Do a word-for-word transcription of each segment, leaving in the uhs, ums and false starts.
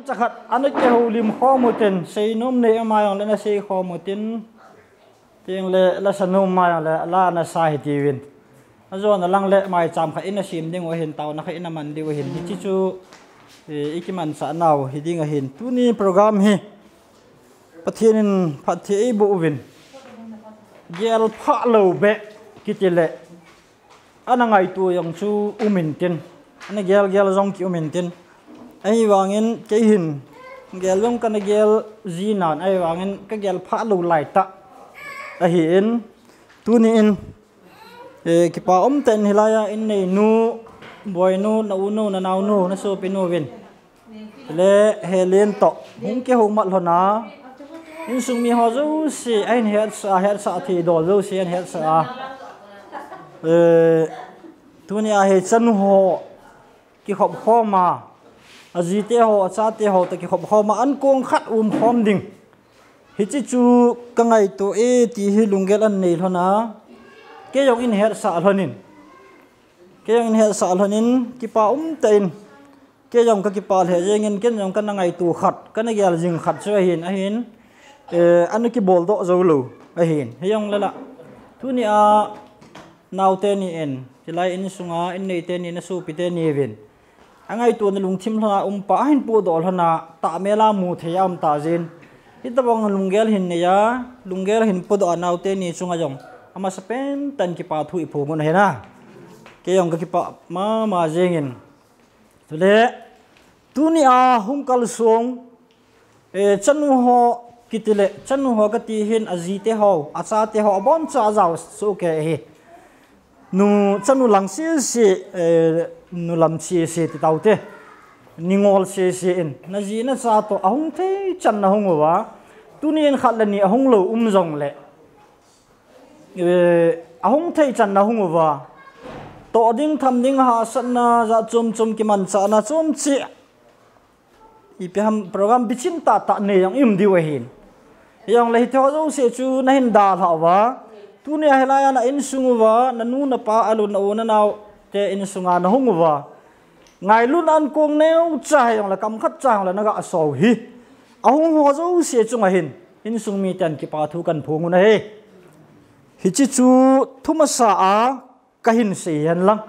Chakhat ana kihoulim khom utin, seinom nei ama jong le ana sei khom utin, tin le lasa nom ama jong le la ana sa hitiuvin. Ajona lang le maicham khat ina sem diu ahin, taona khat ina man diu ahin. Hiche chu, eh, i kimanchah nau hiding ahin. Tuni program hi Pathen in phatthei eiboh uvin. Gel phah lou beh kiti le ana ngaito jong chu um intin, ana gel gel jong ki um intin. Ahivangin kei hin gel jong kana gel ji nan, ahivangin ka gel phah lou lai tah ahin, tuni in, eh, kipa um tah in hilai a in neinu, boinu, na u nu, na nao nu, na sopi nu vin le Helen toh hung kihou mat lhon a, insung mi ho jouse ahin hetsah a, hetsah thei dol jouse ahin hetsah a, eh, tuni a hi chanu ho kikhop khom a, ajite ho, achate ho toh kikhop khom a, an kong khat um khom ding, hiche chu ka ngaito e ti hi lunggel ana nei lhon a, kei jong in hetsah lhon in, kei jong in hetsah lhon in, kipa um tah in, kei jong ka kipah lheh jeng in, ken jong kana ngaito khat, kana gel jing khat chu ahin, ahin, eh, ana kibol doh jou lou ahin. Hijongle la, tuni a naote ni in, hilai insunga in neite ni, na sopi teni vin, angaito na lungthim lhon a um pa ahin podoh lhon a, tahmel a mu thei a um tah jeh in, hitobang lunggel hin nei a, lunggel hin podoh a naote ni chunga jong amasapen tah in kipa thu i phong u ahi na. Kei jong ka kipah mama jeng in. Chule, tuni a hung kalsong, eh, chanu ho kiti le, chanu ho kati hin ajite ho, achate ho, aboncha ajao soh kei hi. Nu, chanu lang sese, eh, nu lam sese ti taute. Ningol sese in, na ji na cha toh ahung thei chan na hung uva. Tuni in khat le ni ahung lou um jongle, eh, ahung thei chan na hung uva. Toh ding, tham ding, hahsatna jat chom chom, kimanchahna chom cheh, ipi ham program bichin tah tah nei jong i um diu ahin. Hijongle hiti ho jouse chu na hin dalhah uva, tuni a hilai a na insung uva, na nu, na pa, alu, na u, na naote insunga na hung uva, ngailutna an kong neocha hijongle, kam khat cha hijongle na ga so hi. Ahung ho jouse chunga hin insung miten kipa thu kahin phong u ahi. Hiche chu thumasa a kahin sei hen lang.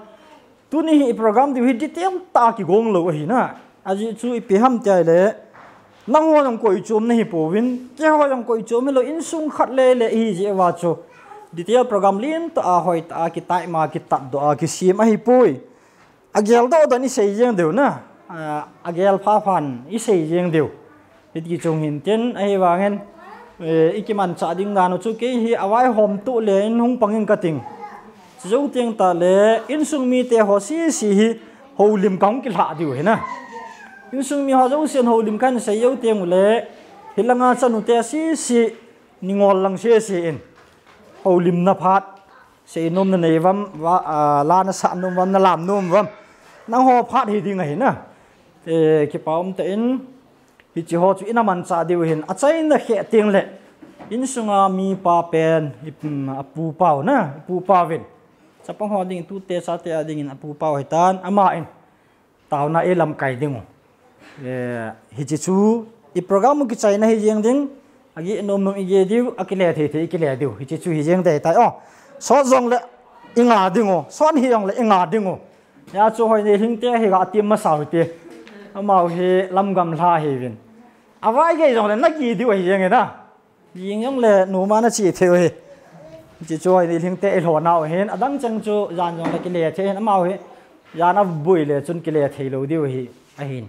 Tuni hi program diu hi detail tah a kigong lou ahi na. Ajeh chu ipi ham tia le, nangho jong koi chom nahi pouvin, keiho jong koi chom hilou, insung khat le le ihi jeh uva chu detail program lentah a, hoitah a, kitaima, kitatdoh a kisem ahi poi. Agel doh doh in i sei jeng diu na. A, agel pha phan i sei jeng diu. Hiti chung hin tin, ahivangin, eh, i kimanchah ding dan u chu kei hi avaihom toh le in hung pang ing kating. Chujou teng tah le, insung mite ho sese hi houlim kahung kilhah diu ahi na. Insung mi ho jousen houlim kahin sei jou teng ule, hilanga chanu te sese, ningol lang sese in houlimna phat, seinom na nei uvam, va, a, la na sah nom uvam, na lam nom uvam, nangho phat hiding ahi na. Eh, kipa um tah in, hiche ho chu ina manchah diu ahin, achaina kheh teng le, insunga mipa pen, i, um, apupa u na, apupa uvin, chapang ho ding, tute chate a dingin apupa u ahitan, ama in taona eilamkai ding u. Eh, hiche chu i program u kichaina hi jeng ding, ageh nom nom igeh diu, akile thei thei ikile diu, hiche chu hi jeng ding ahitai o. Sot jongle inga ding u, sot hih jongle inga ding u. Hijeh chun Hoinelhingte hi ga tem masa u hite. Amaho hi lamgam lha ahiuvin. Avaigei jongle nagih diu ahi jeng e na. Jing jongle numa nache thei u ahi. Hiche chu Hoinelhingte ilhona u ahin, adang cheng chu jan jongle kile thei ahin, amaho hi jan aboi le chun kile thei lou diu ahi, ahin.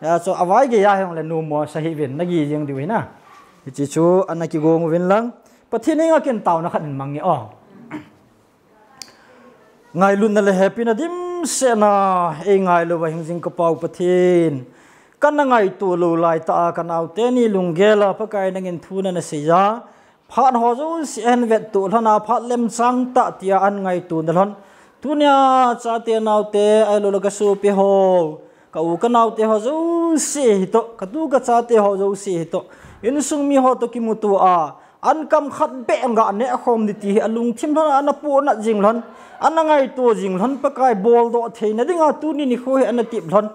Hijeh chun avaigei a hijongle nommo sa hih uvin, nagih jeng diu ahi na. Hiche chu ana kigong uvin lang, Pathen henga ken taona khat hin mang nge o. Ngailutna le hepina dimsetna eingailu uva hingjing ka Pau Pathen, kana ngaito lou laitah a ka naote ni lunggel a Pakai nangin thu nana sei a, phat ho jouse ahin vettoh lhon a, phat lemchang tah tia ahin ngaito na lhon. Tunia chate naote ahilouleh ka sopi ho, ka u ka naote ho jouse hitoh, ka tu ka chate ho jouse hitoh, insung mi ho toh kimuto a, ahin kam khat beh ga neh khom ding ti hi alungthim lhon a ana pohnat jing lhon, ana ngaito jing lhon, Pakai boldoh theina dinga tuni nikho hi ana tep lhon.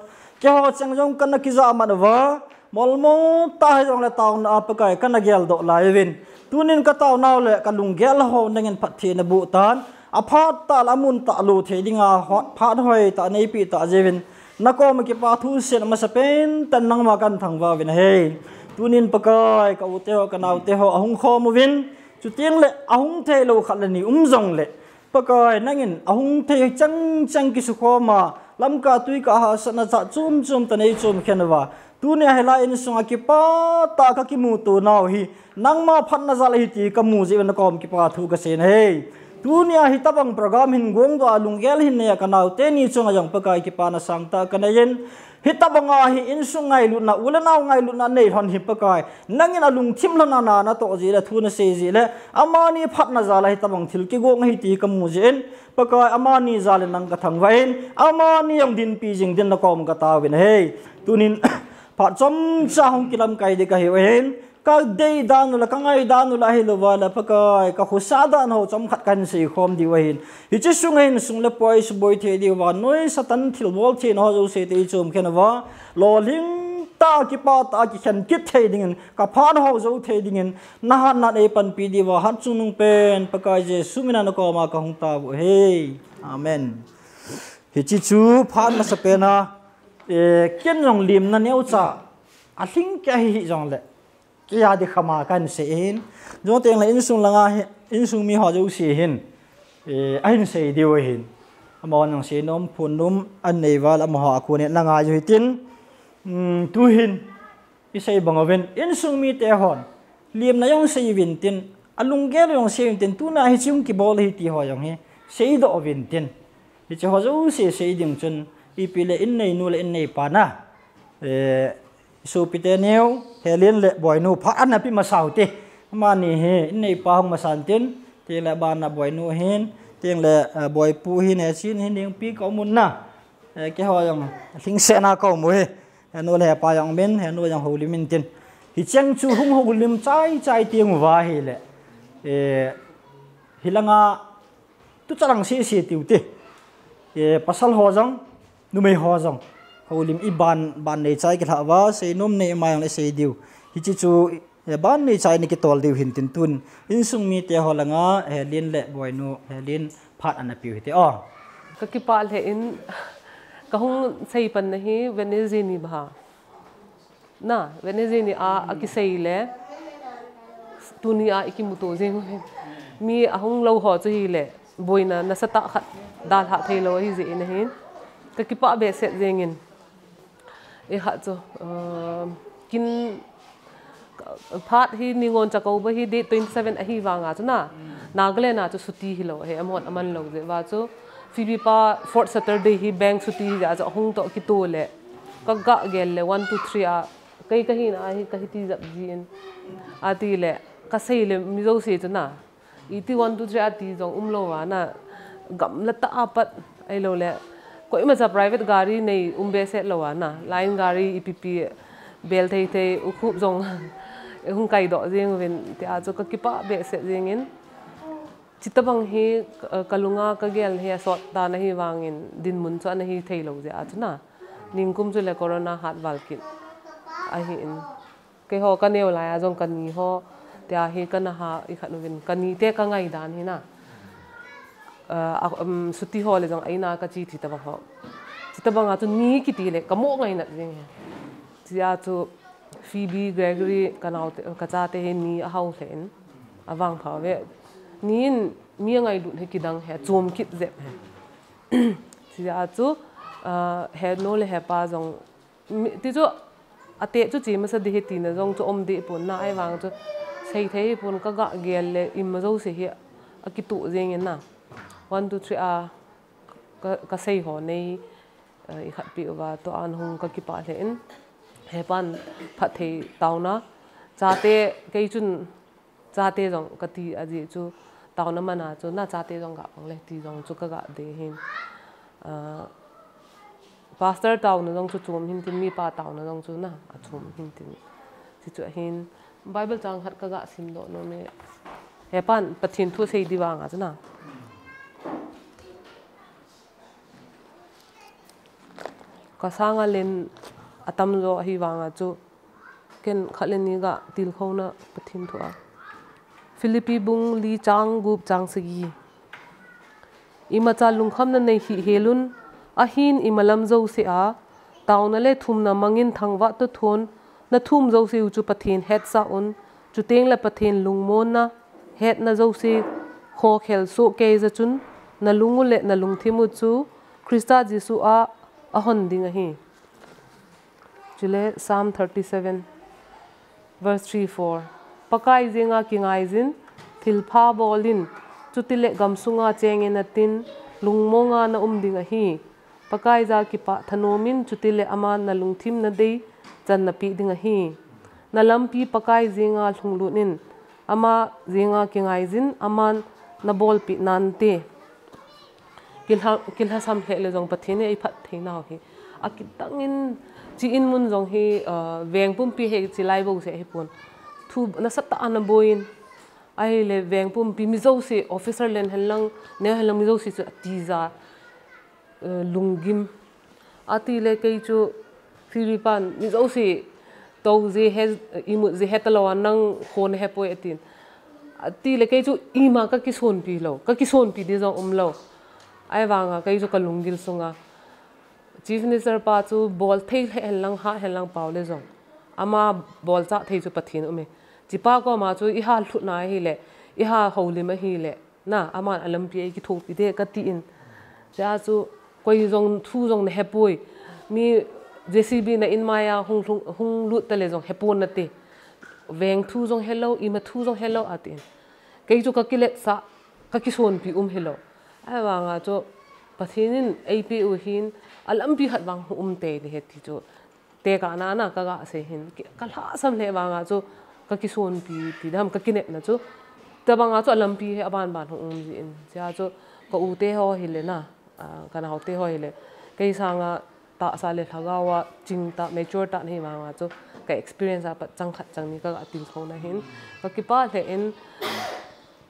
Keiho cheng jong kana kija mat uva, molmo tah hijongle taona a Pakai kana geldoh lai uvin. Tunin ka taonau le ka lunggel ho nangin phatthei naboh tan. Aphat tah le amun tah lou thei dinga hot phat hoitah neipeh tah jeh uvin. Nakoma kipa thuseina masapen tah in nangma kahin thangvah uvin ahi. Tunin Pakai ka u teho, ka nao teho ahung khom uvin. Chuteng le ahung thei lou khat le ni um jongle Pakai, nangin ahung thei chang chang kisukhom a, lamkah tuikah hahsatna jat chom chom tah in eichom khen uva. Tunia hilai insunga kipah tah a ka kimuto nau hi, nangma phatna jal ahi ti kamu jeh uvin nakom kipa thu kasei ahi. Tunia hitabang program hin gongdoh a lunggel hin nei a ka nao teni chunga jong Pakai kipana sangtah kanei in, hitabanga hi insung ngailutna, u le nao ngailutna nei lhon hi Pakai, nangin alungthim lhon a na natoh jeh le thu nasei jeh le, amani phatna jal a hitabang thil kigong ahi ti kamu jeh in, Pakai amani jal in nang kathangvah in, amani jong dinpi jing din nakom katao uvin ahi. Tunin phat chomcha hung kilamkai ding kahiu ahin, kadei dan u le, kangai dan u le, ahilouva le Pakai, kakhosa dan ho chomkhat kahin seikhom diu ahin. Hiche sunga hin sum le pai suboi thei diuva, noi Satan thilbol theina ho jouse toh eichom khen uva, lolhing tah a kipah tah a kikhen kit thei dingin, ka phat ho jou thei dingin, nahatnan eipanpi diuva, hatchungnung pen Pakai Jesu mina nakoma kahung tao u ahi. Amen. Hiche chu phat masapen a, eh, ken jong limna neocha alhing kei ahi hijongle, keija ding khama kahin sei ahin. Jong teng le insung langa hi, insung mi ho jouse hin, eh, ahin sei diu ahin. Amahon jong seinom phonnom anei uva le amaho a kon in nangai u hitin. Hmm, tuhin isei bang uvin, insung mite hon limna jong sei uvin tin, alunggel jong sei uvin tin, tuna hiche hung kibol ahi ti ho jong hi seidoh uvin tin. Hiche ho jouse sei ding chun, ipi le inneinu le inneipa na, eh, sopite neo, Helen le Boinu phat ana pe masa ute. Amani hi inneipa hung masan tin, teng le bana Boinu hin, teng le, eh, Boipu hin, Hechin hin, dingpi ka um un na. Eh, keiho jong lhingsetna ka um u hi. Henu le hepa jong min, henu jong houlim in tin. Hicheng chu hung houlim chai chai teng uva ahile, eh, hilanga tuchan lang sese tiu te. Eh, pasal ho jong, numei ho jong, houlim iban, ban neicha kilhah uva, seinom nei ma jongle sei diu. Hiche chu, eh, ban neicha in kitol diu hin tin tun. Insung mite ho langa, Helen le Boinu, Helen phat ana piu hite. Oh. Kakipah lheh in, kahung seipan na hi Wednesday ni bha. Na, Wednesday ni a, akisei le, tuni a ikimuto jeng u hin. Mi ahung lou ho chu hile, boina nasatah khat dalhah theilou ahi jeh in ahin. Kakipah behseh jengin. Ikhat chu, uh, kin, phat hi Ningon Chakouba hi date twenty seven ahi vanga chu na, Nagaland a chu chutti hilou ahi, amahon aman lou jeh uva chu, Phoebe pa fourth Saturday hi bank chutti hi jeh a chu ahung toh kito le, kagah gel le one two three a, kei kahina hi kahi tijep jin, ati le, kasei le mi jouse chu na, iti one two three ati jong umlou a na, gamla tah a pat ahilou le, koimacha private gari nei um behseh lou a na, line gari ipi pi bel thei thei, ukhup jong hung kaidoh jeng uvin, tia chu kakipah behseh jengin. Chutabang hi, eh, kalunga kagel hi asot dan ahi vangin dinmun chu ana hi theilou jeh a chu na. Ningkum chu le corona hat val kit ahin. Keiho kaneo lai a jong kani ho, tia hi kana ha ikhat uvin. Kani te kangai dan hi na. Eh, a, um, chutti ho le jong a ina kache thi tabang ho. Chutabang a chu ni kiti le kamo ngainat jeng hi. Chia chu Phoebe, Gregory, kanao te, kachate hi ni ahao lheh in. Avang pha ve. Ni in mi angailut hi kidang hi, chom kit jep hi. Chia chu, ah, henu le hepa jong, mi, ti chu, ate chu che masa ding hi tina jong chu um deh pon na, ahivang chu sei thei pon, kagah gel le ima jouse hi akitoh jeng in na. One, two, three a, ka, kasei ho nei, eh, ikhat peh uva, tua ahung kakipah lheh in. Hepan phatthei taona. Chate, kei chun chate jong kati ajeh chu taona mana chu na chate jong gah pang le ti jong chu kagah deh hin. Ah, pastor taona jong chu chom hin tin, mipa taona jong chu na achom hin tin. Chuchu ahin Bible chang khat kagah simdoh nom e. Hepan Pathen thu sei ding vanga chu na. kasanga len atamjo ahi vanga chu ken khat le ni ga tilkhouna Pathen thu a. Philippi bung li chang gup chang sagi. Imacha lungkhamna nei hih helun, ahin imalam jouse a, taona le thumna mangin thangvah toh thon, nathum jouse u chu Pathen hetsah un, chuteng le Pathen lungmonna, hetna jouse khokhel soh kei jeh chun, nalung u le nalungthim u chu Christa Jesu a ahon ding ahi. Chule Psalm thirty-seven, verse three four. Pakai jenga kingaijin, thilpha bolin, chutile gamsunga chengin natin, lungmonga naum ding ahi. Pakai ja kipah thanomin, chutile aman nalungthim nadei chan napeh ding ahi. Nalampi Pakai jenga lhunglut in, ama jenga kingaijin, aman nabolpeh nante. Kilha-, kilhasam lheh le jong Pathen in eiphatthei nau hi. Akitangin, chi in mun jong hi, ah, veng pumpi hi chi lai bou se hi pon. Thu nasatah a naboi in. Ahile veng pumpi mi jouse, officer len henlang, neo henlang mi jouse chu atija, eh, lunggim. Atile kei chu Philippi pan mi jouse tou je he, imut je he talou a nang khon hepoi atin. Atile kei chu ima kakisonpi lou, kakisonpi di jong umlou. Ahivanga kei chu kalunggil sunga Chief Minister pa chu bolthei lheh henlang, hah henlang pao le jong, ama bolchah thei chu Pathen aume. Chipa koma chu iha lhutna ahile, iha houlim ahile, na, aman alampi a eikithopi de katin. Chea chu koi jong thu jong nahepoi. Mi J C B na inmai a hung lhung, hung lut tale jong hepon nate. Veng thu jong helou, ima thu jong helou atin. Kei chu kakiletsah, kakisonpi um hilou. Ahivanga chu Pathen in eipeh u hin alampi khat vang hung um tei ding ahi ti chu tekahna na kaga sei hin, ki-, kalhasam lheh vanga chu kakisonpi ti dam, kakinepna chu. Tabanga chu alampi hi abanban hung um jin. Chea chu ka u te ho hile na, ah, kanaote ho hile, kei sanga tahsa le lhagao a chingtah, mature tah nahi vanga chu ka experience a pat chang khat chang ni kaga tilkhouna hin kakipah lheh in.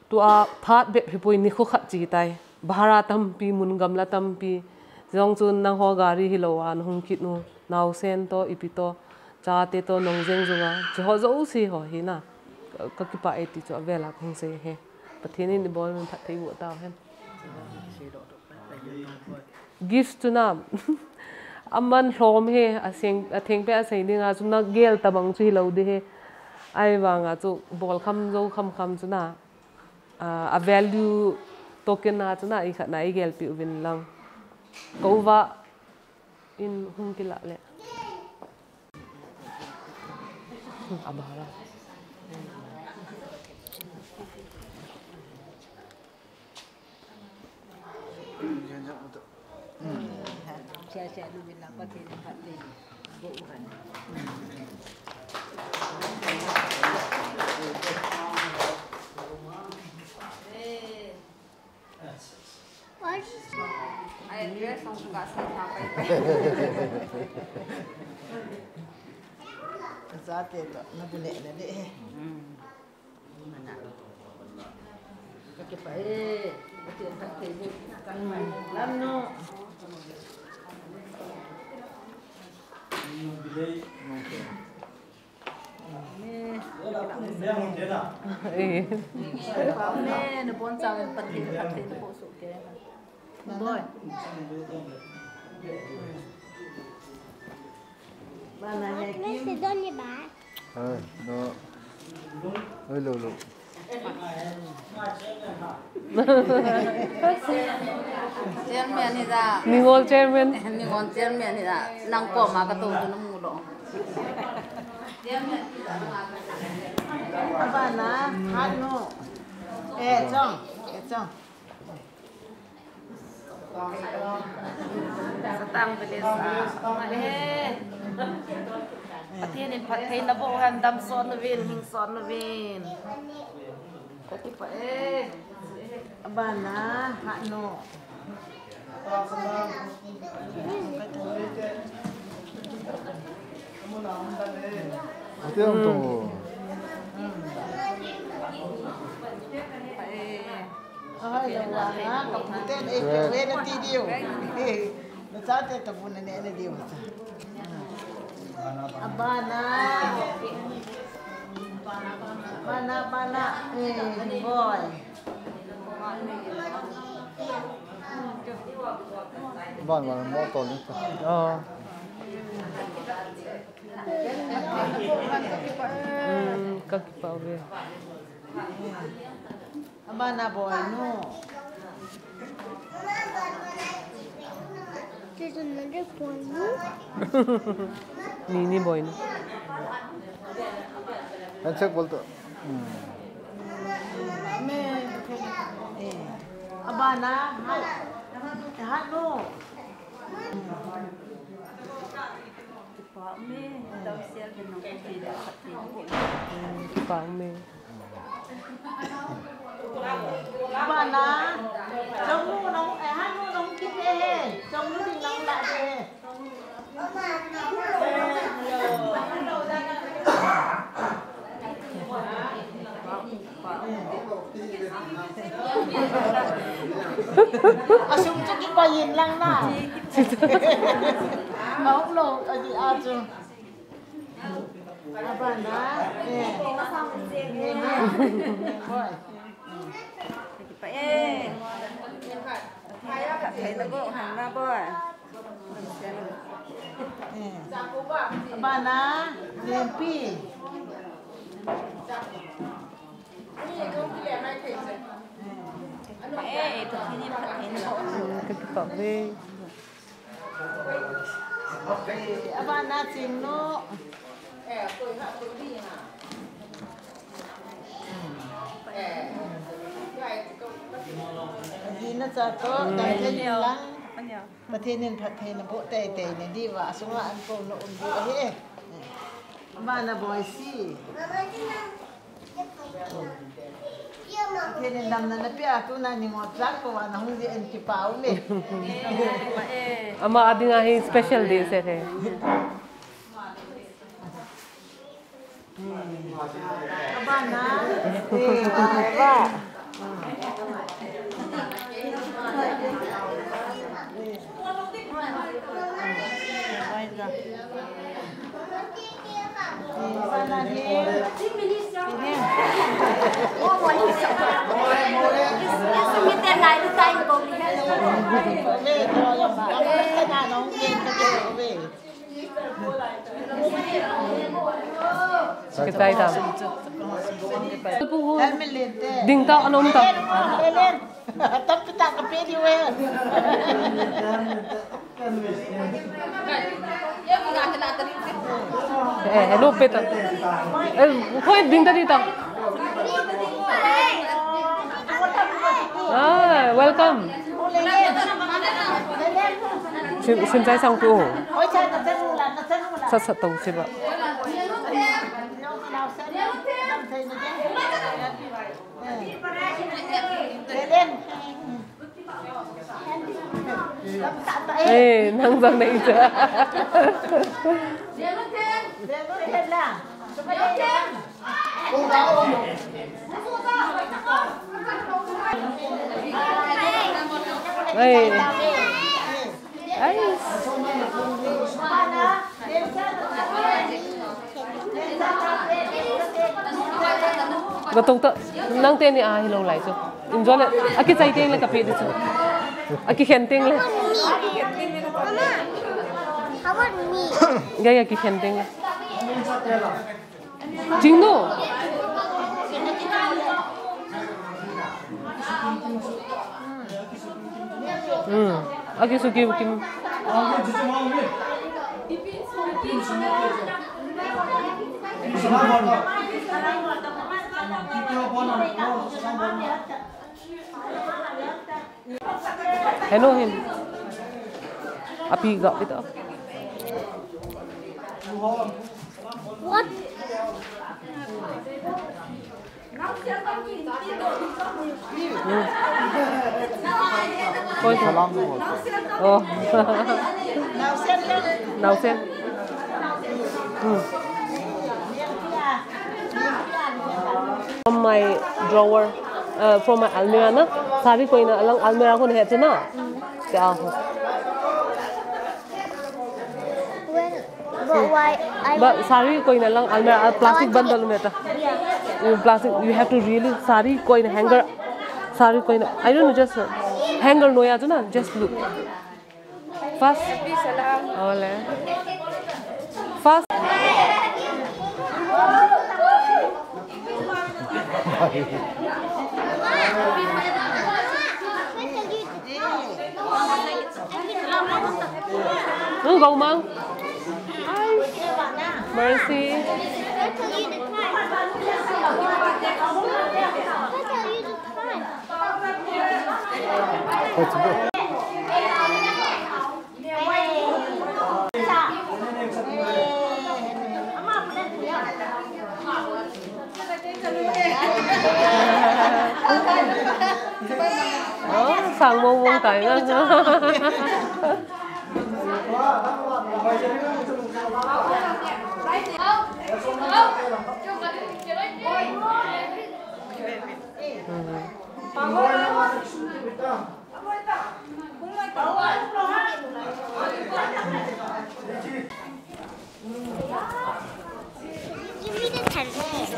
Tua phat bep hipoi, nikho khat che tai. Bhara tampi, mun gamla tampi. Jong chun nangho gari hilou a nahung kit u. Naosen toh, ipi toh, chate toh, nong jeng jong a. Chuho jouse ho hi na. Ka, kakipah e ti chu avel a kahung sei ahi. Pathen in ibol mun phatthei boh tauhen. Gift chu na, aman lhom e, aseng, atheng pe asei dinga chu nagel tabang chu hilou ding ahi. Ahivanga chu bolkham jou khamkham chu na, ah, a value token a chu na, ikhat na igelpeh uvin lang. Ka u va in hung kilah le. Abara. Zate to, na bu le le. Mana. Kakipah e, kati kati ni. Lam no. Eh. Ne, ne bon chang pati pati ne po su ke. Boy. Bana ne Kim. Hai, no. Hai, lo, lo. Chairman hi da. Ningol chairman. Ningol chairman hi da. Nang koma katou tu namu lo. Abana, hanu. Eh, chong. Eh, chong. Satang village a, ama e. Pathen in phatthei naboh hen, damsot nauvin, hingsot nauvin. Kakipah e. Abana, hanu. Ate ang to. Ai, la wa na, ka puten, eh, ka we na ti diu. Eh, na Chate tabun na ne ne diu cha. Abana. Bana, bana. Eh, boy. Ban ban mo to ni. Oh. Hmm, kakipah ve. Abana boy nu. Ni ni boy nu. Handshake bol to. Hmm. Abana, ha, ha nu. Kipah me, tau sial ben nong kiti da khat ti ko. Kipah me. Bana, chong nu nong, eh, ha nu nong kit eh, chong nu ding nong la de. Asung chu kipain lang na. Maum lo, aji a chu. Abana, eh. Eh. Kipa, eh. Thei na bo, hang na bo. Eh. Abana, lempi. Eh, eh, to sini pa, eh, no. Hmm, kakipah ve. Abana ching nu. Ajina cha to, hmm, dang thei lang. Pathen in phatthei na boh teitei na diuva, asunga an ko na um diu ahi. Abana boy si. Pathen in damna napeh a tuna ni ngot jat ko va nahung ji en kipah ume. Ama adinga hi special day se he. Abana. Eh, ba. Kitai tam. Ding ta, anom ta. Tampi tah kape diu ve. Eh, hello, pe ta. Eh, koi ding ta di ta. Ah, welcome. Sim, sim sai sang tu. Sat sat tau si ba. Eh, nang jang nei cha. Eh. Ai. Gatong ta, nang teni a hilou lai chu. Enjoy le, akichai teng le kape di chu. Akikhen teng le. Mama, how about me? Ya, ya, akikhen teng le. Jingnu. Hmm. Aki suki kim. Henu hin. Api ga pita. What? Hmm. Koi salam. Oh. Nausen. Hmm. From my drawer, uh, from my almirah na, sari ko ina alang almirah ko na he tu na. Kya ho? But why? I But sari koina lang almirah, ah, plastic bundle meta. Yeah. You plastic, you have to really sari koina hanger. Sari koina. I don't know, just, uh, hanger noiya chu na, just look. First. Ole. First. Ang gaumang. Mercy. Oh, sang mong mong tayo na. Give me the tennis,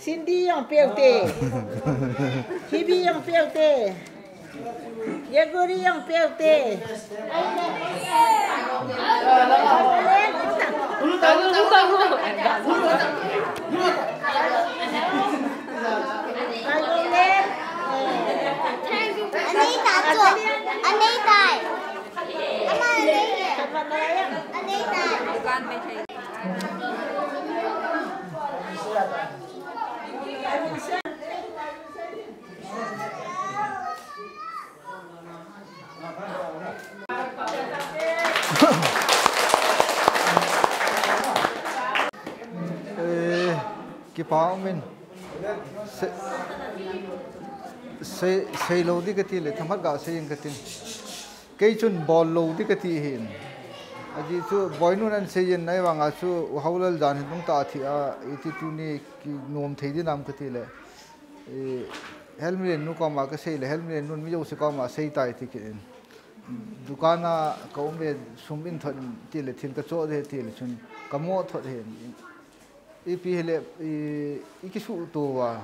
Cindy jong peuhte. Hibi jong peuhte. Gregory jong peuhte. Anei ta chu. Anei tai. Ama anei. Anei tai. Eh, kipa umin. Se, se, seilou di kati le, themkhat gasei inge kati. Kei chun bollou di kati hin. Ajeh chu Boinun ahin seiyin ahivanga chu U Haolal jan hin nungtah athi a, iti tuni kinom thei dinam kati le. Eh, Helmilen nu koma kasei le, Helmilen nun mi jouse koma seitai ti kit in. Dukan a kaum ve, sum in thot in ti le, thil kachoh de ti le chun kamo thot hin. Ipi hile, i, ikisuhto uva,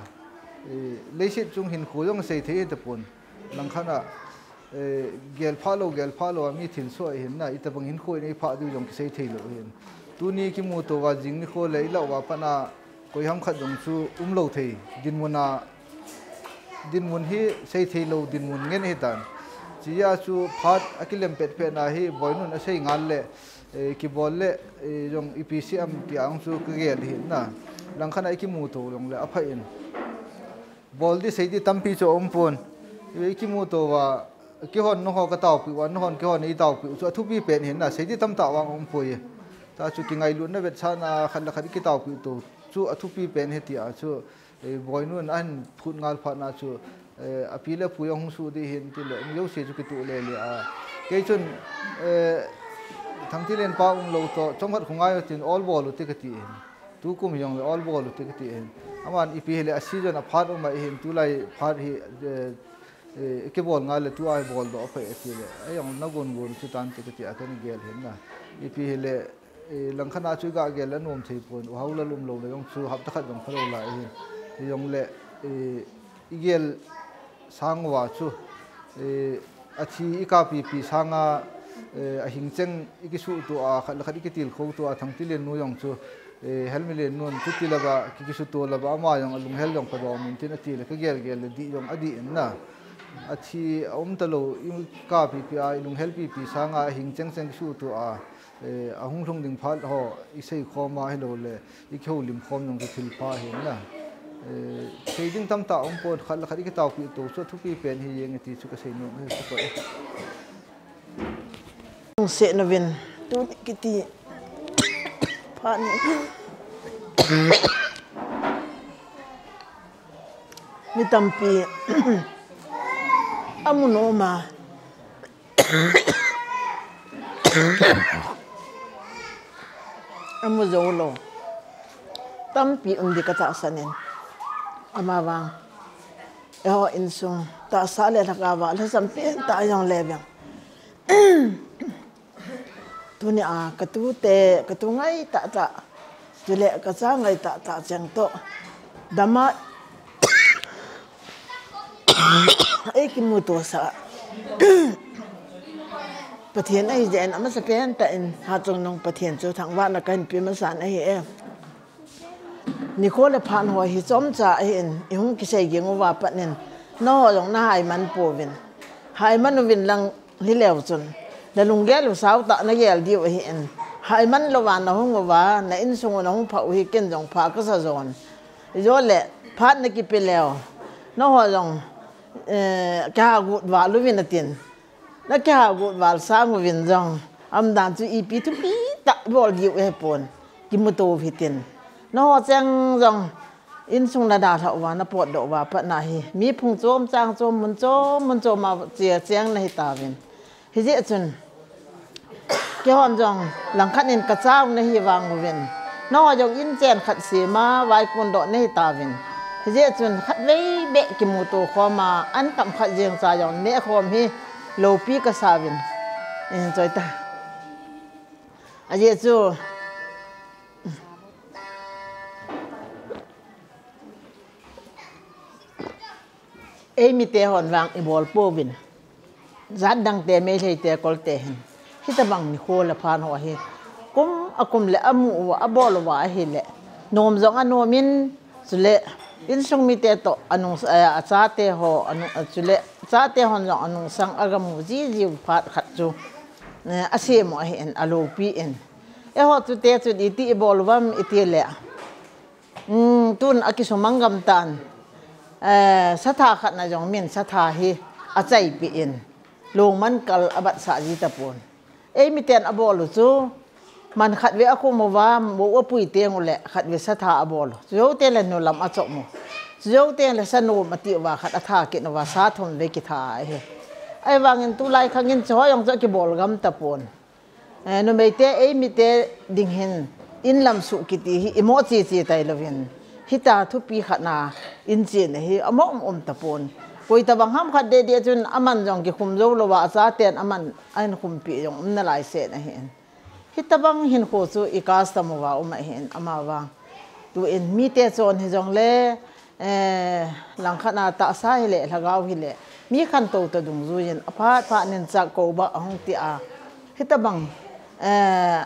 i, leiset chung hinkho jong seithei tapon. Langkhat a, i, gelphah lou, gelphah lou a mi thilsoh ahin na, itobang hinkho in eiphah diu jong kiseithei lou ahin. Tuni kimuto uva, jing nikho le ilah uva pat a, koiham khat jong chu umlou thei, dinmun a, dinmun hi seithei lou, dinmun ngen ahitan. Chujeh chun phat akilem petpet na hi, Boinun asei ngal le, eh, kibol le, eh, jong ipi sei am ti ang chu kagel ahin na. Langkhat a ikimuto jongle apha in. Bol di sei di tampi chu aumpon. Ikimuto uva, kihon nangho kataopi uva, nanghon kihon eitaopi u chu athupi pen ahin na, sei di tamtah vang aumpoi. Tachu kingailutna vetsahna khat le khat ikitaopi to chu athupi pen ahi tia chu, eh, Boinun ahin phut ngal phat na chu, eh, api le apu jong hung suh di hin ti le, mi jouse chu kituh le le a. Kei chun, eh, Thangtilen pa umlou toh, chomkhat khongai u tin ol bol u ti kati hin. Tukum hi jongle ol bol u ti kati hin. Aman ipi hile a season a phat um ahin, tulai phat hi, eh, eh, kibol ngal le tua hi boldoh aphai ati le. Ajong nagon gon u chutan ti kati a kana gel hin na. Ipi hile, eh, langkhat a chu iga gel le anom thei pon, U Haolal umlou le jong chu hapta khat jong phalou lai ahin. Hijongle, eh, igel sang uva chu, eh, athi ikapipi sanga, eh, ahing cheng ikisuhto a, khat le khat ikitilkhou to a, Thangtilen nu jong chu, eh, Helmilen nun chuti lou va, ki, kisuto lou va, ama jong alunghel jong phadoh min tin ati le, kagel gel le dih jong adih in na. Athi aum talou, ikapipi a, ilunghel pipi sanga, ahing cheng cheng kisuhto a, Eh, ahung lhung ding phat ho, i sei khom a hilou le, i kihoulim khom jong chu thil pha ahi na. Eh, sei ding tamtah um pon, khat le khat i kitaopi to chu thupi pen hi jeng e ti chu ka sei nom e, ka ko e. Hung se na vin, tu kiti pha ni. Mi tampi amu nom a. Amu jou lou tampi um di ka tahsan in. Ama vang, eiho insung tahsa le lhagao va lhasam pen tah jong le veng. Tuni a ka tute, ka tu ngai tah tah, chule ka cha ngai tah tah cheng toh dam a ei kimuto sah. Pathen ahi jeh in, amasa pen tah in, Hatchungnung Pathen chu thangvahna kahin pe masan ahi e. Nikho le phat ho hi chomcha ahin, i hung kisei ging uva pat in, nangho jong na haiman pouvin. Haiman uvin lang, hileu chun, na lunggel u sao tah na gel diu ahin, haiman louva na hung uva, na insung u na hung phah u hi ken jong pha ka sa jon. Ijole, phat na kipe leu, nangho jong, eh, kiha gut val uvin atin. Na kiha gut val sang uvin jong, aumdan chu ipi thupi tah bol diu ahi pon, kimuto u hitin. Nangho cheng jong, insung na dalhah uva, na potdoh uva pat na hi, mi phung chom chang chom, mun chom mun chom a che cheng na hi tauvin. Hijeh chun, keihon jong langkhat in ka chau na hi vang uvin, nangho jong in chen khat sem a vaikon doh na hi tauvin. Hijeh chun khatvei beh kimuto khom a, an kam khat jeng cha jong neh khom hi loupi ka sa uvin. In choi ta. Ajeh chu, ei mite hon vang i bol pouvin. Jat dang te, Meitei te, Kol te hin, hitabang nikho le phat ho hi kum a kum le amu uva, abol uva ahile, nom jong anom in, chule insung mite toh anung, eh, achate ho, anung, eh, chule chate hon jong anungsang a gamu jiji u phat khat chu, eh, asem u ahin, aloupi in. Eiho chute chun iti i bol uvam iti le, um, tun a kisumang gam tan, eh, satha khat na jong min satha hi achaipeh in, lungman kal abatsah ji tapon. Ei miten abol u chu, man khatvei akhum uva, mo apui teng ule, khatvei satha abol u. Chujou teng le nulam achom u. Chujou teng le sanom ati uva, khat atha kit uva, sa thum vei kitha ahi. Ahivangin tulai khang in chuho jong chu akibol gam tapon. Eh, numeite, ei mite ding hin, in lam suh kiti hi, imo cheche tai louvin. Hita thupi khat na, in chena hi, amo um um tapon. Koi tabang ham khat deh deh chun, aman jong kikhum jou louva, achaten aman, ahin khumpi jong um nalai sen ahin. Hitabang hinkho chu i custom uva um ahin, ama vang. Tuin mite chon hijongle, eh, langkhat a tahsa hile, lhagao hile, mi khantou toh dungjuiyin, aphat phat nin chak kou ba ahung ti a. Hitabang, eh,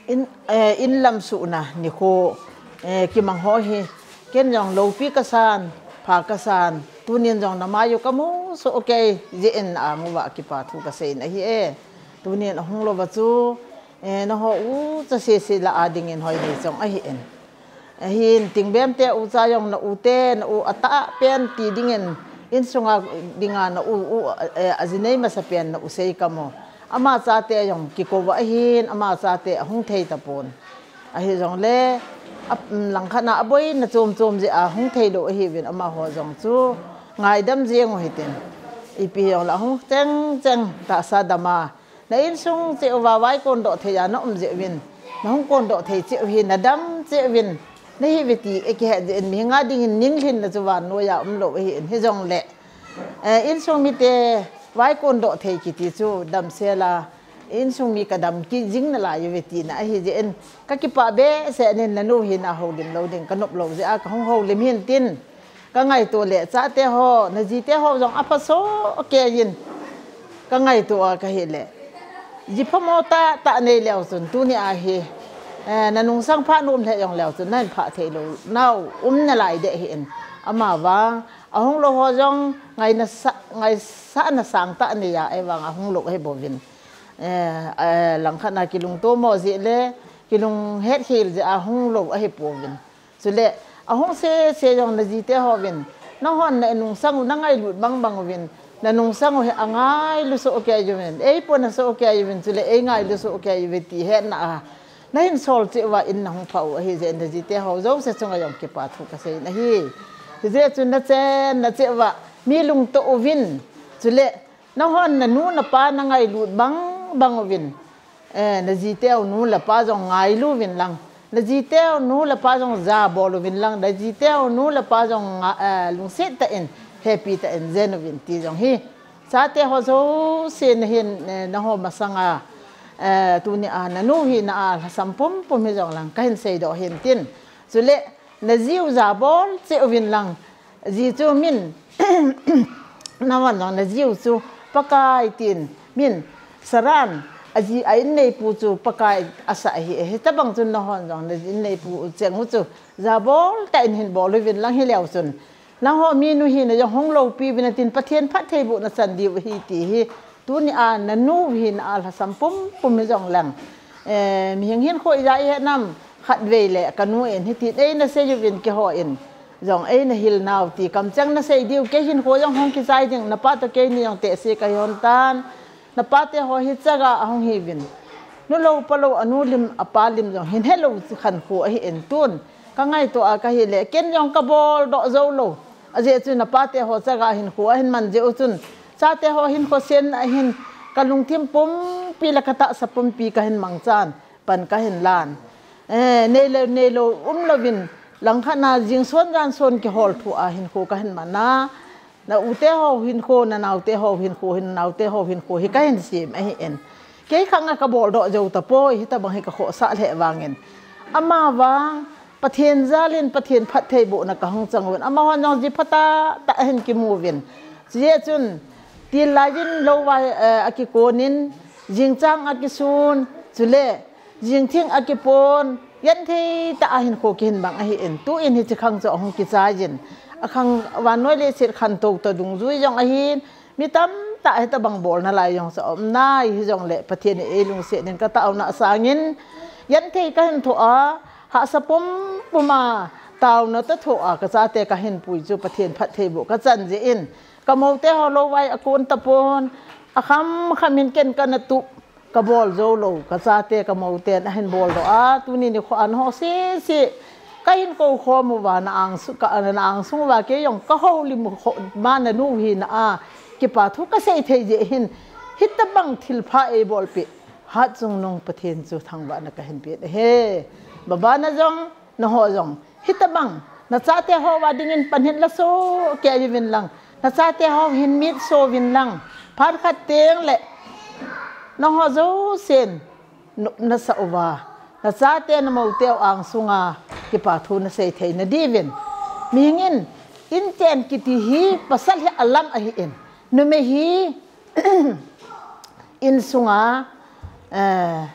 in, eh, in lam suhna nikho, eh, kimang ho hi, ken jong loupi kasan, pha kasan, tunin jong namai u kamu soh kei, jeh in na anguva kipa thu kasei in ahi e. Tunin ahung louva chu, eh, nangho u cha sese lah a dingin hoi nei chong ahin. Ahin, Tingbem te u cha jong na u te, na u atah pen ti dingin, insunga dinga na u, u, eh, aji nei masa pen na u sei kamo. Ama chate jong kikou va ahin, ama chate ahung thei tapon. Ahijongle, a, um, langkhat na aboina chom chom jeh a hung thei lou ahiuvin amaho jong chu ngaidam jeng u hitin. Ipi jongle ahung cheng cheng tahsa dam a. Na insung cheh uva vaikon doh thei a na um jeh uvin. Na hung kon doh thei cheh u hi na dam cheh uvin. Na hi uve ti, eh, kihe jeh in mi nga dingin ninglhin na chu vannoi a um lou ahin hijongle. Eh, insung mite vaikon doh thei kiti chu damsel a, insung mi kadam kit jing nalai uve tina ahi jeh in, kakipah behseh in nanu hi na houlim lou ding, kanop lou jeh a kahung houlim hin tin, kangaito le chate ho, naji te ho jong apha soh kei in, kangaito a kahi le. Ji phamo tah tah nei leu chun, tuni a hi, eh, nanungsang pha nom lheh jong leu chun, nahin phah thei lou nau um nalai deh ahin, ama vang, ahung lou ho jong ngaina sa, ngaisahna sangtah nei a, ahivang ahung lou ahi bouvin. eh, eh, langkhat a kilungto mo jeh le, kilung hetkhel jeh a hung lou ahi pouvin. Chule, ahung sese jong najite hovin, nahon na nungsang u nangailut bangbang uvin, na nungsang u hi angailu soh kei uvin, eipon asoh kei uvin, chule eingailu soh kei uve ti hetna a nahin sol cheh uva in nahung phah u ahi jeh in najite ho jouse chunga jong kipa thu kasei in ahi. Hijeh chun nachen nacheh uva mi lungto uvin, chule nahon nanu napa nangailut bangbang uvin, eh, najiteu nu le pa jong ngailu uvin lang, najiteu nu le pa jong jabol uvin lang, najiteu nu le pa jong nga, eh, lungset tah in happy tah in jen uvin ti jong hi. Chate ho jouse nahin, eh, naho masanga, eh, tuni a nanu hina a lhasam pumpum hi jong lang kahin seidoh hin tin. Chule najiu jabol cheh uvin lang, ji chu min, nahon jong najiu chu Pakai tin min, Saran, aji a inneipu chu Pakai asah ahi, hitobang chun nahon jong na inneipu cheng u chu jabol tah in hin bol uvin lang hileu chun, nangho minu hina jong hung loupi uvin tin Pathen phattheibohna chan diu ahi ti hi, tuni a nanu hina a lhasam pumpum hi jong lang, eh, mihing hinkho ija ihet nam, khatvei le kanu in hitin eina sei uvin keiho in jong eina hil nau ti kamcheng nasei diu, kei hinkho jong hung kichai ding, napa toh keini jong tehse kahi hon tan, napate ho hi chaga ahung hiuvin, nu lou pa lou anu lim apa lim jong hin helou khankho ahi in tun kangaito a kahi le, ken jong kabol doh jou lou, ajeh chu napate ho chaga hinkho ahin man jeh u chun, chate ho hinkho sen ahin kalungthim pumpi le katahsa pumpi kahin mangchan pan kahin lan. Eh, neilou, neilou umlouvin langkhat na jingson janson kihol thu a hinkho kahin man a, na ute ho hinkho, na naote ho hinkho, hin naote ho hinkho hi kahin sem ahi in. Kei khanga kabol doh jou tapoi, hitobang hi kakhohsah lheh vangin. Amavang, Pathen jalin, Pathen phattheibohna kahung chang uvin. Amahon jong ji phatah tah ahin kimu uvin. Chujeh chun, til laijin lou vai, eh, akikonin, jingchang akisun, chule, jingthing akipon, genthei tah a hinkho kihin mang ahi in, tu in hiche khang chu ahung kichai jin. Akhang vannoi leiset khantou toh dungjui jong ahin, mi tamtah hitobang bolna lai jong chu aum nai, hijongle Pathen in eilungset in kataona sangin, genthei kahin thoh a, hahsa pumpum a, taona toh thoh a, kachate kahin pui chu Pathen phattheiboh kachan jeh in, kamoute ho lou vai akon tapon, akham kham in ken kana tup, kabol jou lou, kachate kamouten ahin bol doh a, tuni nikho a nangho sese kahin kou khom uva, na angsu-, ka, na angsung uva kei jong kahoulim u kho, ma nanu hina a kipa thu kasei thei jeh hin, hitobang thilpha eibolpeh Hatchungnung Pathen chu thangvahna kahin peh ahi. Baba na jong, naho jong, hitobang nachate ho uva dingin panhin la soh kei uvin lang, nachate ho hin mitso uvin lang, phat khat tengle nangho jousen nopna sa uva, nachate namoute u angsunga kipa thu nasei theina diuvin. Mihing in, inchen kiti hi pasal hi alam ahi in, numei hi insunga, eh,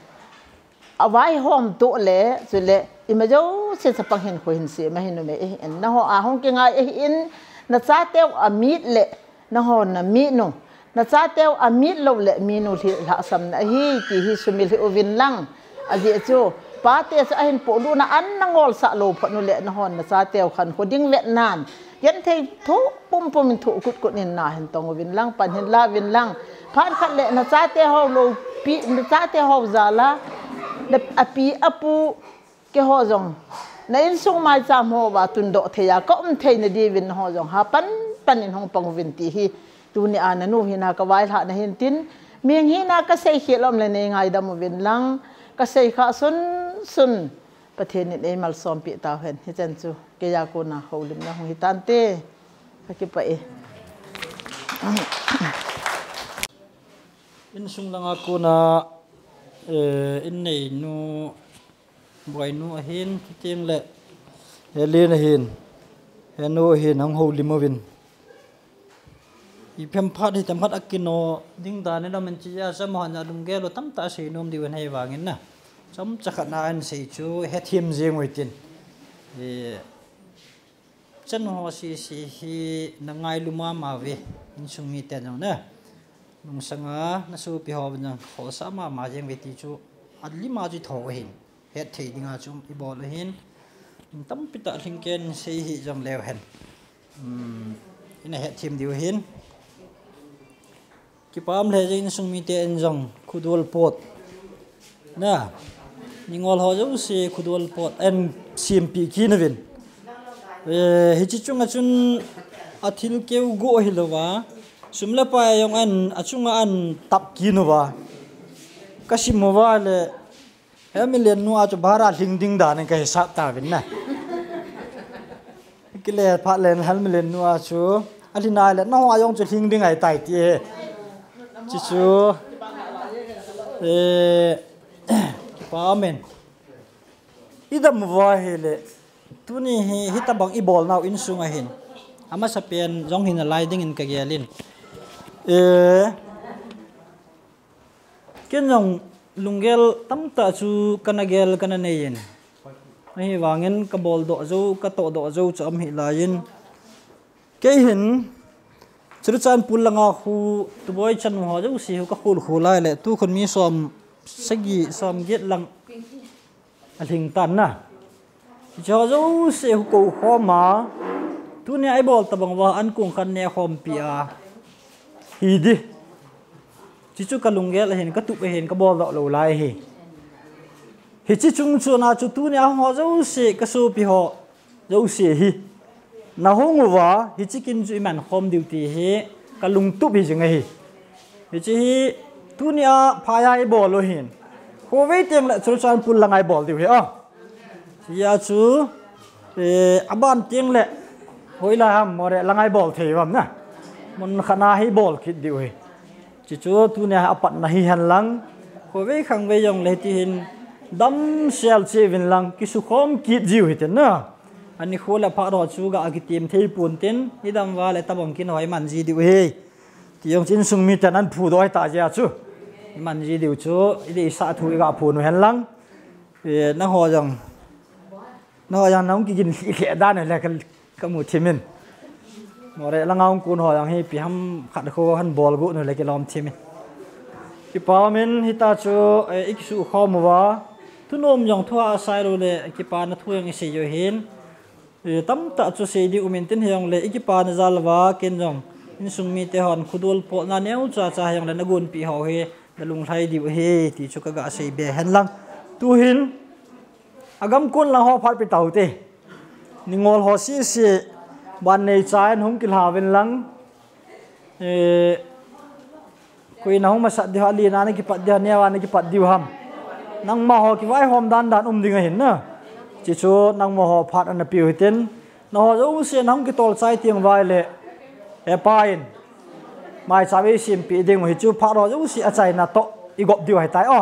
avaihom toh le, chule ima jouse chapang hinkho hin sem ahi, numei ahi in, naho a hung kingai ahi in, nachate u amit le, nangho namit nu, nachate u amit lou le minu hi lhahsamna ahi ti hi sumil hih uvin lang. Ajeh chu, pate chu ahin polut na an nangolsah lou phot nu le, nangho nachate u khankho ding vetnan, genthei thoh pumpum in thoh kutkut in nahin tong uvin lang, panhin la uvin lang. Phat khat le nachate ho loupi, nachate ho jal a, na api apu, keiho jong, na insung maicham ho uva tundoh thei a kaum theina diuvin nangho jong hapan pan in hung pang uvin ti hi, tuni a nanu hina kavailhahna hin tin, mihing hina kasei khel um le neingaidam uvin lang, kasei khah sunsun, Pathen in eimalsompeh tauhen, hichan chu keija kona houlimna hung hitante, kakipah e. Insung langa kona, eh, inneinu, Boinu ahin, chuteng le, Helen ahin, Henu ahin, hung houlim uvin. Iphem phat hi, themkhat akino ding dan in aum in chia, chomkhat na lunggel u tamtah seinom diu ahi vangin na. Chomcha khat na ahin sei chu, hethem jeng u hitin. Eh, chan ho sese hi na ngailu mama uve, insung miten jong na. Nungsanga nasopi ho vin jong khosa mama jeng ve ti chu alima chu tho hin. Hetthei dinga chu ibol u hin. Min tampi tah lhingken sei hi jong leu hen. Um, ina hetthem diu hin. Kipah lheh jeng insung mite in jong khudol pot. Na, ningol ho jouse khudol pot in sempeh kit uvin. Eh, hiche chunga chun athil keu go hilouva. Sum le pai jong an achunga an tap kit uva. Kasim uva le, he milen nu a chu bhara lhing ding dan in kahisap tauvin na. Kile phat le he milen nu a chu alhin a le, nangho a jong chu lhing ding ahitai ti he. Chuchu, eh, kipah amen. Idam uva hile, tuni hi, hitabang ibolnau insunga hin. Amasapen jong hi nalai dingin kagel in. Eh, Ken jong lunggel tamtah chu kana gel kana nei in. Ahivangin kabol doh jou, katoh doh jou chu aum hih laiyin. Kei hin, Churachandpur langa khu, Tuboi chanu ho jouse khu kakhol khol lai le, tukhun mi som sagi, som get lang alhing tan na. Hiche ho jouse khu kou khom a, tunia ibol tabang uva, an kong khat nei khompi a. Hi di. Chuchu kalunggel ahin, katup ahin, kabol doh lou lai ahi. Hiche chung chuna chu tunia ho jouse, kasopi ho jouse hi. Nahung uva, hiche kin chu iman khom diu ti hi, kalungtup hi jing ahi. Hiche hi, tunia phaiya ibol u hin. Khovei teng le Churachandpur langa ibol diu hi, a. Hia chu, eh, aban teng le, hoilai ham, Moreh langa ibol thei uvam na. Mun khat na hi bol kit diu hi. Chuchu tunia apatna hihen lang. Khovei khangvei jong le ti hin, damsel cheh uvin lang, kisukhom kit jiu hite na. Ani kho le phat ho chu ga kitim thei pon tin, idam uva le tabang kin ho iman ji diu hi. Ti jong chu insung miten an phudoh ta jia chu. Iman ji diu chu, ideisah thu iga phon u hen lang. Eh, nangho jong, nangho jong nahung kigin lheh lheh dan le ka, kamu thim in. Moreh langa hung kon ho jong hi ipi ham khat khu han bol got u le kilom thim in. Kipah umin hita chu, eh, ikisukhom uva. Thunom jong thu asei lou le kipana thu jong isei u hin. Eh, tamtah chu sei diu um intin hijongle, ikipana jal uva, ken jong, insung mite hon, khudol potna neocha cha hijongle, nagonpeh ho hi, nalunglhai diu ahi, ti chu kaga sei be hen lang. Tuhin, agam kon lang ho phat pe taute. Ningol ho sese, ban neicha in hung kilha uvin lang. Eh, koi nahung masat diu ham, ali na nakipat diu ham, neo a nakipat diu ham. Nangma ho kivaihom dan dan um ding ahin na. Chuchu nangma ho phat ana peh u hitin. Nangho jouse nahung kitol chai teng uva le. Hepa in. Maicham eisempeh ding u hichu phat ho jouse achaina toh igop diu ahitai o.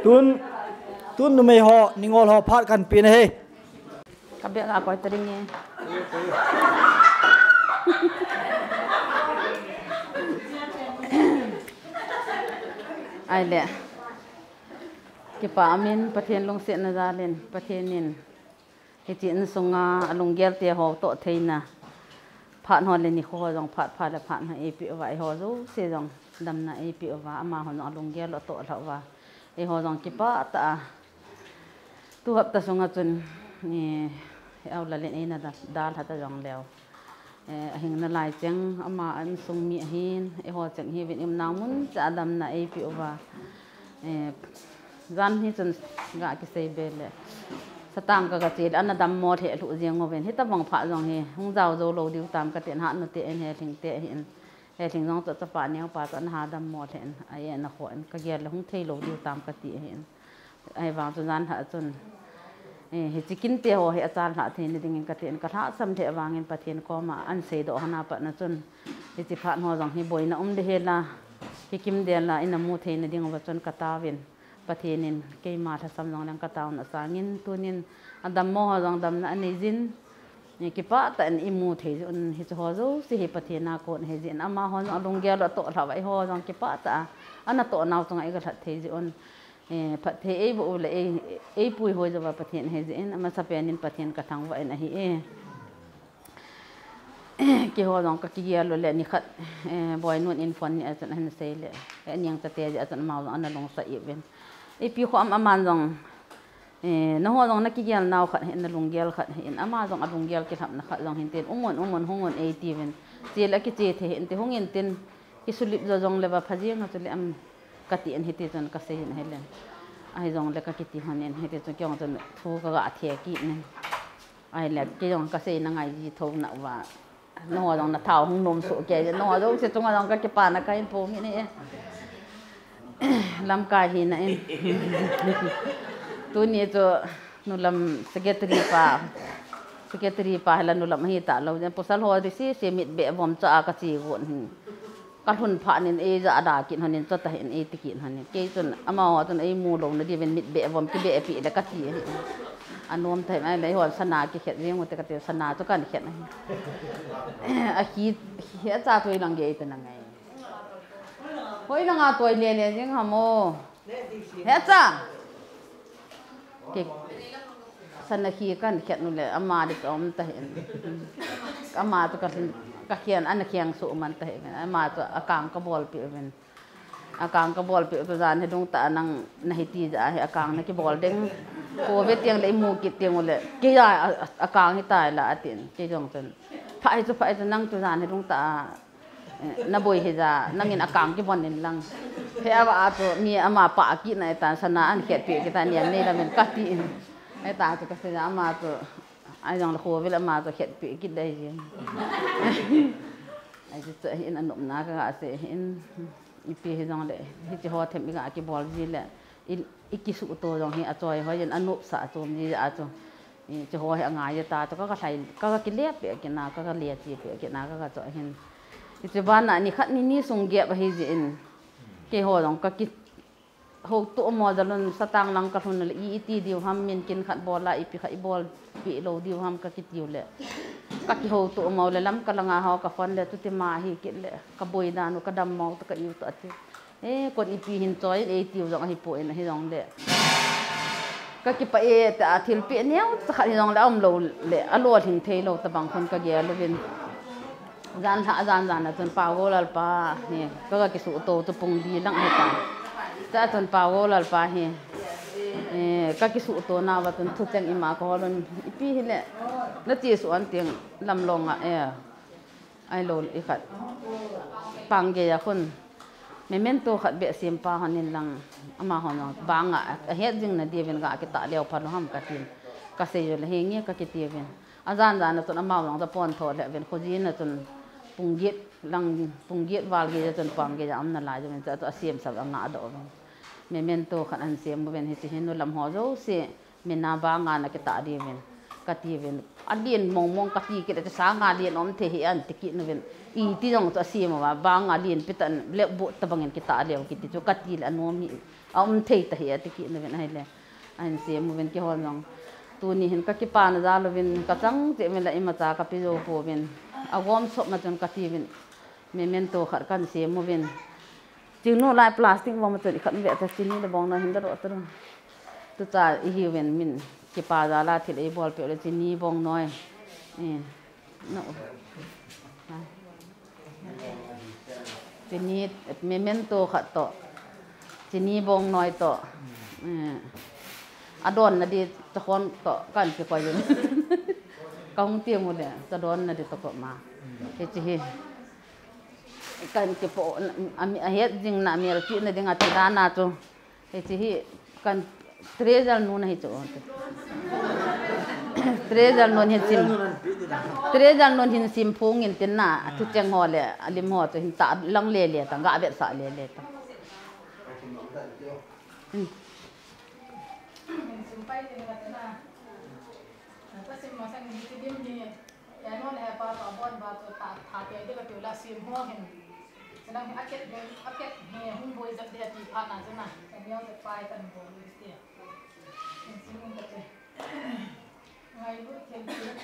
Tun, tun numei ho, ningol ho phat kahin pe nahi. Ka bag a koi ta ding e. Ahile. Kipah umin Pathen lungsetna jal in, Pathen in. Hiche insunga alunggel te ho toh theina. Phat ho le nikho ho jong phat pha le phat ho eipeh uva, eiho jouse jong damna eipeh uva, amaho jong alunggel u atoh lhah uva. Eiho jong kipah tah a. Tu hapta sunga chun, eh, Aulal in eina da, dalha ta jong leu. Eh, ahing nalai cheng, ama insung mi ahin, eiho cheng hi vin imnau mun cha damna eipeh uva. Eh, jan hi chun ga kisei be le. Satang ka ga che le, ana dammo lheh lhuh jeng uvin. Hitabang phat jong hi, hung jao jou lou diu tam katin, hatnu te in, Helhing te ahin. Helhing jong chu chapa neo pa chu ana ha dammo lheh in, a e ana kho in, kagel le hung thei lou diu tam kati ahin. Ahivang chu jan lhah chun, eh, hiche kin te ho hi achal lhah theina dingin katin, kalhahsam lheh vangin Pathen koma ahin seidoh hon a pat na chun, hiche phat ho jong hi boina um le hela, kikim del a ina mu theina ding uva chun kataovin. Pathen in keima lhasam jong leng kataona sangin, tunin adammo ho jong damna anei jin, eh, kipah tah in imu thei jeh un, hiche ho jouse hi Pathen a kon ahi jeh in, amaho jong alunggel u atoh lhah uva, eiho jong kipah tah a, ana toh nau chunga iga lhat thei jeh un, eh, phatthei eiboh u le ei, eipui hoi jouva Pathen ahi jeh in, amasapen in Pathen kathangvah in ahi e. Keiho jong kakigel u le nikhat, eh, Boinun in phone ni a chun ahin sei le. Eh, niang chate jeh a chun amau jong ana lungsa iuvin. Ipi kho am aman jong, eh, nangho jong nakigel nau khat hin, nalunggel khat hin, ama jong alunggel kilhapna khat jong hin tin, umun, umun, hungun eitiuvin. Che le kiche thei hin ti, hungin tin, kisulip jo jong le va pha jeng a chule am kati in hiti chun kasei in ahile. Ahi jong le kakiti hon in hiti chun kei jong chun thu kaga the kit in. Ahile, kei jong kasei na ngai ji tho na uva. Nangho jong nathao hung nom soh kei, nangho jong se chunga jong kakipana kahin phong in e. Lamkai hina in. Tuni chu nulam secretary pa, secretary pa hila nulam hita lou. Pasal ho ri si, si mit be vom cha a kachi gon hin. Kalhun phat nin eija ada kit hon in, chota hin eiti kit hon in. Kei chun, amaho chun eimu lou na diuvin mit be vom kibe pi le kati ahi. Anom thei mai le, hon sana kikhet jeng ute kati, sana chu kan khet ahi. Ahi, hi acha toi lang gei te na ngai. Hoi langa toi le le jeng ham o. He cha. Ke, sana khi kan khet nu le, ama di ka um ta hin. Ama tu ka, ka khian, ana khiang su man ta hin. Ama tu akang ka bol pi uvin. Akang ka bol pi u tu jan hi dung ta nang na hi ti ja hi akang na kibol ding. Ko ve tiang le imu kit tiang u le. Ke ya a, a, akang hi tai la atin. Ke jong chun. Pha hi chu, pha hi chu nang tu jan hi dung ta. Eh, na boi hi ja, nangin akang kibon in lang. He ava a chu, mi ama pa a kit na eta, sana an khet pi kita niam nei lamin kati in. Eta chu kasi ja ama chu, ai jong le khovil ama chu khet pi kit dai jin. Ai chu chu hin anop na ka ga se hin. Ipi hi jong le, hichi ho them i ga kibol ji le. I, i kisu to jong hi achoi ho jin anop sa chom ji a chu. I, chu ho hi angai ta chu ka ka thlai, ka ka kile pe kina, ka ka le chi pe kina, ka ka cho hin. I chu bana ni khat ni ni sung gep ahi ji in. Keiho jong ka ki ho to mo jalun satang lang ka lhun le i, i ti diu ham min kin khat bol la ipi khat i bol pi lo diu ham ka ki tiu le. Ka ki ho to mo le lam ka langa ho ka phone le tu ti ma hi kit le. Ka boi dan u ka dam mo ta ka iu ta ti. Eh, kon ipi hin choi in eitiu jong ahi poi in ahi jong le. Ka kipah e, ta thilpeh neo, cha khat hi jong le aum lou le, alolhing thei lou tabang khun ka gel uvin. Jan lha, jan jan a chun Pau Golal pa hi, ka, ka kisuh to chu pung li lang ahi ta. Cha chun Pau Golal pa hi, eh, ka kisuh to na va chun thucheng ima ka hol un, ipi hi le, na ti su an tiang lam long a, eh. Ai lo i khat. Pang gei a khun. Memento khat beh sem pa hon in lang. Ama hon lang. Bang a, a het jing na diuvin ga kita leo pha lo ham ka tin. Ka sei jo le hi nge ka kiti uvin. A jan jan a chun ama lang ta pon tho le uvin. Khojin a chun pung get lang, pung get val gei a chun pang gei a um na lai jo uvin. Cha chu a sem sa a nga do uvin. Memento khat an sem uvin hi chi hin nu lam ho jo se. Mina banga na kita diuvin, ka tiuvin. A lien mong mong ka ti kit le, sanga lien um thei hi an ti kit nuvin. I ti jong chu a sem uva, banga lien pi tan le bu tabang in kita leo kiti chu ka ti le anom hi. A um thei ta hi a ti kit nuvin ahile. Ahin sem uvin kihol jong. Tuni hin ka kipana jal uvin, ka chang che uvin la imacha ka pi jo pouvin. A gom sop ma chun ka tiuvin. Memento khat kan sem uvin. Chingnu lai plastic bong ma chun i khat ve ta chini le bong noi hin da ro ta ro. Tu cha i hiuvin min kipa jal a thil ei bol pe le chini bong noi. Eh, no. Ha. Chini memento khat to. Chini bong noi to. Eh. A don na di ta khon to kan ki koi uvin. Ka hung ti mu le ta don na di to ko ma. Ke chi hi. Kan kipo, a, a het jing na mel pi na ding a ti dan a chu. Hichi hi kan treasure nun hi chu. Treasure nun hin sim. Treasure nun hin sim phung in tin na, a thu cheng ho le, a lim ho chu hin ta lang le le ta, ga vet sa le le ta. Hmm. Ka sim masang hi ti lim hi. Eno le pa to bon ba to ta, ta pe de ka tu la sim ho hin. Sana hi aket de, aket hi hung boi jat de ti pha na sana. Ka neo de pai kan bol de ti. Sim ka te. Ngailut thilpeh.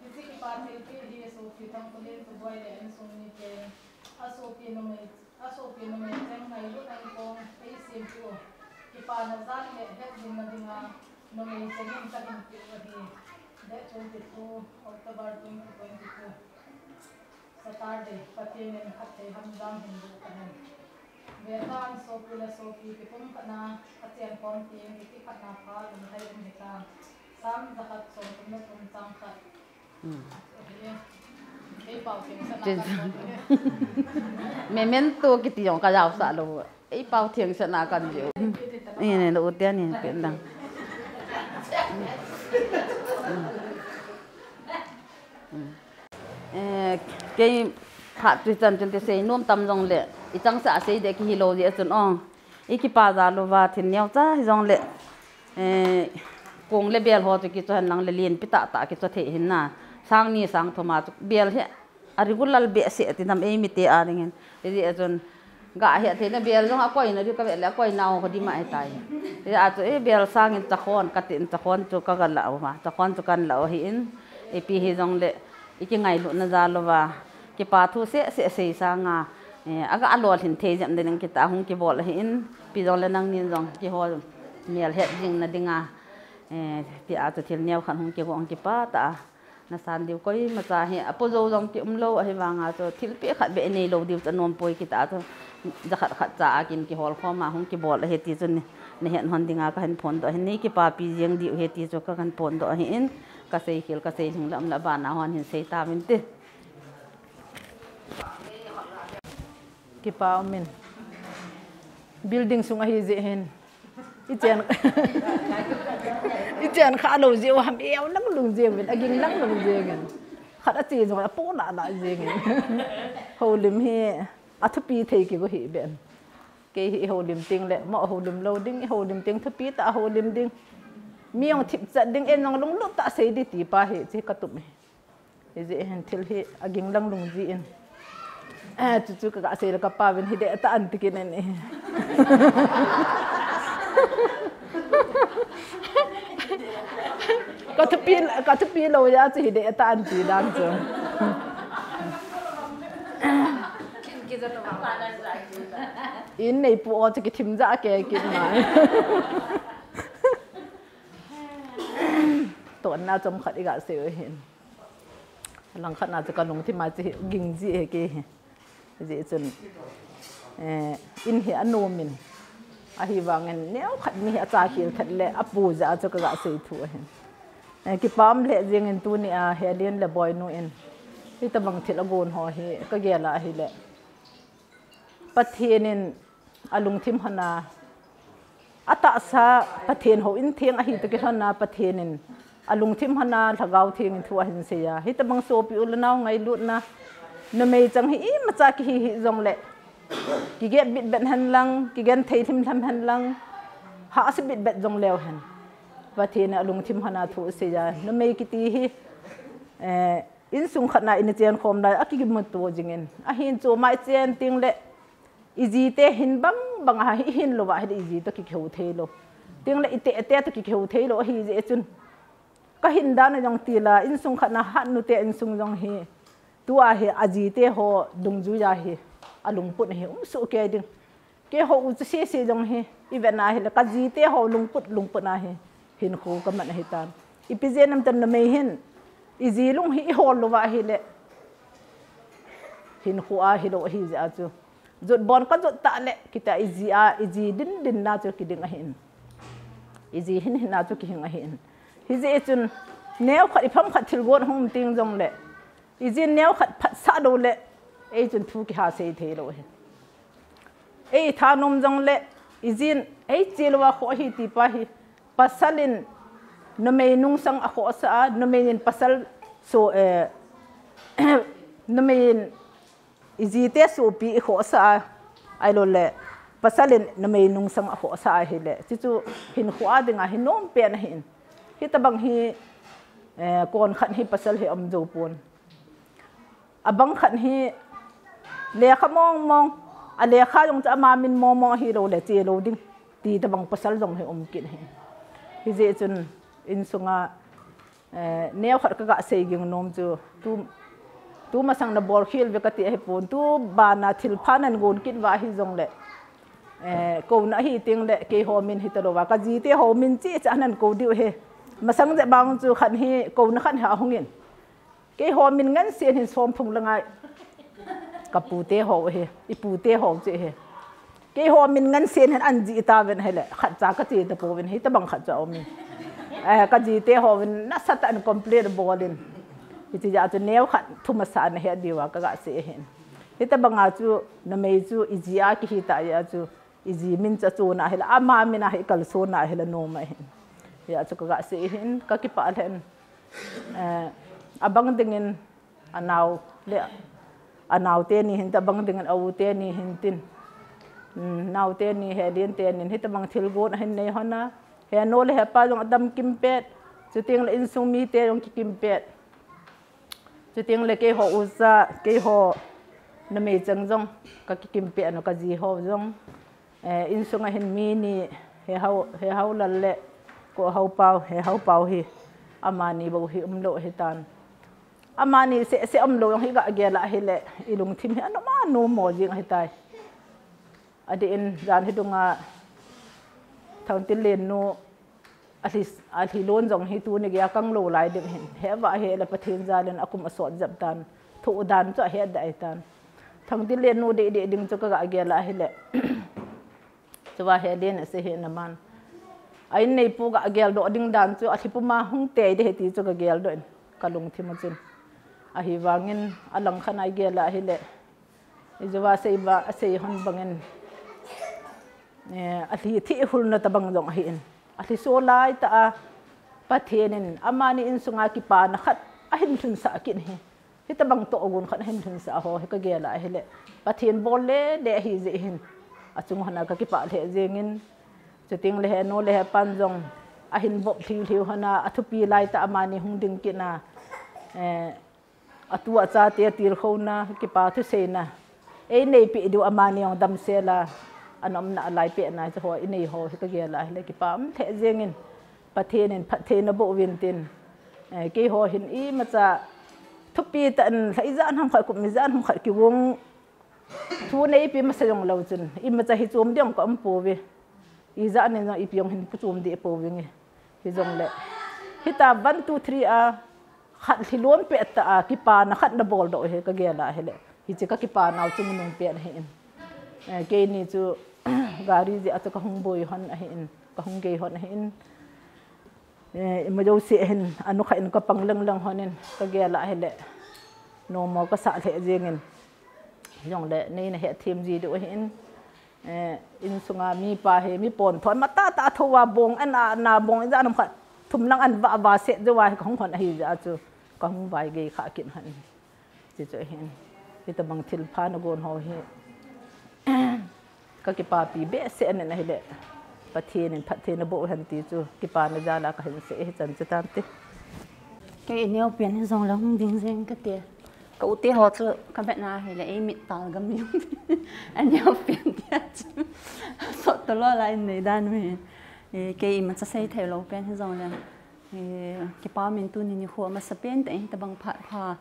Hiche kipa thilpeh hi sopi Thangkholen Suboi le insung mite. Asopi numei, asopi numei cheng ngailut ankong eisempeh u. Kipana jal le hetjingna dinga numei chengin kahin peh u ahi. Date twenty-two October twenty twenty-two. Saturday, Pathen in phatthei hamjam hin boh tahen. Vetan sopi le sopi kipumkhatna, achen khom teng, kikhatna pha, lungthai um hitan. Sam jakhat som thum le thum chang khat. Hmm. Ei pau theng sa na Memento kiti jong ka jaosah lou. Ei pau theng sa na kan jiu. Ni ne lo u te ni pe dang. Hmm. Hmm. Eh, kei phat tu chan chun te sei nom tam jong le, i chang sa sei de ki hi lo jeh chun ong. I kipa ja lou va thil neo cha hi jong le, eh, kong le bel ho chu kicho hen lang le lien pi tah tah kicho thei hin na. Sang ni sang thum a chu bel hi a regular behseh ti nam ei mite a ding hin. Hijeh chun ga he thei na bel jong a koi na di ka ve le a koi na ho di ma e tai. Hijeh a chu e bel sang in chakhon ka tin chakhon chu ka ga la u va. Chakhon chu kan la u hi in. Ipi hi jong le i kingailutna ja lou va, kipa thu seh seh sei sanga, eh, aga alolhin thei jep ding kita hung kibol ahi in, pi jong le nangnin jong kihol mel het jing na dinga, eh, ti a chu thil neo khat hung kigo hung kipa ta a, na san diu koima cha hi, apo jo jong ki um lou ahi vanga chu thil pe khat be nei lou diu cha nom poi kita chu, ja khat khat cha a kin kihol khom a hung kibol ahi ti chu ni, na het hon dinga ka hin phon doh ahi, nei kipa pi jeng diu ahi ti chu ka kan phon doh ahi in, ka sei khel, ka sei hing lam la bana hon hin sei ta min te. Kipa um in. Building sung ahi jeh hin. I chen, i chen kha lou jeh u ham eu lang lung jeng in, a ging lang lung jeng in. Khat a che jong a po na na jeng in. Holim hi a thupi thei ki go hi ben. Kei hi holim ting le, mo holim lou ding, holim ting thupi ta holim ding. Mi ong thip chat ding, en jong lunglut ta sei di ti pa hi, chi ka tum hi. Hijeh hin thil hi a ging lang lung ji in. Eh, chu chu ka ga sei le ka pa vin hi de ta an tikin en e. Ka thupi, ka thupi lou ya chu hi de ta an ti dan chu. In nei pu o chu ki thim ja ke ki ma. To na chom khat i ga sei u hin. Lang khat na chu ka lungthim a chu hi ging ji he ke hi. Ji chun, eh, in hi a nom in. Ahi vangin neo khat mi hi a cha khel khat le a pu ja chu ka ga sei thu ahi. Eh, kipa um le jeng in tuni a Helen le Boinu in. Hi ta bang thil a gon ho hi ka gel a hi le. Pathen in a lungthim hana, a tahsa Pathen houin theng ahi toh kilhonna Pathen in a lungthim hana Lhagao Theng in thu ahin sei a. Hi ta bang sopi u le nao ngailutna, numei chang hi imacha kihi hi jong le, kiget bit bet hen lang, kigen thei hlim hlam hen lang, hahsa bit bet jong leu hen. Pathen in a lungthim hana thu sei a. Numei kiti hi, eh, insung khat na in chen khom lai, a kikimuto jing in. Ahin chu mai chen ting le, i ji te hin bang bang a hi hin lou va hi i ji toh ki kheu thei lou. Ting le i te te toh ki kheu thei lou hi ji chun. Ka hin dan a jong ti la, insung khat na hat nu te insung jong hi. Tu a hi a ji te ho dungjui a hi. A lungput hi um su ke ding. Ke ho u chu se se jong hi. I ve na hi le ka ji te ho lungput lungput na hi. Hin khu ka man hi tan. I pi je nam tan na mei hin. I ji lung hi i hol lou va hi le. Hin khu a hi lou hi ji a chu. Jot bon ka jot ta le, kita i ji a, i ji din din na chu ki ding ahin. I ji hin hin na chu ki hing ahin. Hi ji chun, neo khat i pham khat thil gon hung ting jong le. I ji neo khat phat sa do le, ei chun thu ki ha sei thei lou hi. Ei tha nom jong le, i jin, ei chi lou a kho hi ti pa hi. Pasal in, numei nungsang a kho sa a, numei in pasal so, eh, numei in I jite sopi i khohsah a, ahilou le, pasal in numei nungsang a khohsah a ahile, chuchu hinkho a dinga hi nom pen ahin. Hitabang hi, eh, kon khat hi pasal hi um jou pon. Abang khat hi lekha mong mong, a lekha jong chu ama min mong mong ahilou le, che lou ding. Ti tabang pasal jong hi um kit hi. Hijeh chun insunga, eh, neo khat ka ga sei ging nom chu, tu, tu masang na bol khel ve kati ahi pon, tu bana thil pha nan gon kit va ahi jong le, eh, kouna ahi teng le, keiho min hita lou va, ka jite ho min chi cha nan ko diu ahi. Masang je bang chu khat hi, kouna khat hi ahung in. Keiho min ngan sen hin som phung la ngai. Ka pute ho hi, i pute ho chu hi. Keiho min ngansen hin an jih tauvin ahile, khat cha ka che tapouvin, hitabang khat chu aumin. Eh, ka jite hovin nasatah in complain bolin. Hitia chu neo khat thu masa nahet diuva ka gasei ahin. Hitabanga chu numei chu i ji a kihi tah jeh a chu, i ji min chu achuna ahile, ama min a hi kalsona ahile nom ahin. Hijeh a chu ka gasei ahin, ka kipah lheh in. Eh, abang dingin, anao le, anao teni hin tabang dingin, a u teni hin tin. Hmm, nao teni, Helen teni hin hitabang thilgon ahin nei hon a. Henu le hepa jong adam kimpet. Chuteng le insung mite jong kikimpet. Chuteng le keiho ucha, keiho numei chang jong ka kikimpet u, ka ji ho jong. Eh, insunga hin mi ni, he hau, he hau lal le, ko hau pau, he hau pau hi, amani bou hi umlou hitan. Amani seh seh umlou jong hi gagel a ahile, i lungthim hi anom anom mo jing ahitai. Adeh in jan hi dunga, Thangtinlen nu, Alhi, alhi lon jong hi tuni geiya kanglou lai ding hin. Heva hile Pathen jalin akum asot jep tan. Thoh dan chu ahet deh ahitan. Thangtinlen nu deh deh ding chu ka gagel a ahile. Chuva Helen asei hi naman. A in neipu gagel doh ding dan chu alhi puma hung tei deh hi ti chu ka geldoh in. Ka lungthim a chun. Ahivangin alangkhat a i gel a ahile. Hijuva asei ba, asei hon bangin, eh, alhi thihulna tabang jong ahin. Alhi so lai tah a, Pathen in amani insunga kipana khat ahin lhunsah kit hi. Hitabang tohgon khat ahin lhunsah ho hi ka gel a ahile, Pathen bol le le ahi jeh hin. Achung hon a ka kipah lheh jengin. Chuteng le henu le hepan jong ahin vop lhiu lhiu hon a, athupi lai tah a amani hung ding kit na, eh, atu achate tilkhouna, kipa thuseina. Ei neipeh diu amani jong damsel a, ana umna lai pehna chu ho, i nei ho hi ka gel a ahile kipa um lheh jengin. Pathen in phattheina boh uvin tin. Eh, keiho hin imacha thupi tah in, lha ijat ham khat, kum ijat ham khat kigong thu neipe masa jong lou chun, imacha hi chom ding ka um pouve. Ijat nin jong ipi jong hin kichom deh pouvinge. Hijongle, hita one, two, three a, khat lhilon pet tah a, kipana khat nabol doh hi ka gel a ahile. Hiche ka kipana u chungnung pen ahin. Eh, keini chu gari jeh a chu ka hung boi hon ahin, ka hung gei hon ahin. Eh, ima jouse hin, anu khat in ka pang leng leng hon in, ka gel a ahile. Nomo ka sah lheh jengin. Jongle, neina hetthem ji diu ahin. Eh, insunga mipa hi, mi pon thon, mata tah a thou a bong, an a, na bong, ijat ham khat, thum lang an vah vah set jou a hi ka hung hon ahi jeh a chu, ka hung vai gei kha kit hon. Hiche chu ahin. Hitabang thilpha nagon ho hi. Ka kipapi behseh in ahile. Pathen in phattheina boh hen ti chu, kipana jal a ka hin sei hi chan chu tante. Kei i neo pen hijongle hung ding jeng kate. Ka u te ho chu ka vet na ahile, ei mit tal gam jong. A neo pen tia chu. Sot to lo la in nei dan u hi. Eh, kei imacha sei thei lou pen hijongle. Eh, kipa min tuni nikho amasapen tah in hitabang phat pha.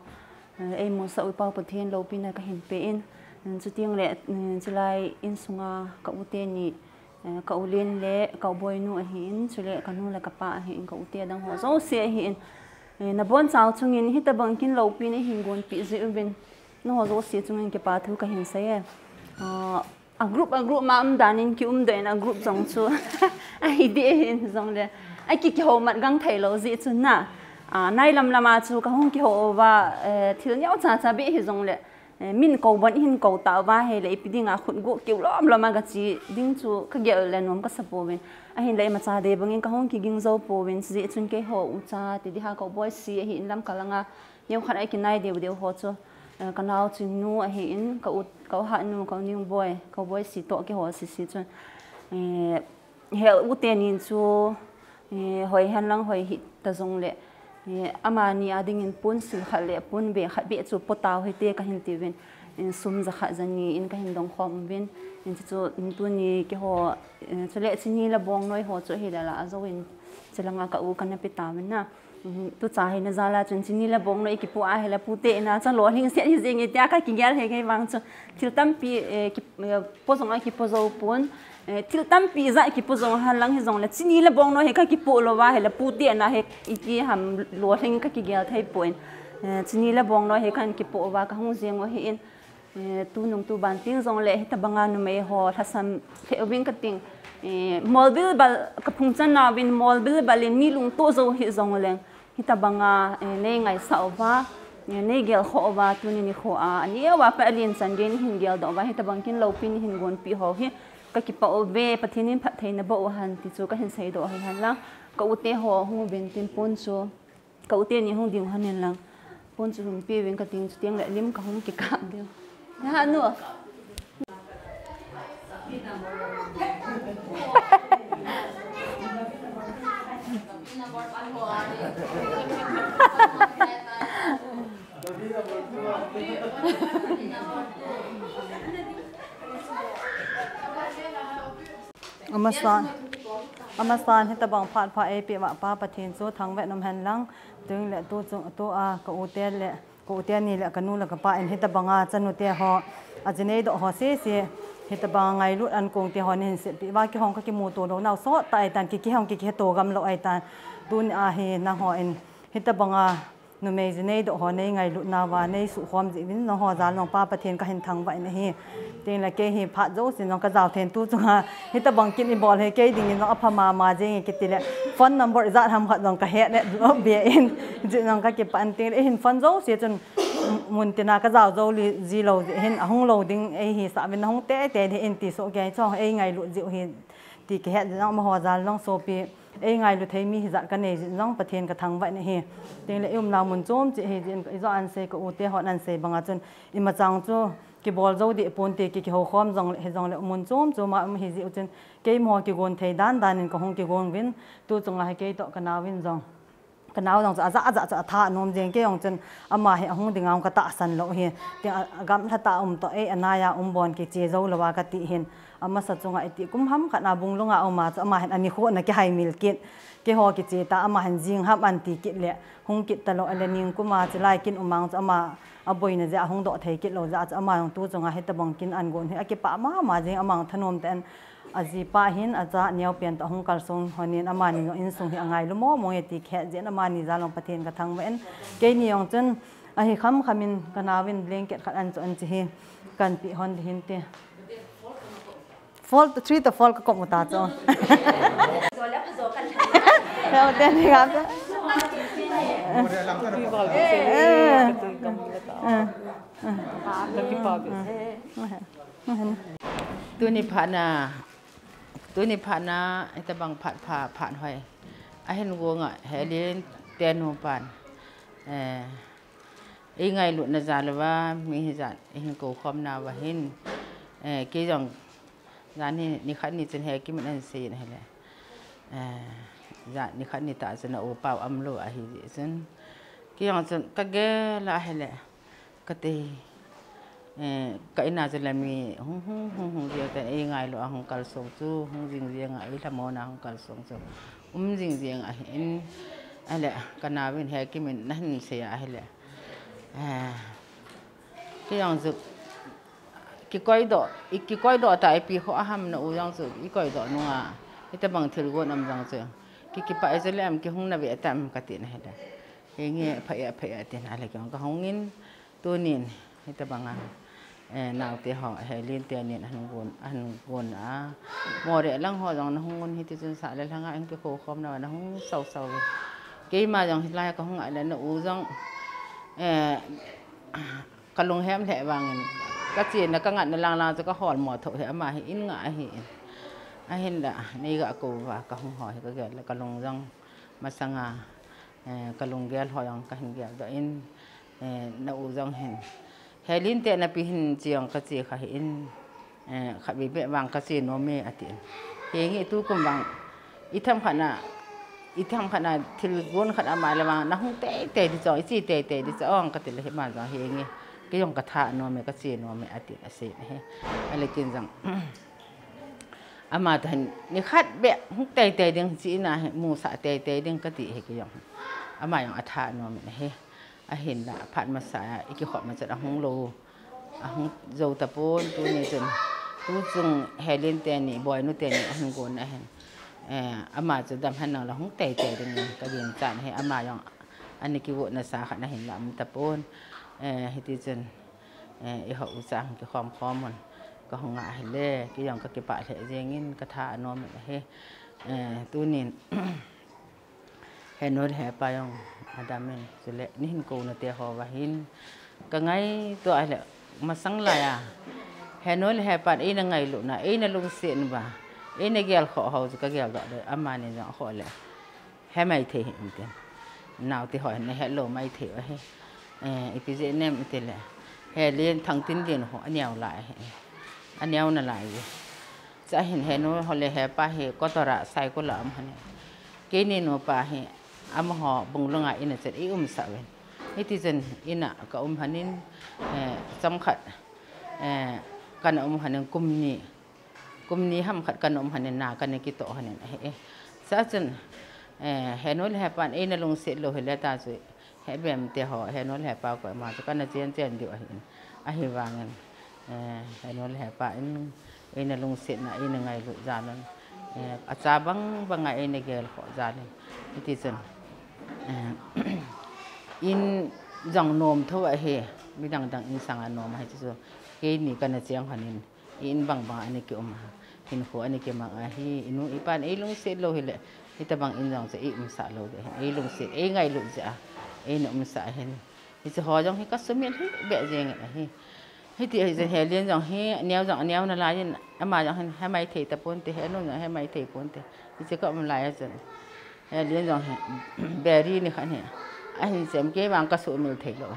Eh, eimusah u Pa Pathen loupina ka hin pe in. Eh, chuteng le, eh, chulai insunga ka u teni, eh, ka u Len le ka u Boinu ahin, chule ka nu le ka pa ahin, ka u te adang ho jouse ahin. Eh, nabonchau chungin hitabang kin loupina hin gonpeh jeh uvin. Nangho jouse chungin kipa thu ka hin sei e. Ah, a group, a group ma um dan in ki um doh in a group jong chu. Ahi deh hin jongle. A ki, kihou mat gang thei lou jeh chun na. Ah, nailam lam a chu ka hung kihou uva, eh, thil neo cha cha beh hijongle. Eh, min kou bon hin kou tauva ahile ipi dinga khut guh keu lom lom a ka che ding chu ka gel le nom ka sa pouvin. Ahinla imacha dei bangin ka hung kiging jou pouvin, chujeh chun keiho ucha ti ding ham, ka u Boisi ahin Lamka langa neo khat a i kinai deu deu ho chu, eh, ka nao Chingnu ahin, ka u, ka u Hatnu, ka u Ningboi, ka u Boisi toh keiho sese chun, eh, he u tenin chu, eh, hoi hen lang hoi hih ta jongle, eh, amani a dingin pon sil khat le pon be khat beh chu po tau hite ka hin tiuvin, eh, sum jakhat jani in ka hin dong khom uvin, in chu, chu tuni keiho, eh, chule chini le bongnoi ho chu ahile la a jouvin, chulanga ka u kana pe tauvin na. Mhm, tucha hi na jal a chun chini le bongnoi i kipoh ahile pute in a cha lolhing set hi jeng e tia ka kigel he kei vang chu. Thil tampi, eh, ki, eh, po jong a kipo jou pon. Eh, thil tampi ja kipo jou hen lang hijongle chini le bongnoi hi ka kipoh lou va ahile pute in a hi iti ham lolhing ka kigel thei pon. Eh, chini le bongnoi hi kan kipoh uva ka hung jeng u ahin. Eh, tunung tuban teng jongle hitabanga numei ho lhasam lheh uvin kating. Eh, molbil bal kaphung chan nauvin molbil bal in mi lungto jou hih jongleng hitabanga, eh, nei ngaisah uva, eh, nei gelkhoh uva, tuni nikho a, aneo a pat alen chan gei neihin geldoh uva, hitabang kin loupi neihin gonpeh ho hi kakipah uve, Pathen in phattheina boh uhen ti chu kahin seidoh ahi henlang. Ka u te ho hung uvin tin pon chu, ka u teni hung ding hen lang. Pon chu hung pe uvin kating, chuteng le lim kahung kikap diu. Nahanu. Amasan, amasan hitabang phat pha eipeh uva Pa Pathen chu thangvah in um hen lang. Teng le tu chu, tua ka u te le, ka u teni le kanu le kapa in hitabanga chanu te ho, ajinei doh ho sese, hitabanga ngailut ankong te ho neihin sepeh uva, kihong kakimuto lou nau sot tah ahitan, kiki hong kikiheto gam lou ahitan. Tuni a hi nangho in hitabanga numei jinei doh ho nei ngailut nauva, nei suhkhom jeh uvin nangho jal nong Pa Pathen kahin thangvah in ahi. Teng le kei hi phat jouse nong kajao thei in tu chunga hitabang kin ibol hi kei dingin nong apha mama jenge kiti le phone number ijat ham khat nong kahet le be in jeh nong kakipah in teng le eihin phone jouse chun mun tina kajao jou li ji lou jeh hin ahung lou ding eihisah uvin nahung teitei ding in ti soh kei chong ei ngailut jeh u hi ti kihet jeh nong amaho jal nong sopi. Ei ngailu thei mi hijat kanei jeh jong Pathen kathangvah in ahi. Teng le i umnau mun chom cheh ahi jeh in, ijat a ansei ka u te hon ansei banga chun, imacha chu kibol jou deh ponte ki, kihoukhom jongle, hijongle mun chom chom a um ahi jeh u chun, keima ho kigon thei dan dan in kahung kigon uvin, tu chunga hi kei toh kanau in jong. Kanau jong chu ajah ajah chu atha nom jeng, kei jong chun ama hi ahung dinga jong katahsan lou ahi. Teng a, agamlha tah a um toh, ei anai a um bon kiche jou lou a kati hin. Amasa chunga iti kum ham khat na bung lunga uma chu ama hin anikho na kihaimil kit. Keiho kiche ta ama hin jing ham anti kit le. Hung kit talou ale ningkum a chilai kin umang chu ama aboina jeh a hung doh thei kit lou jeh a chu ama jong tu chunga hitabang kin angon hi akipah mama jeng ama jong thanom tah in ajipa hin acha neopen toh hung kalsong honin amani jong insung hi angailu momo e ti khet jeh in amani jal jong Pathen kathangvah in keini jong chun ahi khamkham in kanau in blanket khat ancho anchi hi kanpeh hon ding hin ti. Four to, three to four kakop u ta chu. Leo ten hi ga. Tuni phat na, tuni phat na, hitabang phat pha, phat hoi. Ahin gonga, Helen tenu pan. Eh, Ei ngailutna jal uva, mi hijat, eihin koukhom nauva hin. Eh, kei jong, jan hi, nikhat ni chun Hekimin ansei in ahile. Eh, jan nikhat ni tah chun a upa u umlou ahi jeh chun. Kei jong chun, kagel a ahile. Kati, eh, ka in a chu le mi, hung, hung, hung, hung, jeng te, ei ngailu a hung kalsong chu, hung jing jeng a, ei lhamon a hung kalsong chu. Um jing jeng ahin, ahile, kanaovin Hekimin nahin sei a ahile. Eh, kei jong chu, kikoidoh, i kikoidoh ta ipi kho aham na u jong chu, ikoidoh nunga, hitabang thilgon um jong chu. Ki, kipah e chu le am kihung na ve tam kati na ahile. Henge, pha e, pha e, tin ahile kei jong kahung in, tunin, hitabanga, eh, naote ho, Helen teni in ahin gon, ahin gon a. Moreh lang ho jong nahung un hiti chun sah le lhanga in kikoukhom nauva nahung sao sao ve. Keima jong hilai kahung a le na u jong, eh, kalunghem lheh vangin. Kachena kangatna lang lang chu kaholmo tho hi ama hi in nga ahin. Ahinla, nei ga kou uva kahung ho hi kagel le kalung jong masanga. Eh, kalunggel ho jong kahin geldoh in, eh, na u jong hin. Helen te napi hin che jong kache kha hih in, eh, khatvei beh vang kache nom e atin. Henge tukum vang, ithemkhat na, ithemkhat na thilgon khat ama le vang, nahung teitei di chu, iche teitei di chu, ong kati le hima jong henge. Kei jong katha nom e, kache nom e atin asei na hi. Ahile ken jong. Ama toh hin, nikhat beh, hung teitei ding, chi ina hi, musah teitei ding kati hi kei jong. Ama jong atha nom in ahi. Ahinla, phat masa a, ikikhop ma chun ahung lou. Ahung jou tapon, tuni chun. Tu chung Helen teni, Boinu teni, ahin gon ahin. Eh, ama chu dam hen nang la hung teitei ding, kagin chan hi, ama jong. Ani kivotna sa khat ahinla, um tapon. Eh, hiti chun. eh, i ho u chang kikhom khom un. Ka hung a hile, kei jong ka kipah lheh jeng in, ka tha anom in ahi. Eh, tunin, he nu le he pa jong adam in, chule, nei hin kou na te ho va hin, ka ngaito a le, masang lai a. He nu le he pan, eina ngailutna, eina lungsetna va, eina gel khoh ho chu ka gel doh le, amani jong ho le. He mai thei hih in tin. Nau ti ho hin na he lou mai thei ahi. Eh, ipi jeh nem iti le. He Lien, Thangtinlien ho, aneo lai ahi. Aneo na lai ahi. Cha hin he nu ho le he pa hi Kotor a Saikul a um hon e. Keini nupa hi amaho Bunglung a in a chun i umsah uvin. Hiti chun in a ka um hon in, eh, chomkhat, eh, kana um hon in kum ni, kum ni ham khat kana um hon in na kana kitoh hon in ahi e. Cha chun, eh, he nu le he pan eina lungset lou hile ta chu, He bem te ho, he nu le he pa koima chu kana chen chen diu ahin. Ahivangin, eh, he nu le he pa in, eina lungsetna, eina ngailut jal un. Eh, acha bang banga eina gel khoh jal in. Hiti chun, eh, in jong nom tho ahi, midang dang in sanga nom ahi chu. Keini kana cheng hon in. I in bang bang a ana ki um a, hinkho ana kimang ahi, i nu i pan ei lungset lou hile, hitabang in jong chu ei umsah lou ding ahin, ei lungset, ei ngailut jeh a, eina umsah ahin. Hiche ho jong hi ka sumil hih beh jeng in ahi. Hiti ahi chun he Lien jong hi, aneo jong aneo nalai in, ama jong hin he mai thei tapon te, he nu jong he mai thei pon te. Hiche ka um lai a chun. He Lien jong hi, beri ni khat hi. Ahin chem kei vang ka sumil thei lou.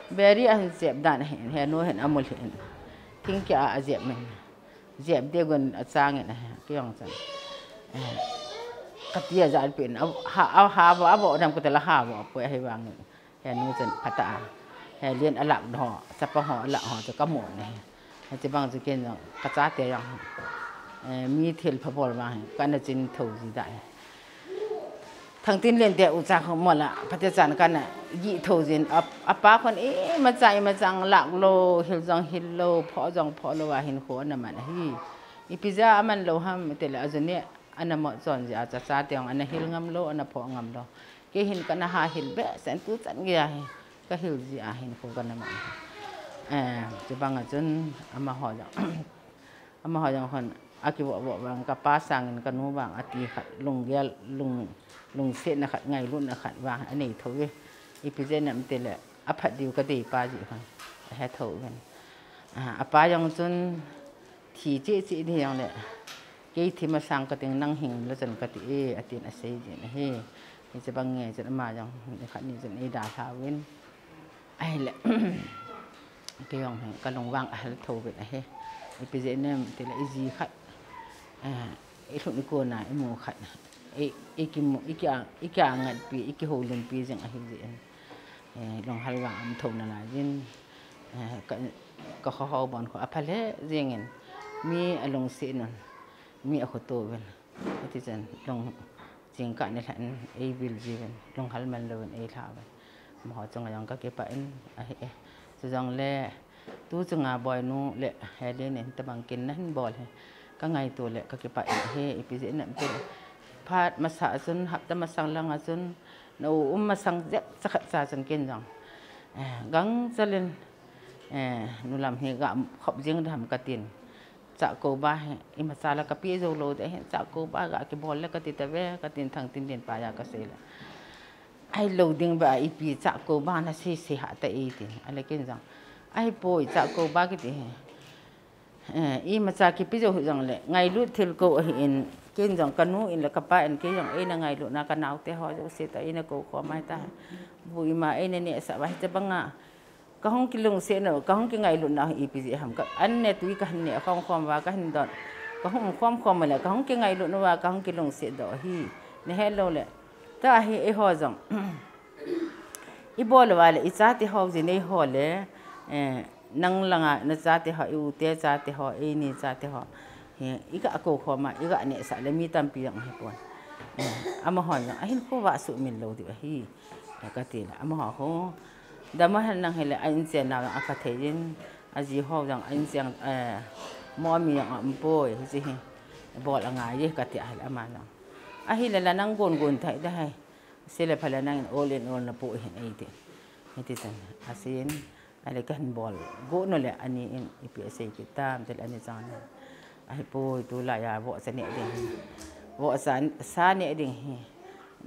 Beri ahin chem dan ahin, he nu hin amu lheh in. Thingkia a ajep min. Jep ding gun achang in ahi, kei jong chun. Eh, kati a jat pin, a, ha, a, ha, vo, a vo, dam kati la ha, vo, poi ahi vang in. He nu chun phatah a. He Lien alak ho, chapa ho, alak ho, chu ka mu in ahi. Hiche bang chu kei jong, ka chate jong. Eh, mi thilpha bol vang hi, kana chin tho ji da hi. Thangtinlien te ucha khu mola, phatechan kana gih tho jin, a, apa khun imacha, imacha lak lou, hil jong hil lou, phoh jong phoh lou a hinkho ana man ahi. Ipi jeh a aman lou ham, itile ajuni ana mo chon jeh a, cha, chate jong ana hil ngam lou, ana phoh ngam lou. Kei hin kana ha hil behseh in tuchan gei a hi, ka hil jeh a hinkho kana man ahi. Eh, chubang a chun amaho jong. Amaho jong khun, akivoh voh vang, ka pa sangin ka nu vang, ati khat, lunggel, lung, lungsetna khat, ngailutna khat vang, anei tho uve. Ipi jeh inem itile, aphat diu ka deipa jeh khun, ahe tho uvin. A, apa jong chun, thi cheh cheh ding jong le, kei thi masang kating nang hing le chun kati e, atin asei jin ahi. Hiche bang nge chun ama jong, nikhat ni chun eidalha uvin. Ahile, kei jong hi, ka lungvang ahal tho uvin ahi. Ipi jeh inem itile iji khat, eh, ilhun ikon a imu khat, i, ikimu, iki a, iki angatpi, ikihoulimpi jing ahi jeh in. Eh, lunghal vang aum tho nalai jin. Eh, ka, ka kho ho bon khu apha lheh jeng in. Mi alungset un, mi akhoto uvin. Hiti chun lung jingkah nilhah in eivil jiuvin, lunghal man louvin eilha uvin. Amaho chunga jong ka kipah in ahi e. Chujongle, tu chunga Boinu le Helen in tabang kin nahin bol hi ka ngaito le ka kipah in ahi, ipi jeh inem itile. Phat masa a chun, hapta masang lang a chun, na u um masang jep cha khat cha chun ken jong, eh, gangchel in, eh, nu lam hi ga khop jing dam katin. Chahkouba hi, imacha la kape jou lou ding ahin, chahkouba ga kibol le kati tave, katin Thangtinlien pa a kasei le. Ahilou ding ba ipi chahkouba nasei sei hih ta e tin, ale ken jong. Ahipoi chahkouba kiti hi. Eh, imacha kipe jou hih jongle, ngailut thil kou ahin, ken jong ka nu in le ka pa in kei jong eina ngailutna ka naote ho jouse toh eina kou khom ahi ta. Bu ima eina nehsah uva hiche banga. Ka hung kilungset nau, ka hung kingailutna hi ipi jeh ham ka, an ne tui ka hin ne khom khom uva ka hin don. Ka hung um khom khom le, ka hung kingailut nauva, ka hung kilungset doh ahi. Nahe lou le. Tua hi eiho jong. Ibol uva le, ichate ho jin eiho le, eh, nang langa, nachate ho, i u te chate ho, eini chate ho. Hi, iga kou khom a, iga nehsah le, mi tampi jong ahipon. Eh, amahon jong, ahinkho uva sumil lou diu ahi. Eh, kati le, amaho ho. Dam ahen nang hile, a inchen nau jong apha thei in, aji ho jong a inchen, eh, momi jong aumpoi, hiche hi. Bol angai e kati ahile ama jong. Ahile la nang gon gon thei da hai. Sele phala nangin all in all napo hin eiti. Hiti chun, asin, Ahile kahin bol got nu le ani in ipi asei kit tam tile ani chang in, ahipoi tulai a vohcha neh ding hi, vohcha sa neh ding hi,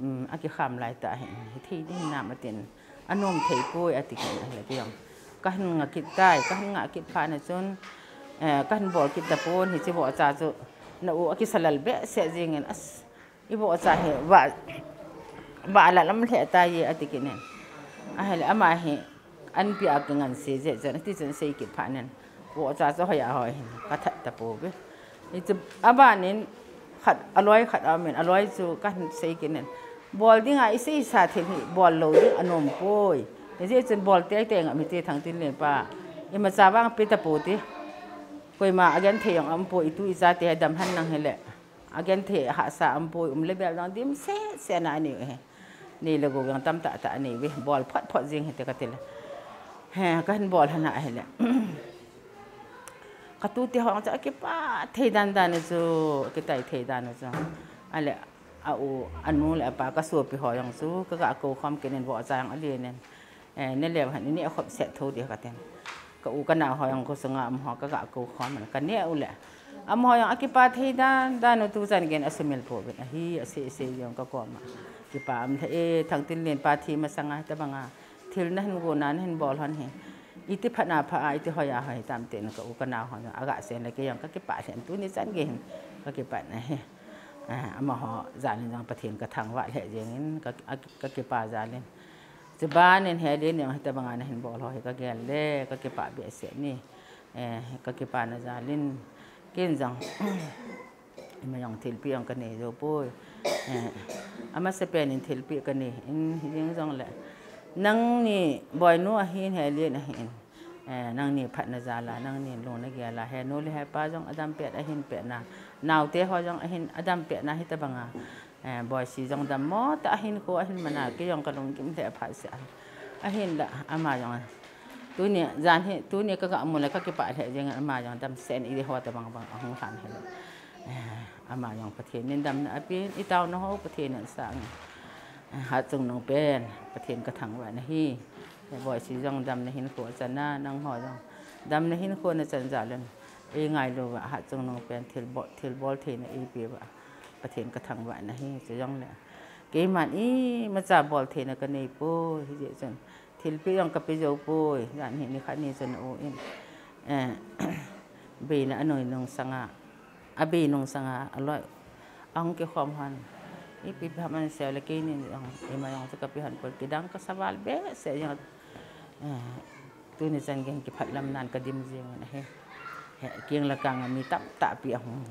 um, akikham lai tah ahin, hithei ding nam atin, anom thei poi ati kit in ahile kei jong kahin nga kit tai, kahin nga kit phat na chun, eh, kahin bol kit tapon, hiche vohcha chu na u akisa lal behseh jeng in, as, ivohcha hi vah, vah lal um lheh tai ati kit in. Ahile ama hi anpi a kinganse jeh chun, ati chun sei kit phat in, vohcha chu hoi a hoi hin kathat tapouve. Hichu aban in khat, aloi khat aum in, aloi chu kahin sei kit in, bol dinga iseisa thil hi bol lou ding anom poi. Hijeh chun bol teitei ngam hite, Thangtinlen pa, imacha vang pe tapou te. Koima agenthei jong aumpoi, itu ichate hi adam hen lang hile, agenthei hahsa aumpoi, um le bel jong dimset set na anei u hi. Nei le gou jong tamtah tah anei uve, bol phot phot jeng hite katile, he, kahin bol lhon ahile, katute ho jong chu akipah thei dan dan u chu, akitai thei dan u chu. Ahile a u, anu le apa kasopi ho jong chu kaga kou khom kit in, vohcha jong alen in, eh, neh leu hen ineh khop set tho ding katin, ka u kanao ho jong khosunga um ho kaga kou khom in kaneh u le, amaho jong akipah thei dan dan u, tuchan geiyin asumil pouvin ahi, asei sei jong kakoma, kipa um lheh e, Thangtinlen pa thi masanga hitobanga thil nahin gona nahin bol lhon hi, iti phatna pha a, iti hoi a hoi tam tin ka u kanao ho jong aga sen le kei jong kakipah lheh in, tuni chan gei hin kakipah na hi. Ah, amaho jal in jong Pathen kathangvah lheh jeng in, ka, a, kakipa jal in. Chuban in Helen jong hitobanga nahin bol ho hi kagel le kakipah behseh e. Eh, kakipana jal in, ken jong ima jong thilpeh jong kanei jou poi. Eh, amasapen in thilpeh kanei in, hijeng jongle, nangni Boinu ahin, Helen ahin, eh, nangni phatna jal a nangnin lung nagel a, henu le hepa jong adam pet ahin pet na, naote ho jong ahin adam pet na hitobanga, eh, Boisi jong dammo tah a hinkho ahin man a, kei jong kalunggim lheh phat seh a. Ahinla ama jong, tuni jan hi, tuni kaga mu le kakipah lheh jeng in, ama jong damsel in eiho tobang bang ahung lhan hile, eh, ama jong Pathen in damna apen, itaona ho Pathen in asang in, eh, Hatchungnung pen Pathen kathangvah na hi. Boisi jong damna hinkho achan a, nangho jong damna hinkho nachan jal un, eingailu uva Hatchungnung pen thilbol, thilbol theina eipeh uva Pathen kathangvah na hi. Chujongle keiman imacha bol theina kanei poi, hijeh chun thilpeh jong kape jou poi. Jan hi nikhat ni chun u in, eh, beina anoi nungsanga, abei nungsanga aloi ahung kikhom lhon, ipi ipi ham ahin sei le keinin jong ima jong chu kape lhon pon, kidang kasa val behseh jeng, eh, tuni chan geiyin kiphatlam nan kadim jeng in ahi. He, keng le kang a mi tamtah pi ahung,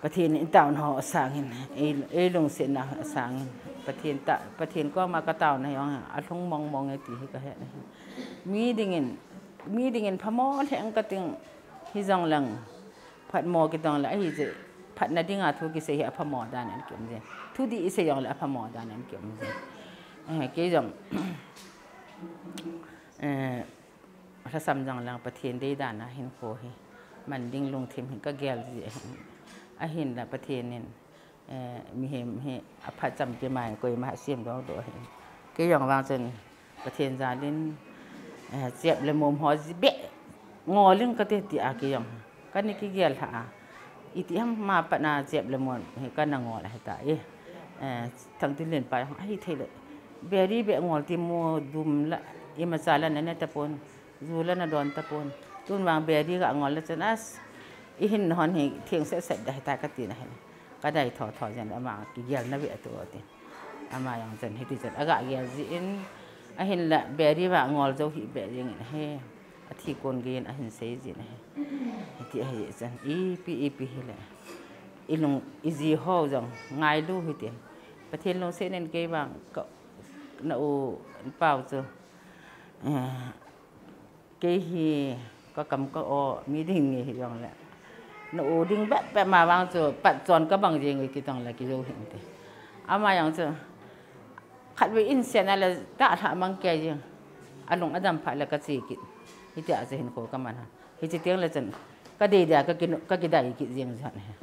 Pathen in itaona ho asang in, ei, eilungsetna asang in, Pathen tah, Pathen koma kataona jong alhung mong mong e ti hi kahet na hi. Mi dingin, mi dingin phamo lheh ing kating, hijongleng phatmo kitong le ahije, phatna dinga thu kisei hi aphamo dan in kium je. Thudih isei jongle aphamo dan in kium je. Eh, kei jong, eh, lhasam jongleng Pathen deidan a hinkho hi man ding lungthim hi kagel ji ahin. Ahinla Pathen in, eh, mihem hi aphat chamkim a koima asem doh doh ahin. Kei jong vang chun Pathen jal in, eh, chep le mom ho ji beh ngol ing kate tia kei jong kana kigel lhah a. Iti ham ma pat na chep le mom hi kana ngol ahitai. Eh, Thangtinlen pa jong ahithei le, beri beh ngol ti mo dum la, imacha la nane tapon, ju la nadon tapon. Tun vang beri ga ngol le chun as, ihin hon hi theng set set ding ahitai kati na hi. Kadei tho tho jeng, ama kigelna beh atu ati. Ama jong chun hiti chun aga gel jin, ahinla beri va ngol jou hih beh jeng in ahi. Athi kon gei in ahin sei jin ahi. Hiti ahi chun, ipi ipi hile, ilung, iji ho jong ngailu hiti. Pathen lungset in kei vang ka, na u pau chu, eh, kei hi kakam ka o mi ding nge hijongle, na u ding bep bep ma vang chu pat chon kabang jeng e kitong le kijou hinte. Ama jong chu khatvei in sen a le tahlhah mang kei jeng. Alung adam phat le kache kit. Hitia chu hinkho kaman a. Hiche teng le chun kadei dia kaki, kakidei kit jeng jong hi.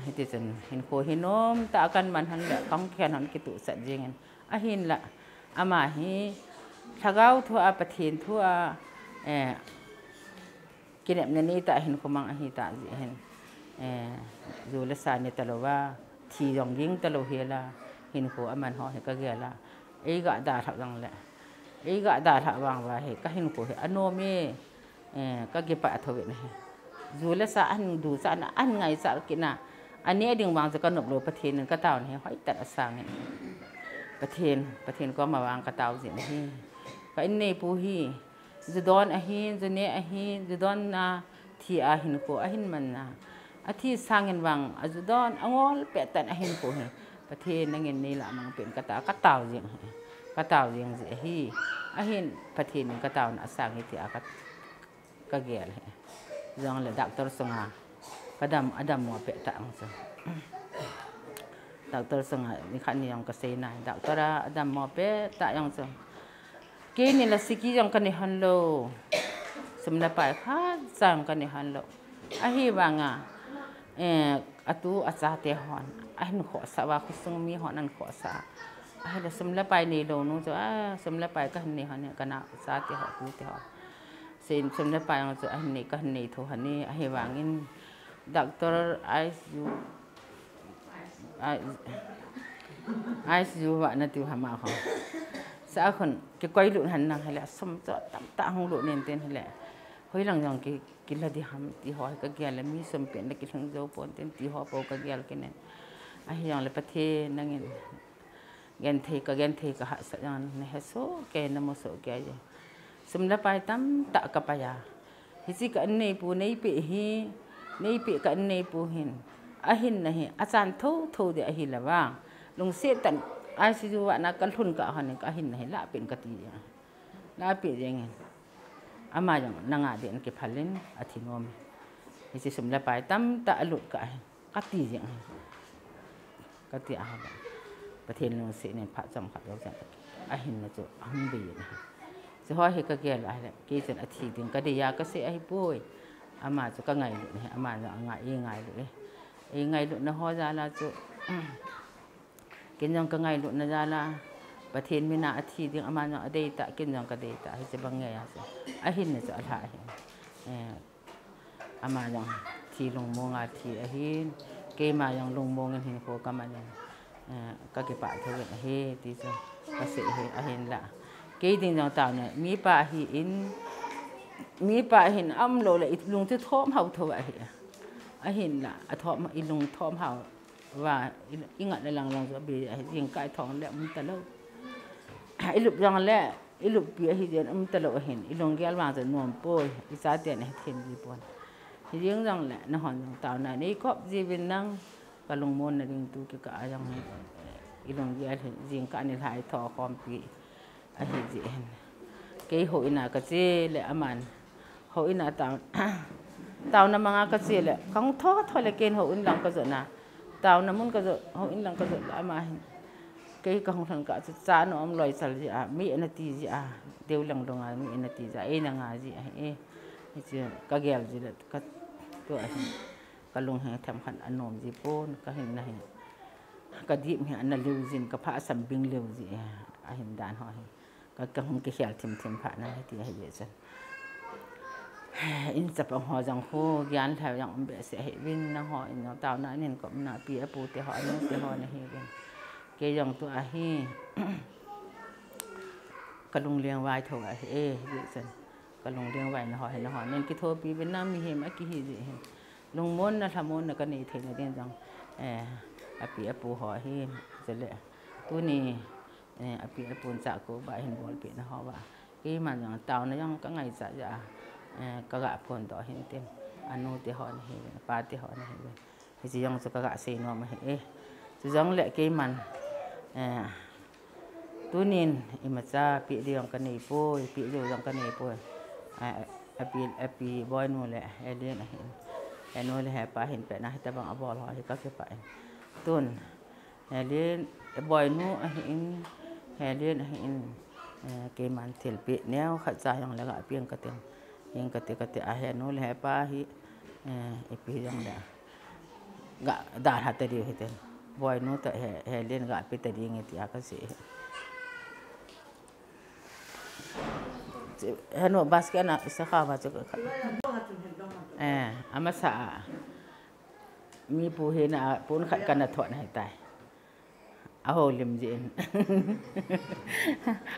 Hiti chun hinkho hi nomtah a kaman hon le kahung khen hon kituhsat jeng in. Ahinla ama hi Lhagao thu a, Pathen thu a, eh, kinepna nei tah hinkho mang ahi tah jeh hin, eh, ju le sa ne talou a, thi jong ging talou hel a, hinkho aman ho hi ka gel a, ei ga dalhah jong le, ei ga dalhah vang uva hi ka hinkho hi anom e, eh, ka kipah thou in ahi. Ju le sa ahin duchat na, ahin ngaichat kit na, aneh ding vang chu ka nop lou, Pathen in ka taona hi hoitah in asang in. Pathen, Pathen koma vang ka tao jin ahi. Ka in neipu hi, ju don ahin, ju neh ahin, ju don na, thi a hinkho ahin man na. Athi sang in vang, aju don, angol pet tah in ahinkho hi Pathen nangin nei lah mang peh in ka ta, ka tao jing hi. Ka tao jing jeh ahi. Ahin Pathen in ka taona asang e tia ka, ka gel hi. Jong le doctor sunga ka dam, adammo peh tah jong chu. Doctor sunga nikhat ni jong ka sei nai. Doctor a, adammo peh tah jong chu. Keini la siki jong ka nei hon lou. Sum le pai khatcha jong ka nei hon lou. Ahivanga, eh, atu achate hon ahin khohsah uva, khosung mi hon ahin khohsah. Ahile sum le pai neilou nu chu, a, sum le pai ka hin nei hon e, ka na chate ho, tute ho. Sei, sum le pai jong chu ahin nei, ka hin nei thou hon e, ahivangin doctor I C U, I, I C U vah na tiu hama ho. Sa khun kikoi lut hon nang hile, sum chu tamtah hung lut nen tin hile. Hoilang jong ki, kila di ham ti ho hi ka gel le, mi sum pen le kilhing jou pon tin ti ho po ka gel kit nen. Ahi jong le Pathen nangin genthei, ka genthei ka hahsat jong na hesoh kei, na musoh kei e. Sum le pai tamtah ka pai a. Hiche ka in neipu, neipeh hi, neipeh ka in neipu hin, ahinna hi achan thotho ding ahi le vang, lungset tah in I C U vah na ka lhun kah hon in, ka hinna hi lahpeh in ka ti ding. Lahpeh ding in. Ama jong na ngah ding in kiphal in athi nom e. Hiche sum le pai tamtah alut kah hin. Ka ti jeng ahi. Ka ti ahile, Pathen lungset in phat chomkhat jou jeng ahinna chu ahung bei in ahi. Chu ho hi ka gel ahile, kei chun athi ding ka dei a ka sei ahipoi. Ama chu ka ngailut ahi, ama jong angailut e. Ei ngailutna ho jal a chu, ken jong ka ngailutna jal a, Pathen min a athi ding, ama jong adei tah, ken jong ka dei tah, hiche bang ngei a chu ahinna chu alhah ahi. Eh, Ama jong thi lungmong a thi ahin, keima jong lungmong in hinkho ka man in, eh, ka kipah thou in ahi, ti chu ka sei ahi, ahinla. Kei ding jong taona, mipa ahin, mipa ahin aum lou le, i lung chu thom hao thou ahi. Ahinla, athom, i lung thom hao. Va, i, i ngat le lang lang chu abi ahi, jingkah i thong le um talou. I lup jong le, i lup pi ahi jeng um talou ahin, i lunggel vang chu nom poi, i chaten ahi them ji pon. Hijeng jong le, nahon jong taona nei kop ji uvin lang, ka lungmon na ding tu kikah a jong hi, i lunggel hi, jingkah nilhai tho khompi. Ahi jeh hin. Kei houin a ka che le aman. Houin a tao, taona manga ka che le. Ka hung tho tho le ken houin lang ka jot na. Taona mun ka jot, houin lang ka jot le ama hin. Kei ka hung lhun kah chu cha na um loi chal jeh a. Mi ana ti jeh a. Deu lang dong a mi ana ti jeh a. Ei na nga jeh a. E. Hiche ka gel ji le ka tua hin. Ka lung hi themkhat anom ji pon ka hinna hi. Ka dip hi ana liu jin ka pha asam bing liu ji ahin dan ho hi. Ka, ka hung kikhel thim thim pha na hi ti ahi jeh chun. In chapang ho jong khu, gyan lhai jong um behseh ahi uvin nangho in jong taona in kop na pi apu te ho, anu te ho na hi uvin. Kei jong tua hi. Ka lung leng vai tho ahi e, jeh chun. Ka lung leng vai na ho hi nangho. Nen kithopi uvin nang mihem akihi jeh hin. Lungmon na, lhamon na ka nei thei na ding jong. Eh, api apu ho hi, chule. Tuni, eh, api apu in cha ko ba hin bolpi na ho ba. Keiman jong taona jong ka ngaichat jeh a. Eh, ka ga phondoh hin tin. Anu te ho na hi, pa te ho na hi. Hiche jong chu ka ga sei nom ahi e. Chu jong le keiman, eh, tunin imacha pe ding jong ka nei poi, pe jou jong ka nei poi. A, api, api Boinu le Helen ahin. Henu le hepa hin pe na hitabang abol ho hi ka kipah in. Tun, Helen, Boinu ahin, Helen ahin, eh, keiman thilpeh neo khat cha jong le ga pe ing ka ting. Ing ka ti, ka ti a Henu le hepa hi, eh, ipi jong le. Ga dalha ta diu hiten. Boinu toh He, Helen ga pe ta ding e tia ka sei. Henu basket na isa kha ba chu ka. Eh, amasa a. Mi pu hina, pon khat kana thot na hitai. Aho lim jin.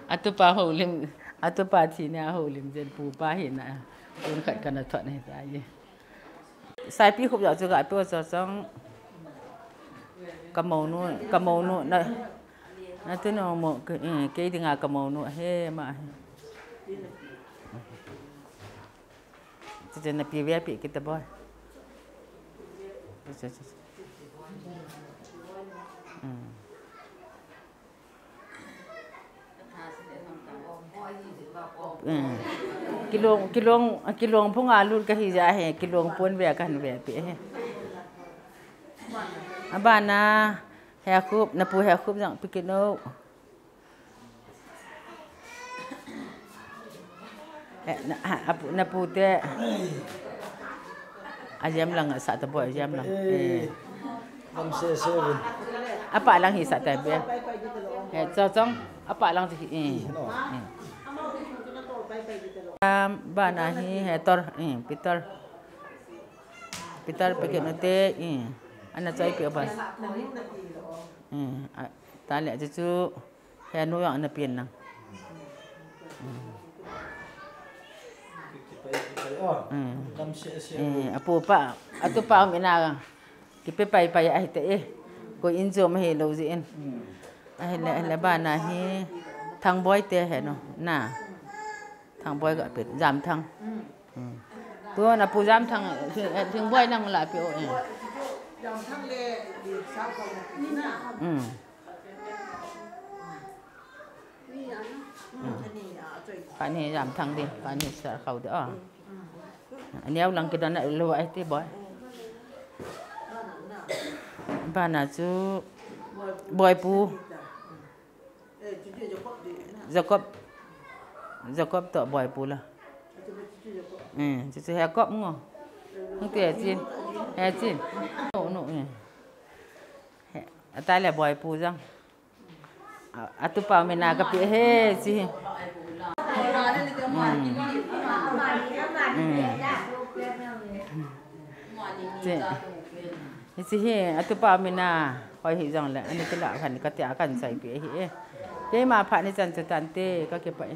Atupa ho lim, atupa thi ne aho lim jin, pupa hina. Pon khat kana thot na hitai. Saipi khup jao chu ga pe cho chong. Ka monu, ka monu na. Na tu no mo, eh, kei dinga ka monu he ma he. Chu chu na pi ve pi kita boy. Chu chu chu. Hmm. Hmm. Kilong, kilong, kilong phunga lut kahi ja he, kilong pon ve kahin ve pi he. Abana, he khup, na pu he khup jang pi kino. Eh, na, ha, apu, na pu te. A jam lang sa ta boy, a jam lang. Eh. Eh. Lam se se vin. Apa lang hi sa ta be. Eh, cho chong, apa lang hi. Eh. No. Eh. Um, bana hi, he tor, eh, Peter. Peter pe ke no te, eh. Ana choi pe ba. Eh, a, ta le chu chu. He nu yang na pian lang. Mm. Eh, apu pa, atupa um ina kipe pai pai ahi te eh. Ko in jo ma he lo ji in. Ahi le, le bana hi Thangboi te he no. Na. Thangboi ga pe, Jamthang. Mm. Tu na pu Jamthang, Thing, Thingboi nang la pe o eh. Mm. Pani Jamthang di, pani Sar khau di, ah. Ani au lang kidon na lo ai ti boy. Bana chu boy pu. Jacob. Jacob to boy pu la. Eh, chu chu Jacob ngo. Hung te chin. He chin. No, no, eh. He, ata le boy pu jang. A, atupa mina ka pe he, chi. Mm. Mm. Chi. Chi hi, atupa mina, hoi hi jong le, ani kila khan ka tia kan chai pe hi e. Keima pha ni chan chu tante, ka ke pa e.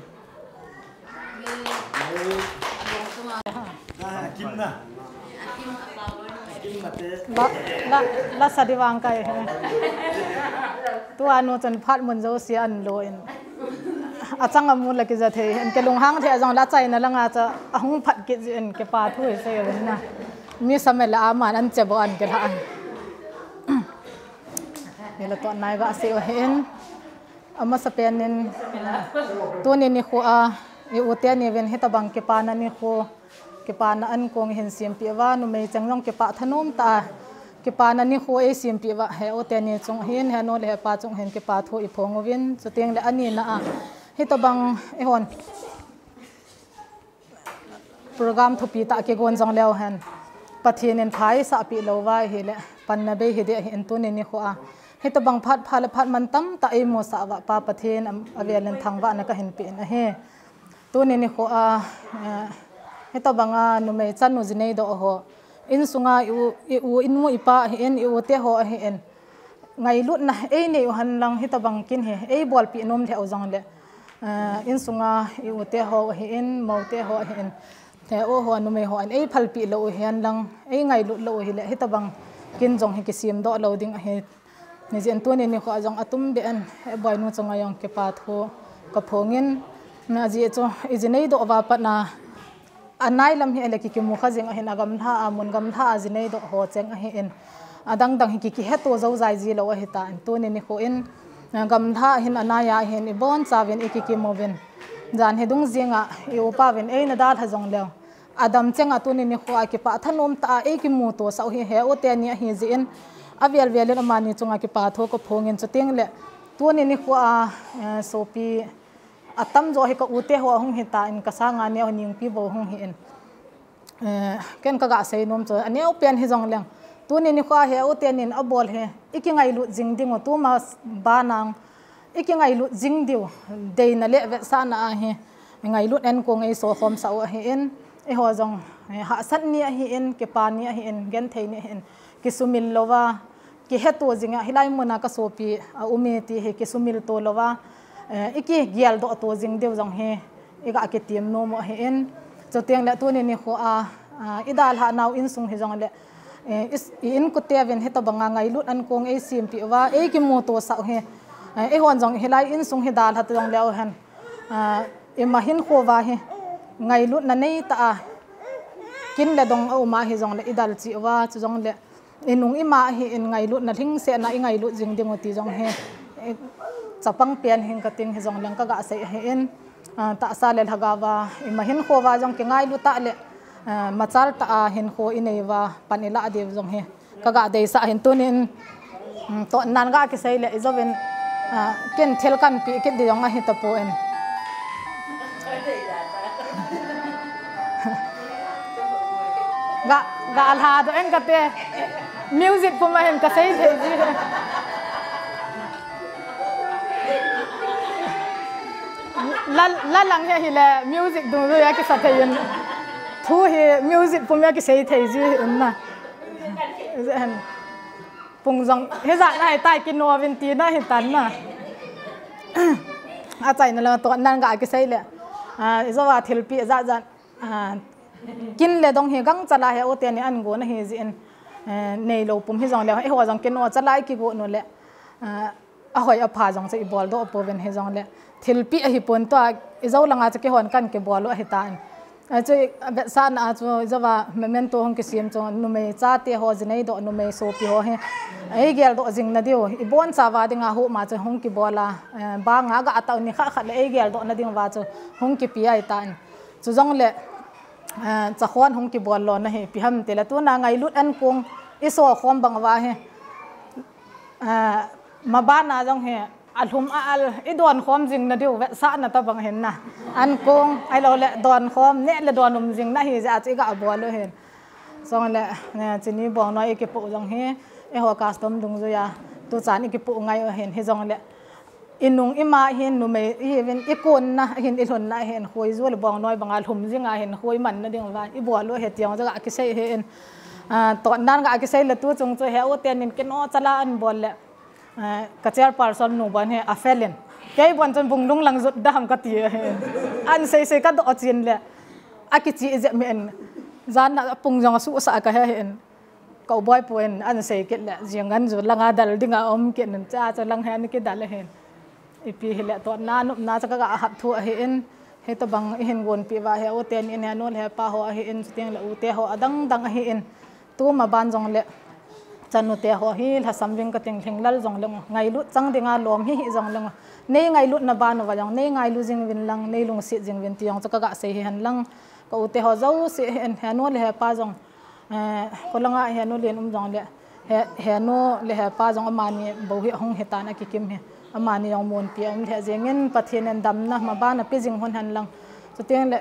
La, la, la sa di vang kai he. Tu anu chun phat mun jo si an lo in. A chang amu la ki ja thei. An ke lunghang thei jong la chai na la nga cha a hung phat ki ji an ke pa thu he se na. Mi sa me la a man an che bo an ke la an. Ni la to nai ga se o he in. Amasapen in, tuni nikho a, i u teni vin hitabang kipana nikho, kipana ankong hin sempeh uva, numei cheng jong kipah thanom tah a, kipana nikho ei sempeh uva, he u teni chung hin, he nu le he pa chung hin kipa thu i phong uvin, chuteng le ani na a, hitabang i hon. Program thupi tah kigon jong leu hen. Pathen in pha eisah peh lou va ahile, panna bei hi ding ahi in tuni nikho a. Hitabang phat pha le phat mantam tah eimusah uva Pa Pathen a, avel in thangvahna kahin pe in ahi. Tuni nikho a, eh, hitabang a numei chanu jinei doh ho. Insunga i u, i u, i nu i pa ahi in, i u te ho ahi in. Ngailutna ei nei u hen lang hitabang kin hi, ei bolpeh nom lheh u jong le, eh, insunga i u te ho ahi in, mou te ho ahi in, he u ho, numei ho in ei phalpeh lou u hen lang, ei ngailut lou u hile, hitabang kin jong hi kisem doh lou ding ahi. Ni jeh in tuni nikho a jong atum beh in, he boinu chunga jong kipa thu ka phong in, na jeh chu i jinei doh uva pat na, a nai lam hi ale kikimu kha jing ahin a gamla a mun gamla a jinei doh ho cheng ahi in. Adang dang hi ki, kiheto jou jai ji lou ahi tan. Tuni nikho in, a, gamla a hin a nai a hin i boncha uvin i kikimu uvin. Jan hi dung jing a i u pa uvin eina dalha jong leu. Adam cheng a tuni nikho a kipah thanom tah a ei kimuto sah u hi he u teni ahi jeh in. Avel vel in amani chunga kipa thu ka phong in chuteng le. Tuni nikho a, eh, sopi Atamjo hi ka u te ho ahung hi tan, ka sanga neo Ningpi bou hung hi in. Eh, ken ka ga sei nom chu, aneo pen hi jong leng. Tuni nikho a he u tenin abol hi, i kingailut jing ding u, tuma s-, banang, i kingailut jing diu, deina le vetsahna ahi. Ngailut ankong eiso khomsah u ahin, eiho jong, eh, hahsat ni ahin, kipa ni ahin, genthei ni ahin, kisumil louva, kiheto jing a, hilai muna kasopi a um e ti hi kisumil to louva, eh, ikigeldoh to jing diu jong hi, iga kitem nom u ahin. Chuteng le tuni nikho a, ah, idalhah nau insung hi jong le, eh, is-, i inkote uvin hitobanga ngailut ankong eisempeh uva, eikimuto sah u hi, eh, eihon jong hilai insung hi dalha to jong leu hen. Ah, ima hinkho uva hi ngailutna neitah a, kin le dong a um a hijongle idalchih uva, chujongle inung ima hi in ngailutna lhingsetna ingailut jing ding u ti jong hi, eh, chapang pen hing kating hijongleng kaga sei ahin, ah, tahsa le lhagao va ima hinkho uva jong kingailu tah le, ah, machal tah a hinkho inei uva pan ilah diu jong hi. Kaga deisah hin tunin, mm, totnan ga kisei le, ijouvin, ah, ken thil kanpeh kit ding jong ahi tapon. Ga, ga lha doh eng kate, music pum a hin kasei thei ji. La, la lang hi hile, music dungjuiya kisa thei in. Thu hi music pum a kisei thei ji in na. Pung jong, hijat na hitai kino uvin tina hitan na. Achaina le totnan ga kisei le. Ah, ijouva thilpeh jat jat. Ah, kin le dong hi gangchal a he u teni an go na hi jin. Eh, neilou pum hijongle, eiho jong kino chal a ikigo u le. Ah, ahoi apha jong chu ibol doh pouvin hijongle. Thilpeh ahipon tua, ijou langa chu keihon kan kibol u ahitan. Achu, avetsahna a chu, ijouva memento hung kisem chu, numei chate ho, jinei doh numei sopi ho hi. Eigeldoh jing na diu, ibonchauva dinga huhma chu hung kibol a, eh, banga ga atau ni khat khat le eigeldoh na diuva chu, hung kipe ahitan. Chujongle, eh, chakhon hung kibol lona hi, ipi ham tile tuna ngailut ankong iso khom bang uva hi. Ah, mabana jong hi, alhum a al, idon khom jing na diu, vetsahna tabang hin na. Ankong, ahilou le, don khom, neh le don um jing na hi, jeh a chu iga bol u hin. Jongle, ne, chini bongnoi ikipoh jong hi, eiho custom dungjuiya, tuchan ikipoh ngai u hin, hijongle. Inung ima hin, numei, ihiuvin, ikonna, hin, ilhunna, hin, khoiju le bongnoi banga lhum jing a hin, khoi man na diuva, ibol u hi, ti jong chu ga kisei hin. Ah, totnan ga kisei le tu chung chu, he u tenin kino chal a an bol le. Eh, ka chairperson nu bon hi a fel in. Kei bon chun bunglung lang jot dam kati ahi. An sei sei kadoh chen le. Akichi ijep me in. Jan a pung jong asuhsah kahe hin. Ka u boi pu in an sei kit le. Jing an ju langa dal dinga um kit in. Cha chu lang hi an kidal ahin. Ipi hile totna nopna chu kaga hat thu ahin. Hitobang ihin gonpeh uva he u ten in he nu le he pa ho ahin. Chuteng le u te ho adang dang ahin. Tuma ban jongle, chanu te ho hi lhasam ving kating lhinglel jongleng, ngailut chang dinga lom hi hi jongleng. Nei ngailutna ban uva jong, nei ngailu jing uvin lang, nei lungset jing uvin ti jong chu kaga sei hi hen lang. Ka u te ho jouse hi en, he nu le he pa jong, eh, kholanga he nu len um jongle, he, he nu le he pa jong amani bou hi ahung hitan akikim hi. Amani jong munpi a um lheh jengin Pathen in damna maban a pe jing hon hen lang. Chuteng le,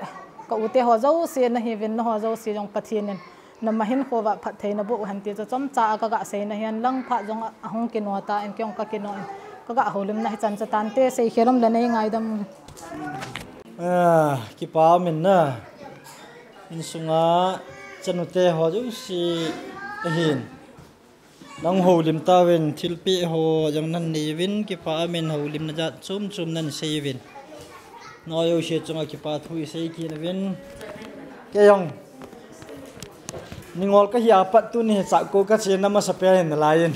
ka u te ho jouse nahiuvin, na ho jouse jong Pathen in Nama hinkho uva phattheina boh hen ti chu chomcha a kaga seina hen lang phat jong ahung kino tan kei jong kakino in kaga houlimna hichan cha tante, seikhel um le nei ngaidam. Ah, kipa um in na. Insunga chanu te ho jouse ahin. Nang houlim tauvin, thilpeh ho jong nan nei uvin, kipa um in houlimna jat chom chom nan sei uvin. Nangho jouse chunga kipa thu isei kit uvin. Kei jong ningol kahi a pat tuni hi Chahkou kache na masapen ahin nalai in.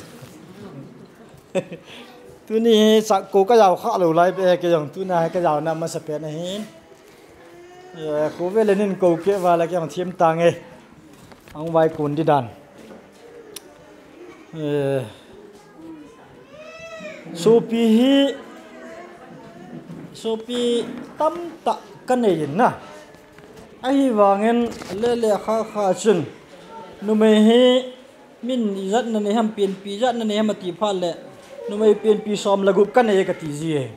Tuni hi Chahkou kajao kha lou lai be, kei jong tuna hi kajao na masapen ahin. Eh, kho vele nin kou keh uva le kei jong thiem tange. Ahung vaikon ding dan. Eh, sopi hi, sopi tamtah kanei in na. Ahivangin lele kha kha chun numei hi min ijat nanei ham, penpi ijat nanei ham ati phat le, numei penpi som le gup kanei kati ji e.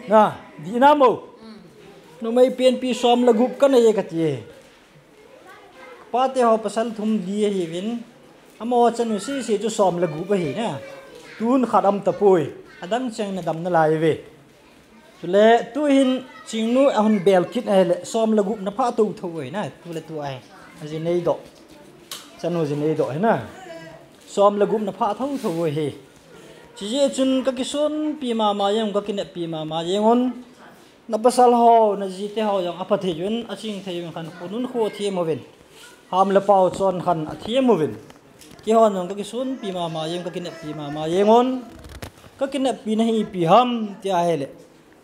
Na, dih na mo. Numei penpi som le gup kanei kati e. Pate ho pasal thum li ahiuvin. Amaho chanu sese chu som le gup ahi na. Tun khat um tapoi. Adang cheng na dam nalai uve. Tule tuhin Chingnu ahung bel kit ahile, som le gup na phah thotho ahi na, tule tu ahi. Aji neidoh. Chanu ji neidoh ahi na. Som le gup na phah thotho ahi. Chijeh chun kakisonpi mama jeng un, kakineppi mama jeng un. Na pasal ho, na jite ho jong apha thei uvin, aching thei uvin khan, khonung kho athem uvin. Ham le pao chon khan athem uvin. Keihon jong kakisonpi mama jeng, kakineppi mama jeng un. Kakineppi na hi ipi ham, tia ahile.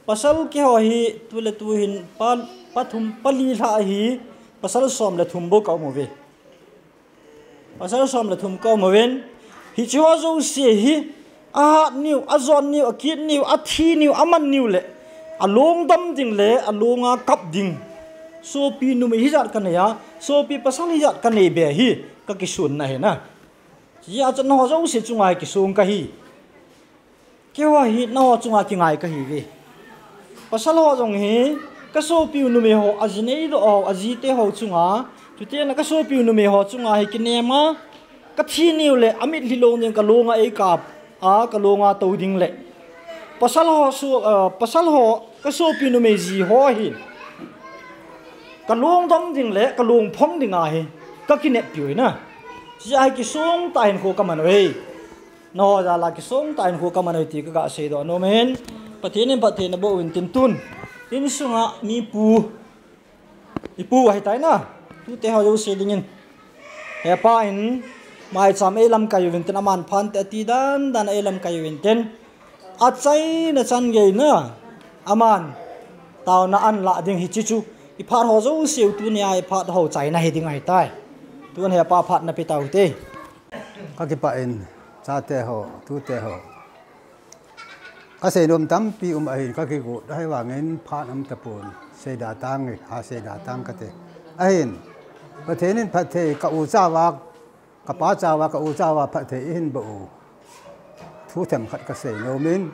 Pasal keiho hi, tule tuhin, pa, pathum, pali lhah hi, pasal som le thum bou ka um uve. Pasal som le thum ka um uvin. Hiche ho jouse hi, ahat niu, ajon niu, akit niu, athi niu, aman niu le, along dam ding le, alonga kap ding. Sopi numei hijat kanei a, sopi pasal hijat kanei be hi, kakisonna ahi na. Hijeh chun nangho jouse chunga hi kisong kahi. Keiho hi nangho chunga kingai kahiuve. Pasal ho jong hi, kasopiu numei ho, aji neidoh ho, ajite ho chunga, chuteng le kasopiu numei ho chunga hi kinem a, kathi niu le, amitlhi long ding, kalonga eikap a, kalonga tou ding le. Pasal ho, so, ah, pasal ho, kasopiu numei ji ho hi, kalong dam ding le, kalong phong ding ahi, kakineppiu ahi na. Hijeh a hi kisong tah in kho kaman uve. Nangho jal a kisong tah in kho kaman uve ti kaga seidoh nom ahin. Pathen in phatthei naboh uvin tin tun. Insunga mi pu. Ipu ahitai na. Tute ho jouse dingin. Hepa in maicham eilamkai uvin tin, aman phan te ati dan dan a eilamkai uvin tin. Achaina chan gei na. Aman. Taona ahin lah ding hiche chu. Iphat ho jouse u tunia iphat ho chaina hiding ahitai. Tun hepa phat napeh taute. Kakipah in, chate ho, tute ho. Kasei nom tampi um ahin, kakigot ahivangin phat um tapon, seida tange, ha seida tang kate. Ahin, Pathen in phatthei, ka u chauva, kapa chauva, ka u chauva phatthei eihin boh u. Thu themkhat kasei nom in.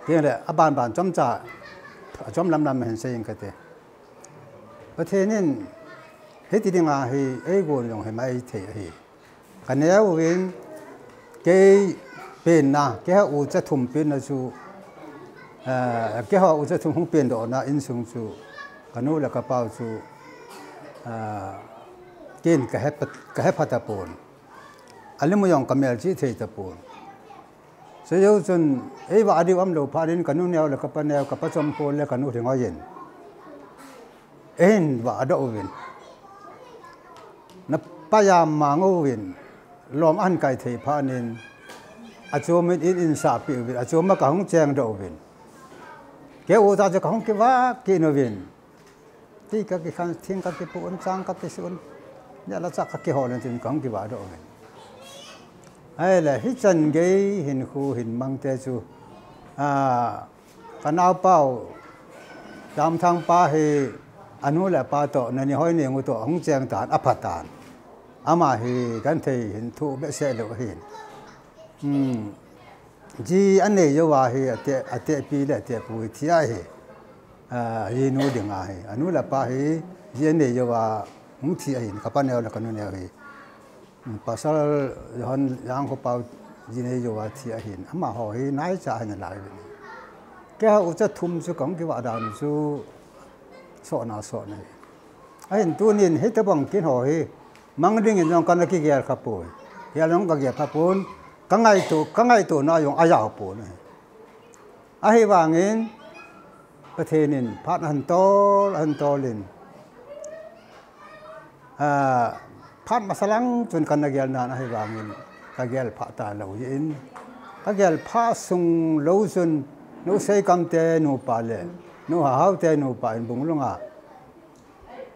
Tin le, aban ban chomcha, achom lam lam hin sei inge kate. Pathen in, hiti dinga hi, eigon jong hi maithei ahi. Kaneo uvin, kei penna, keiho ucha thum penna chu, ah, keiho ucha thum hung pendohna insung chu, kanu le kapau chu, ah, ken kahe pha, kahe pha tapon. Alim u jong kamelchih thei tapon. Chujou chun, eivah diu umlou phat in kanu neo le kapa neo, kapa chomkhat le kanu lhinghoi in. Eihin vahdoh uvin. Napa jam mang uvin. Lom ahin kai thei phat in. Achom in in, in sahpeh uvin. Achom a kahung chengdoh uvin. Kei ucha chu kahung kivah kit uvin. Ti kakikhan, thing kakipoh un, chang kakisuh un. Neh le chah kakihol un tin kahung kivahdoh uvin. Ahile, hichan gei hinkho hin mangte chu. Ah, kanaopau, Jamthang pa hi, anu le apa toh, Nanihoi Neng u toh, ahung cheng tan, apha tan. Ama hi, genthei hin thoh behseh lou ahin. Hmm. Ji anei jouva hi ate, atehpi le atehpu hi thi ahi. Ah, jinu dinga hi. Anu le apa hi ji anei jouva hung thi ahin, kapa neo le kanu neo hi. Pasal John Jangkhopa ji nei jouva thi ahin. Amaho hi naicha ahin alai uvin. Keiho ucha thum chu kahung kivah dan chu sotna sotna hi. Ahin tunin hitobang kin ho hi mang dingin jong kana kigel khapoi. Gel jong kagel khapon, kangaito, kangaitona jong ajao pon ahi. Ahivangin, Pathen in phat ahin tol, ahin tol in. Ah, phat masa lang chun kana gel nan ahivangin, kagel phah talou jeh in. Kagel phah sung lou chun, Nu Seikamte nupa le, Nu Hahaute nupa in Bunglunga.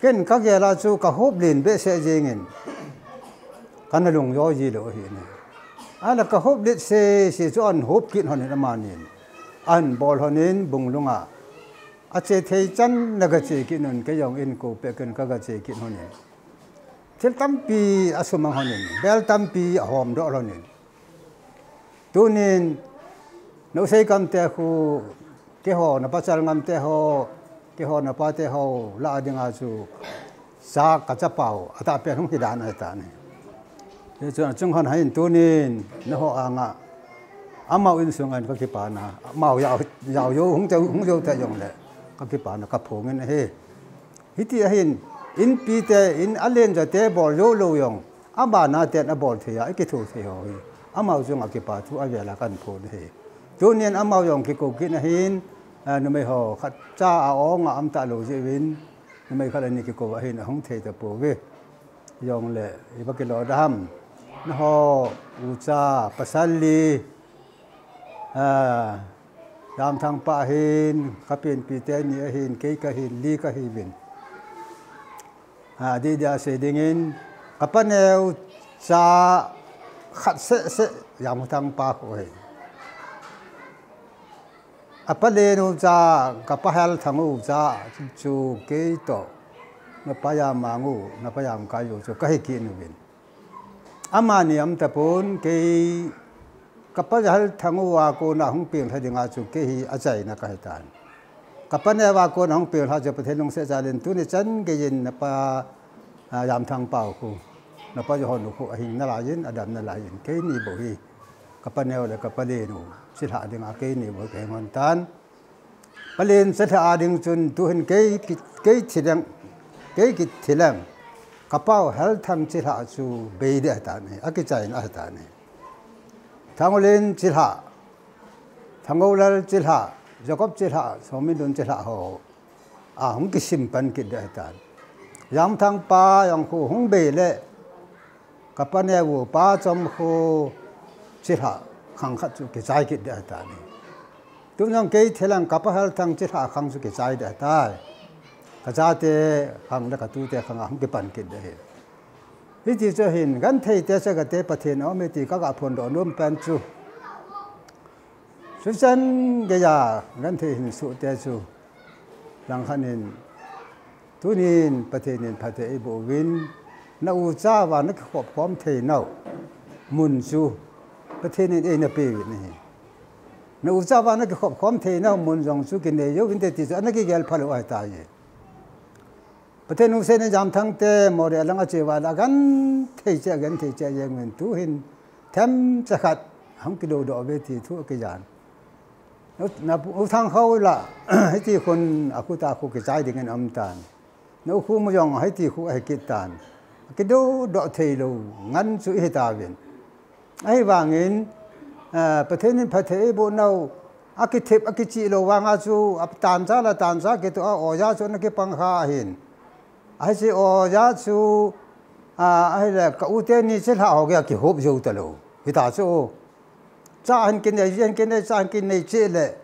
Ken kagel a chu kahop len behseh jengin. Kana lungjo ji lou ahi ne. Ahile kahop let sese chu ahin hop kit lhonin amanin. Ahin bol lhonin Bunglunga. Ache thei chan na gache kit lhon, kei jong in ko peh ken kaga che kit lhonin. Thil tampi asumang lhonin, bel tampi ahomdoh lhonin. Tunin, Nu Seikamte khu, keiho, napa Chalngamte ho, keiho, napa te ho, lah a dinga chu, cha kachapau, atahpen hung hi dan ahitan ahi. Hichun achung hon hin tunin, nangho anga, Amau insung a kakipana, amau jao, jao jou, hung jou, hung jou ta jongle, kakipana kaphongin ahi. Hiti ahin, inpi te, in alen ja te bol jou lou jong, abana ten abol thei a, ikitho thei ho hi. Amau jong akipa thu avela kaphong ahi. Tunin amau jong kikou kit ahin, a, numei ho khat cha a ong a um talou jeh uvin, numei khat ani kikou ahin ahung thei tapouve. Jongle, iba kilou dam. Naho, ucha, pasal li, a, Jamthang pa ahin, kapenpi teni ahin, kei kahin, li kahiuvin. A, di dia sei dingin, kapaneo cha khat seh seh, Jamthang pa khu ahi. Apa lenu cha, kapa Helthang u cha, chu kei toh, napa Jamang u, napa Jamkai u chu, kahi kit uvin. Amani um tapon, kei kapa Helthang u a kona hung peng lha dinga chu kei hi achaina kahitan. Kapaneo a kona hung peng lha chu Pathen lungset jal in tuni chan geiyin napa, a, Jamthang pa u khu, napa Johon u khu ahing nalaiyin, adam nalaiyin, keini bou hi. Kapaneo le kapa lenu, chilhah dinga keini bou hi kahin hon tan. Palen chilhah a ding chun tuhin kei ki, kei thileng, kei kithileng. Kapau Helthang chilhah chu bei ding ahitan ahi, akichaina ahitan ahi. Thanglen chilhah, Thangoulal chilhah, Jacob chilhah, Sominlun chilhah ho. A hung kisim pan kit ding ahitan. Jamthang pa jong khu hung bei le, kapaneo u pa chom khu chilhah khang khat chu kichai kit ding ahitan ahi. Tun jong kei thileng kapa Helthang chilhah khang chu kichai ding ahitai. Kachate khang le katute khang a hung kipan kit ding ahi. Hiti chu ahin, genthei te chate Pathen aum e ti kaga phondoh nom pen chu. Chuchan geiya genthei hin suh te chu. Langkhat in, tunin Pathen in phatthei eiboh uvin, na ucha uva na kikhop khom theinau mun chu Pathen in eina peuvin ahi. Na ucha uva na kikhop khom theinau mun jong chu kinei jouvin te ti chu ana kigel phalou ahitai. Pathen lungset in Jamthang te Moreh lang a che uva le agenthei cheh, agenthei cheh jeng uvin tuhin themcha khat hung kidodoh uve ti thu akijan. Na, na u Thangkhou la, hiti khun a khuta khu kichai dingin aum tan. Na u khu mu jong hiti khu ahi kit tan. Kidodoh theilou ngen chu ihi tauvin. Ahivangin, eh, Pathen in phatthei eiboh nau, akithep, akichih lou vanga chu, a tancha la tancha kitoh a, oja chu ana kipang kha ahin. Ahi chu oja chu, a, ahile ka u teni chilhah ho geiya kihop jou talou. Hita chu, cha hin kinei, ji hin kinei, cha hin kinei cheh le.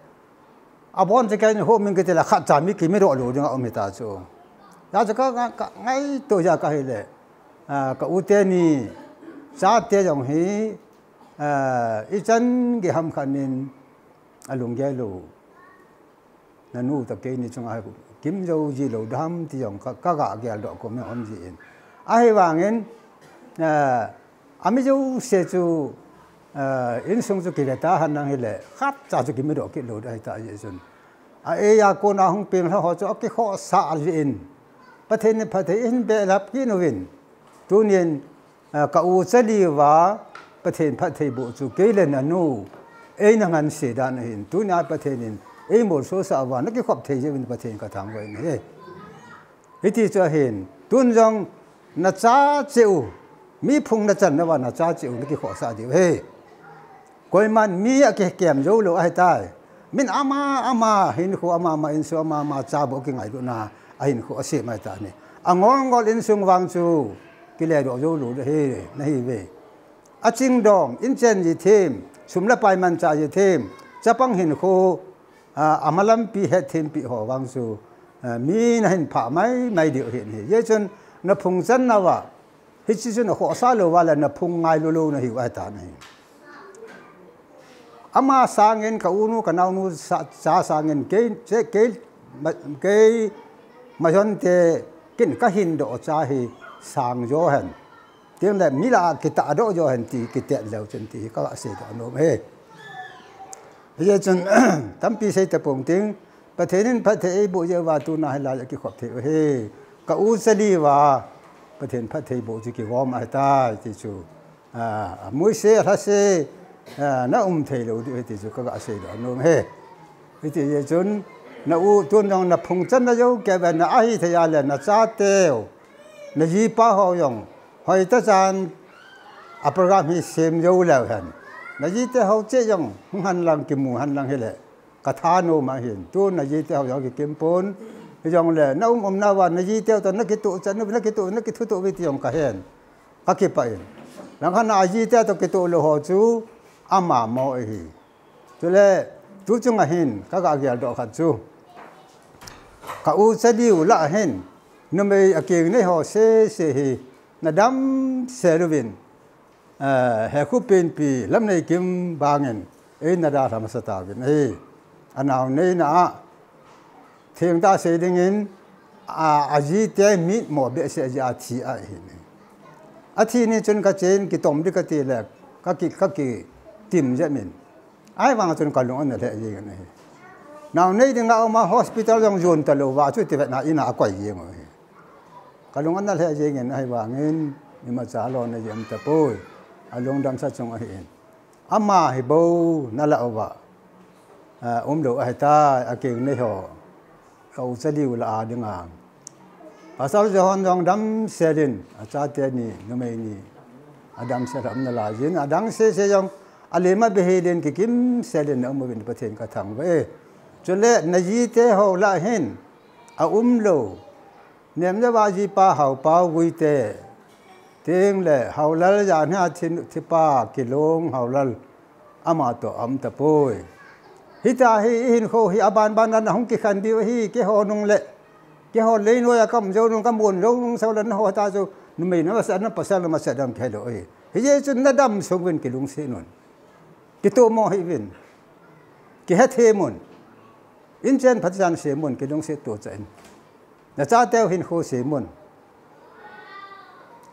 Abon chu kei in hom in kiti le khat cha mi kimidoh lou dinga um hita chu. Hijeh chun ka, ka, ka ngaito jeh a kahi le, a, ka u teni chate jong hi, a, ichan gei ham khat in alunggel lou. Nanu toh keini chunga hi kim jou ji lou dam ti jong ka, kaga geldoh khom in aum jin. Ahivangin, a, Ami jouse chu, eh, insung chu kiveta henlang hile, khat cha chu kimidoh kit lou ding ahitai jeh chun. A, eija kona hung peng lha ho chu akikhohsah jeh in. Pathen in phatthei eihin behlap kit uvin. Tunin, eh, ka u Chaliva, Pathen phatthei boh chu kei le nanu eina nganse dan ahin. Tunia Pathen in eimolsosah uva, nakikhop thei jeh uvin Pathen kathangvah in ahi. Hiti chu ahin, tun jong nacha cheh u, mi phung nachan nauva nacha cheh u, nakikhohsah diu ahi. Koiman mi akikem jou lou ahitai. Min ama, ama, hinkho ama, ama, insung ama, ama, cha bou kingailutna, ahinkho asem ahitai. Angol ngol insung vang chu, kiledoh jou lou ahi, nahiuve. Achingdong, inchen ji them, sum le pai manchah ji them, chapang hinkho, a, amalampi hetthempeh ho vang chu, a, mi nahin phah maimai diu ahin ahi. Hijeh chun naphung chan nauva, hiche chu nakhohsah lou uva le naphung ngailu lou nahiu ahitan ahi. Ama sangin ka unu ka naonu sa, cha sangin kei, che, kei, ma, kei majonte kin kahin doh cha hi sang jo hen. Tin le mi lah a kitahdoh jo hen ti kitet leu chun ti hi kaseidoh nom e. Hijeh chun tampi sei tapong ting, Pathen in phatthei eiboh jeh uva tuna hilai a kikhop thei u ahi. Ka u Chaliva, Pathen phatthei boh chu kigom ahitai ti chu. A, amuise, alhase, eh, na um thei lou ding ahi ti chu ka ga seidoh nom e. Hiti jeh chun, na u tun jong na phung channa jou kei ve, na ahi thei a le na chateu, na jipa ho jong hoitah chan a program hi sem jou leu hen, na jite ho cheh jong hung hen lang, kimu hen lang hile ka thanom ahin. Tun na jite ho jong kikim pon, hijongle na um umna uva na jiteu toh na kitoh chan, na kitoh, na kithutoh uve ti jong ka hen, ka kipah in. Langkhat a jite toh kitoh lou ho chu ama mo ahi. Chule, tu chunga hin ka ga geldoh khat chu, ka u Chaliu lah a hin numei akeng nei ho sese hi na damsel uvin, eh, Hekhupenpi Lamneikim bangin eina dalha masa tauvin ahi. Anao neina a thengtah sei dingin, a, ajite mitmo behseh jeh a thi ahin. Athi ni chun ka chen kitom ding kati le ka ki, ka kitim jep in, ahivang chun ka lung ana lheh jengin ahi. Nao nei dinga uma hospital jong jon talou va chu tivetna ina akoi jeng u ahi. Ka lung ana lheh jengin, ahivangin imacha lona jeng tapoi. Alungdamsa chung ahin. Ama hi bou na lah uva, ah, umlou ahitai, akeng nei ho, ka u Chaliu lah a dinga. Pasal John jong damsel in, achate ni, numei ni, adamsel a um nalai jin, adang sese jong alem a behelin kikimsel in na um uvin Pathen ka thangvah e. Chule na jite ho lah hin aumlou, Nemjava jipa Haopao Guite, tengle Haolal Janhia thi, thipa Kilong Haolal, ama toh aum tapoi. Hitia hi ihinkho hi abanban a nahung kikhen diu ahi, keiho nungle, keiho leinoiya ka um jou nung, ka mun jou nung, sou le naho ta chu numei na masa, na pasal na masa dam kihelou ahi. Hijeh chun na damsung uvin kilungset un, kitomo hih uvin, kihethem un, inchen phatechan sem un, kilungset toh chah in. Na chateu hinkho sem un.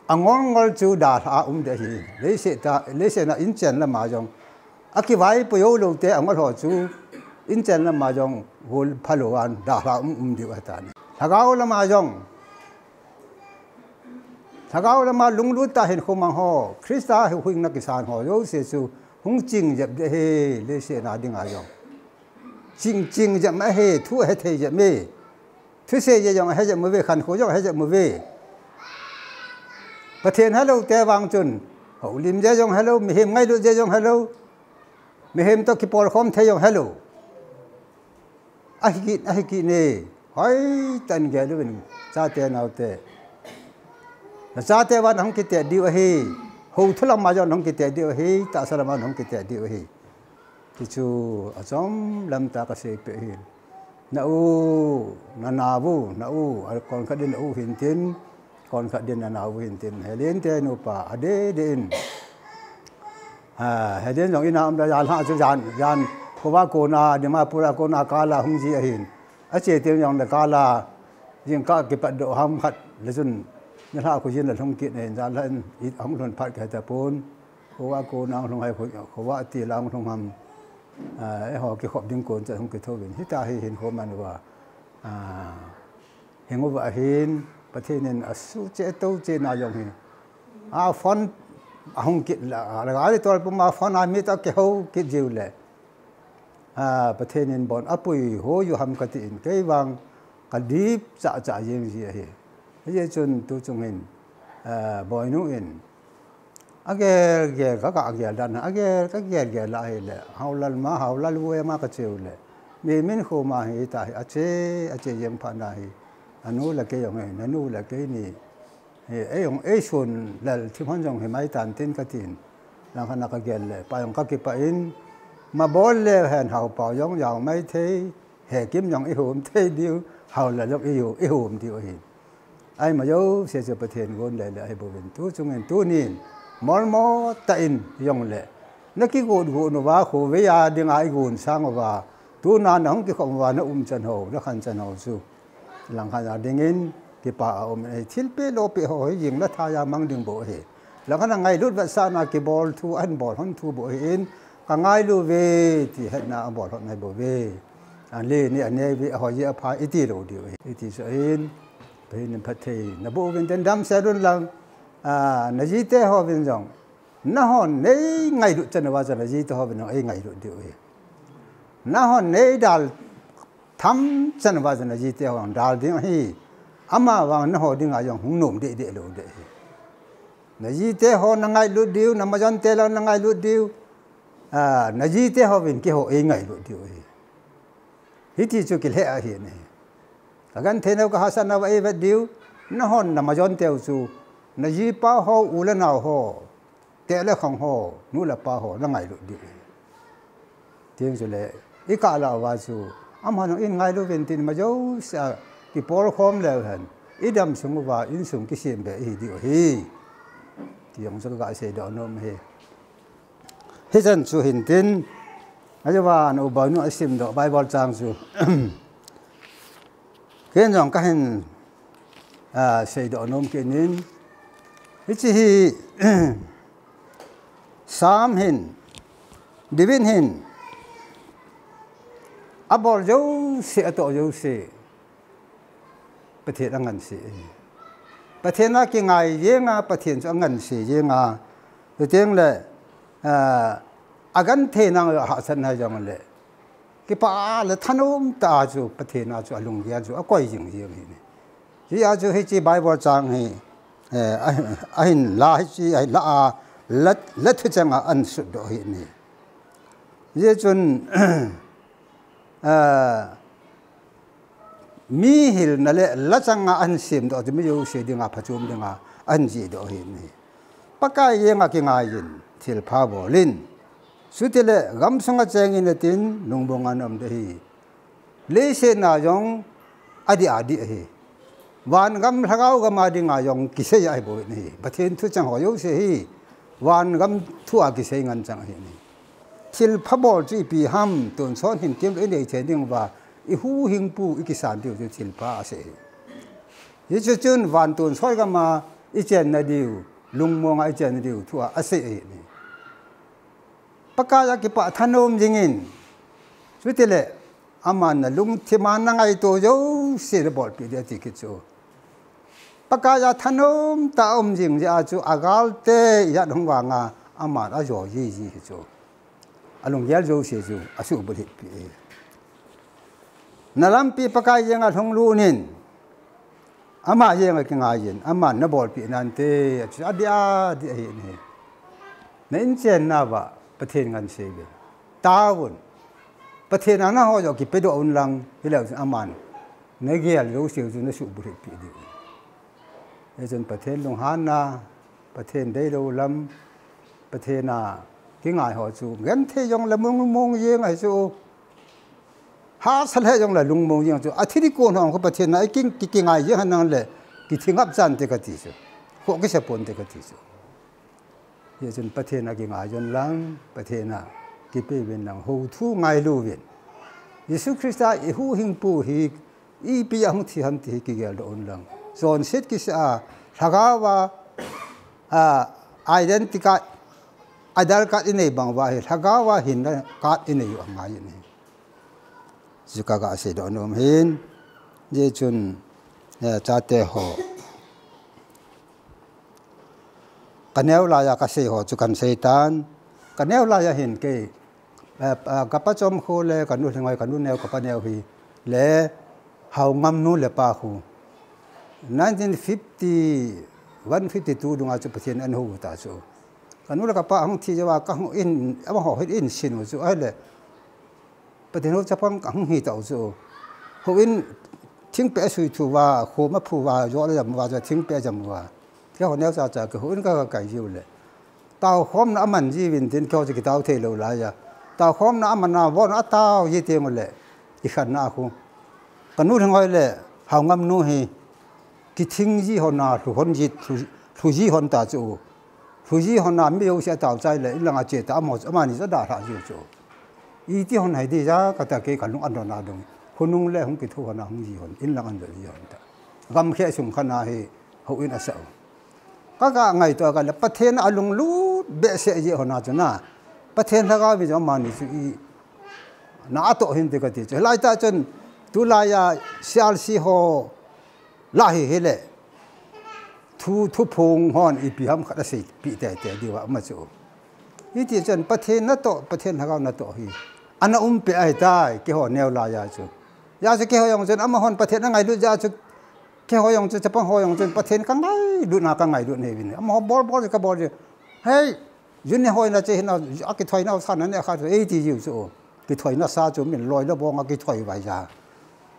Angol ngol chu dalha a um ding ahi. Leiset a, leiset a inchen lama jong, akivaipui jou lou te angol ho chu inchen lama jong gol phalou a dalha a um, um diu ahitai. Lhagao lama jong, lhagao lama lunglut tah a hinkho mang ho, Christa huhhingna kisan ho jouse chu hung ching jep ding ahi, leiset a dinga jong. Ching, ching jep ahi, thu ahethei jep e. Thusei jeh jong ahe jep uve, khankho jong ahe jep uve. Pathen helou te vang chun, houlim jeh jong helou, mihem ngailut jeh jong helou, mihem toh kipolkhom thei jong helou. Ahi kit, ahi kit e. Hoitah in gel uvin, chate naote. Na chate vang nahung kitet diu ahi. Hou thu lama jong nahung kitet diu ahi. Tahsa lama nahung kitet diu ahi. Ti chu achom lam tah a ka seipeh ahi. Na u, na nao u, na u, a kon khat din na u hintin, kon khat din na nao u hintin. Helen te nupa, adeh deh in. Ah, Helen jong ina um da, jan ha chu jan, jan, khovah kona, Dimapur a kona kal a hung ji ahin. Ache teng jong le kal a, jingkah kipatdoh ham khat le chun, nilhah khu jin le lhung kit in, jan lhah in, i hung lhun phat kahe tapon. Khovah kona hung lhung hai khu, khovah til a hung lhung ham. Ah, eiho kikhop ding kon chan hung kithouvin. Hitia hi hinkho man uva. Ah, hing uva ahin, Pathen in asuh cheh atou cheh na jong hi. A phone ahung kit la, la gari tol puma phone a mi toh kihou kit jiu le. Ah, Pathen in bon apui ho u ham kati in, kei vang ka dip chah chah jeng ji ahi. Hijeh chun tu chung hin, ah, Boinu in, agel gel, ka, ka gel dan, agel, ka gel gel la hile, Haolal ma, Haolal vua ma ka cheu le. Mi min khu ma hi ta hi, ache, ache jeng phat na hi. Anu le kei jong hi, nanu le kei ni. Hi, ei jong, ei sun lel thim hon jong hi mai tan tin ka tin. Langkhat a ka gel le, pa jong ka kipah in, ma bol le hen Haopao jong jao mai thei, Hekim jong i hum thei diu, Haolal jong i hu, i hum diu ahi. Ahi ma jouse chu Pathen gon le le ahi bouvin. Tu chung in tunin, molmo tah in jong le, na kigot got uva, khovei a dinga i gon sang uva, tuna na hung kikhop uva, na um chan ho, na khan chan ho chu. Langkhat a dingin kipa a um in, thilpeh lopeh ho hi jing le thai a mang ding bou ahi. Langkhat a ngailut vetsahna kibol thu, ahin bol hon thu bou ahin, ka ngailu ve, ti hetna a bol hon ahi bouve. Anle ni anei ve, ahoi ve, apha, i ti lou diu ahi. I ti chu ahin, Pathen in phatthei naboh uvin tin damsel un lang, ah, na jite ho vin jong. Nahon nei ngailut chan uva chun najite hon jong eingailut diu ahi. Nahon nei dal tham chan uva chun najite hon dal ding ahi. Ama vang naho dinga jong hung nom deh deh lou ding ahi. Najite ho nangailut diu, namajon te jong nangailut diu. Ah, najite hon keiho eingailut diu ahi. Hiti chu kilheh ahi ne. Ka genthei nau ka hahsatna uva eivet diu, nahon namajon teu chu, najipa ho, u le nao ho, teh le khang ho, nu le pa ho, nangailut diu ahi. Tiang chule, ikah lah uva chu, amahon jong eingailut uvin tin majousea kipolkhom leu hen, idam sung uva, insung kisem be ihi diu ahi. Ti jong chu kaga seidoh nom ahi. Hichan chu hintin, ajeh uva, Ubonu asimdoh Bible chang chu. Ken jong kahin, ah, seidoh nom kit in. Hiche hi, Sam hin, David hin, abol jouse, atoh jouse. Pathen angansei. Pathen a kingai jenga, Pathen chu angansei jenga. Chuteng le, ah, agenthei nau hahsatna jong le. Kipah le thanom tah a chu Pathen a chu alunggel chu akoi jing jing ahi ne. Hijeh a chu hiche Bible chang hi, eh, a, ahin la hiche, ahin la a, la, la thucheng a ahin sutdoh ahi ne. Hijeh chun, ah, mi hilna le lachang a ahin semdoh chu mi jouse dinga phachom dinga ahin jihdoh ahi ne. Pakai jenga kingai in, thilpha bol in. Chutile gamsunga cheng in atin, lungmong a naum ding ahi. Leiset a jong adih adih ahi. Van gam lhagao gam a dinga jong kisei ahi bou ahi. Pathen thucheng ho jouse hi van gam thu a kisei ngen chang ahi. Thilpha bol chu ipi ham, tonsot hin kemlou inei thei ding uva, ihuhhingpu ikisan diu chu thilpha asei ahi. Hichu chun van tonsot gam a ichenna diu, lungmong a ichenna diu thu a asei ahi. Pakai a kipah thanom jing in. Chutile, aman nalungthim a nangaito jouse nabolpeh ding ati kit chu. Pakai a thanom tah a um jing jeh a chu agalte ijat hung vanga aman ajo jiji hi chu. Alunggel jouse chu asuhbulhitpeh e. Nalampi Pakai jenga lhunglut in. Ama jenga kingai in, aman nabolpeh nante, achu adih adih ahi ne. Na inchen nauva, Pathen ngansei uvin. Taovun. Pathen a naho joh kipedoh un lang, hileu chun aman. Nagel jouse chu nasuhbulhitpeh diu. Hichun Pathen lunghanna, Pathen deilou lam, Pathen a kingai ho chu, genthei jongle mong mong jeng ahi chu. Hahsa lheh jongle lungmong jeng chu. Athi ding kon ho khu Pathen a iking, ki, kingai jeng henlang le, kithi ngap chante kati chu. Khoh kisa ponte kati chu. Hichun Pathen a kingai un lang, Pathen a kipeuvin lang, houthu ngailu uvin. Jesu Christa ihuhhingpu hi, ipi a hung thi ham ti hi kigeldoh un lang. Chonset kisah a, lhagao a, a, identity card, Aadhaar card inei bang uva hi, lhagao a hinna card inei u angai in ahi. Chu kaga seidoh nom ahin, hijeh chun, eh, chate ho. Kaneo laiya kasei ho chu kahin seitan. Kaneo laiya hin kei, eh, eh, kapa Chomkho le kanu Lhingoi, kanu neo, kapa neo hi le Haongamnu le pa khu. Nineteen fifty-one fifty-two dunga chu Pathen in ahou u ta chu. Kanu le kapa ahung thi jouva kahung in, amaho hin eisin u chu ahile. Pathen hou chapang kahung hi tau chu. Houin thingpeh asui thu uva, khom aphu uva, jol ajam uva, chu thingpeh ajam uva. Keiho neocha cha kei houin ka, ka kai jiu le. Taokhomna aman jiuvin tin keiho chu kitao thei lou laiya. Taokhomna aman a von atao ji teng u le. Ikhatna a khu. Kanu Lhingoi le Haongamnu hi. Kithing ji hon a, lhu hon ji, lhu, lhu ji hon ta chu. Lhu ji hon a mi jouse atao chai le, inlang a che ta, amaho, amani chu adalhah jiu chu. Iti hon hi ding ja, kata kei kalung adon a dong. Khonung le hung kitho hon a hung ji hon, inlang an jot ji hon ta. Gamkhe sung khat a hi, houin asah u. Kaga ngaito a kale, Pathen a lunglut behseh ji hon a chu na. Pathen lhagao vin jong amani chu i, na atoh hinte kati chu. Hilai tah chun, tulaiya C R C ho, la hi hile. tu thuphong hon ipi ham khat asei pi tete diu ama chu. Hiti chun Pathen natoh, Pathen Lhagao natoh hi ana um peh ahitai, keiho neo laiya chu. Hijeh chun keiho jong chun amahon Pathen angailut jeh chun, keiho jong chu, chapang ho jong chun Pathen kangailut na kangailut nahiuvin. Amaho bol bol kabol jeh. Hei, jun ne hoi na che hina, akithoi nau sa na ne kha chu, eiti jiu chu. Kithoi nasa chu min loi le bong a kithoi vai ja.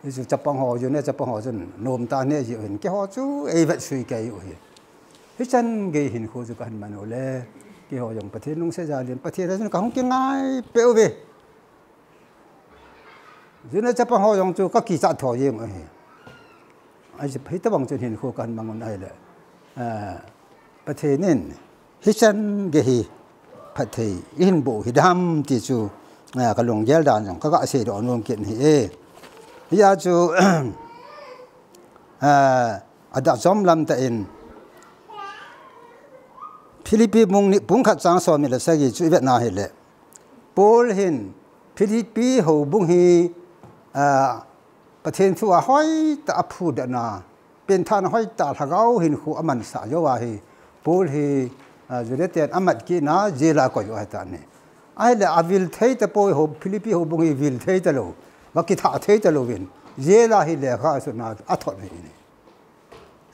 Hichu chapang ho, jun ne chapang ho chun nom tah ne jiu hin. Keiho chu eivet sui kei u hi. Hichan gei hinkho chu kahin man u le, keiho jong Pathen lungset jal in, Pathen a chun kahung kingai peh uve. Jun ne chapang ho jong chu kakichat tho jeng u hi. Ahi, hitobang chun hinkho kahin mang un ahile, ah, Pathen in hichan gei hi phatthei ihin boh u hidam ti chu, ah, kalunggel dan jong kaga seidoh nom kit ahi e. Hijeh chun, ah, adah chom lam tah in Philippi bung ni, bung khat chang som ni le sagi chu ivet na hile, Paul hin Philippi houbung hi, ah, Pathen thu a hoitah a phutdoh na, pengthahna hoitah, lhagao hinkho amansah jou ahi. Paul hi, ah, Juda ten amat kit na, jail a akoi u ahi tan ahi. Ahile avil thei tapoi, ho, Philippi houbung hi vil thei talou, va kithah thei talou vin, jail a hi lekha asutna athot ahi.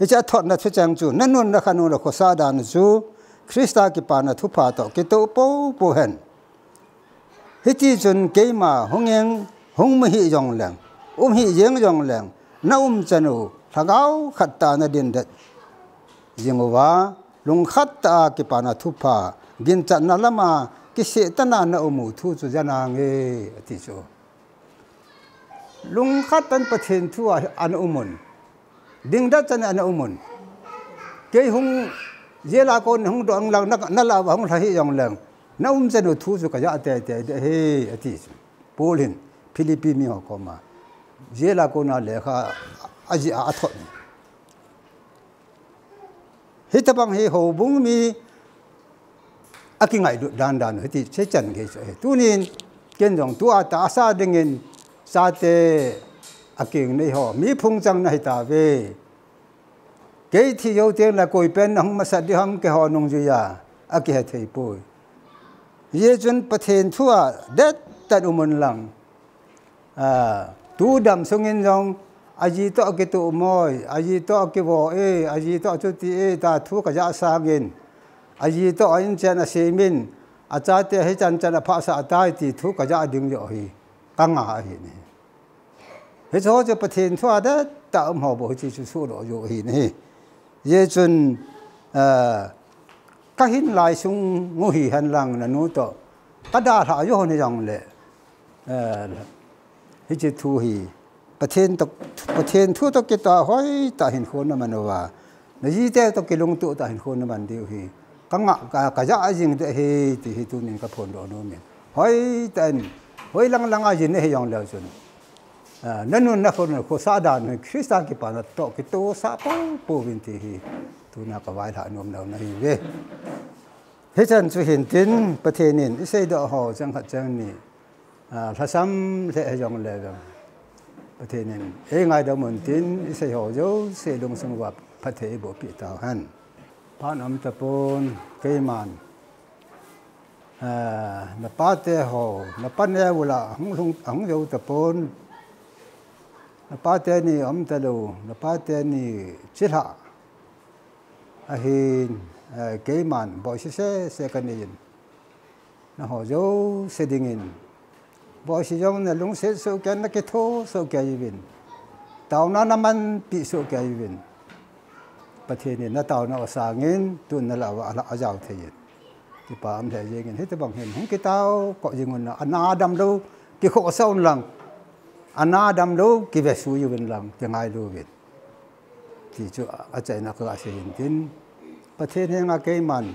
Hiche athotna thucheng chu, na nun na khan u le khosah dan u chu Christa kipana thupha toh kitoh popo hen. Hiti chun keima hung heng, hung um hih jongleng, um hih jeng jongleng, na umchan u lhagao khat tah a na dindet jing uva, lungkhat tah a kipana thupha, ginchatna lama kiseh tah a na um u thu chu ja nange, ati chu. Lungkhat tah in Pathen thu a ana um un. Dingdet chan ana um un. Kei hung jail a kon hung doh lang na, na lah uva hung lha hih jongleng, na umchan u thu chu kaja teitei ding ahi, ati chu. Paul hin Philippi miho koma jail a kona lekha ajih a athot. Hitobang hi houbung mi akingailut dan dan u hiti, hichan gei chu ahi. Tunin ken jong tua tahsa dingin chate akeng nei ho, mi phung chang nahi tauve. Kei thi jou teng le koi pen nahung masat ding ham, keiho nungjui a akihe thei poi. Hijeh chun Pathen thu a det tah in um un lang. Ah, tu dam sungin jong, aji toh kitoh moi, aji toh kivo e, aji toh chuti e, tia thu kaja sangin, aji toh a inchen asem in, achate hichan chan aphasah tai ti thu kaja ding joh hi kanga ahi ne. Hiche ho chu Pathen thu a det tah a um ho bou hiche chu suhdoh joh ahi ne. Hijeh chun, ah, kahin lai sung u hihen lang nanu toh kadalhah joh ni jongle, eh, hiche thu hi Pathen toh, Pathen thu toh kitoh a hoitah hinkho naman uva, najite toh kilungtoh tah hinkho naman diu hi kanga, ka, kaja jing ding ahi ti hi tunin kaphondoh nom in. Hoitah in, hoilang lang a jin nahi jongleu chun, ah, nanun nakhon khosah dan u hi Christa kipana toh kitosah popo uvin ti hi tuna kavailhah nom lou nahiuve. Hichan chu hintin, Pathen in iseidoh ho chang khat chang ni, ah, lhasam lheh hijongle vang, Pathen in eingaidam untin, isei ho jouse lungsung uva phatthei eiboh peh tauhen. Phat aum tapon, keiman, ah, napate ho, napa neo u lah ahung lhung, ahung jou tapon. Napate ni aum talou, napate ni chilhah ahin, eh, keiman boise sese kanei in, naho jouse dingin boise jong nalungset soh kei in, nakitho soh kei uvin, taona namanpi soh kei uvin, Pathen in nataona u sangin tun nalah uva alah, ajao thei in, kipa um lheh jengin, hitobang hin hung kitao koh jing un, ana damlou kikhohsah un lang, ana damlou kivesui uvin lang, kingailu uvin. Ti chu achaina kaga sei hintin, Pathen henga keiman,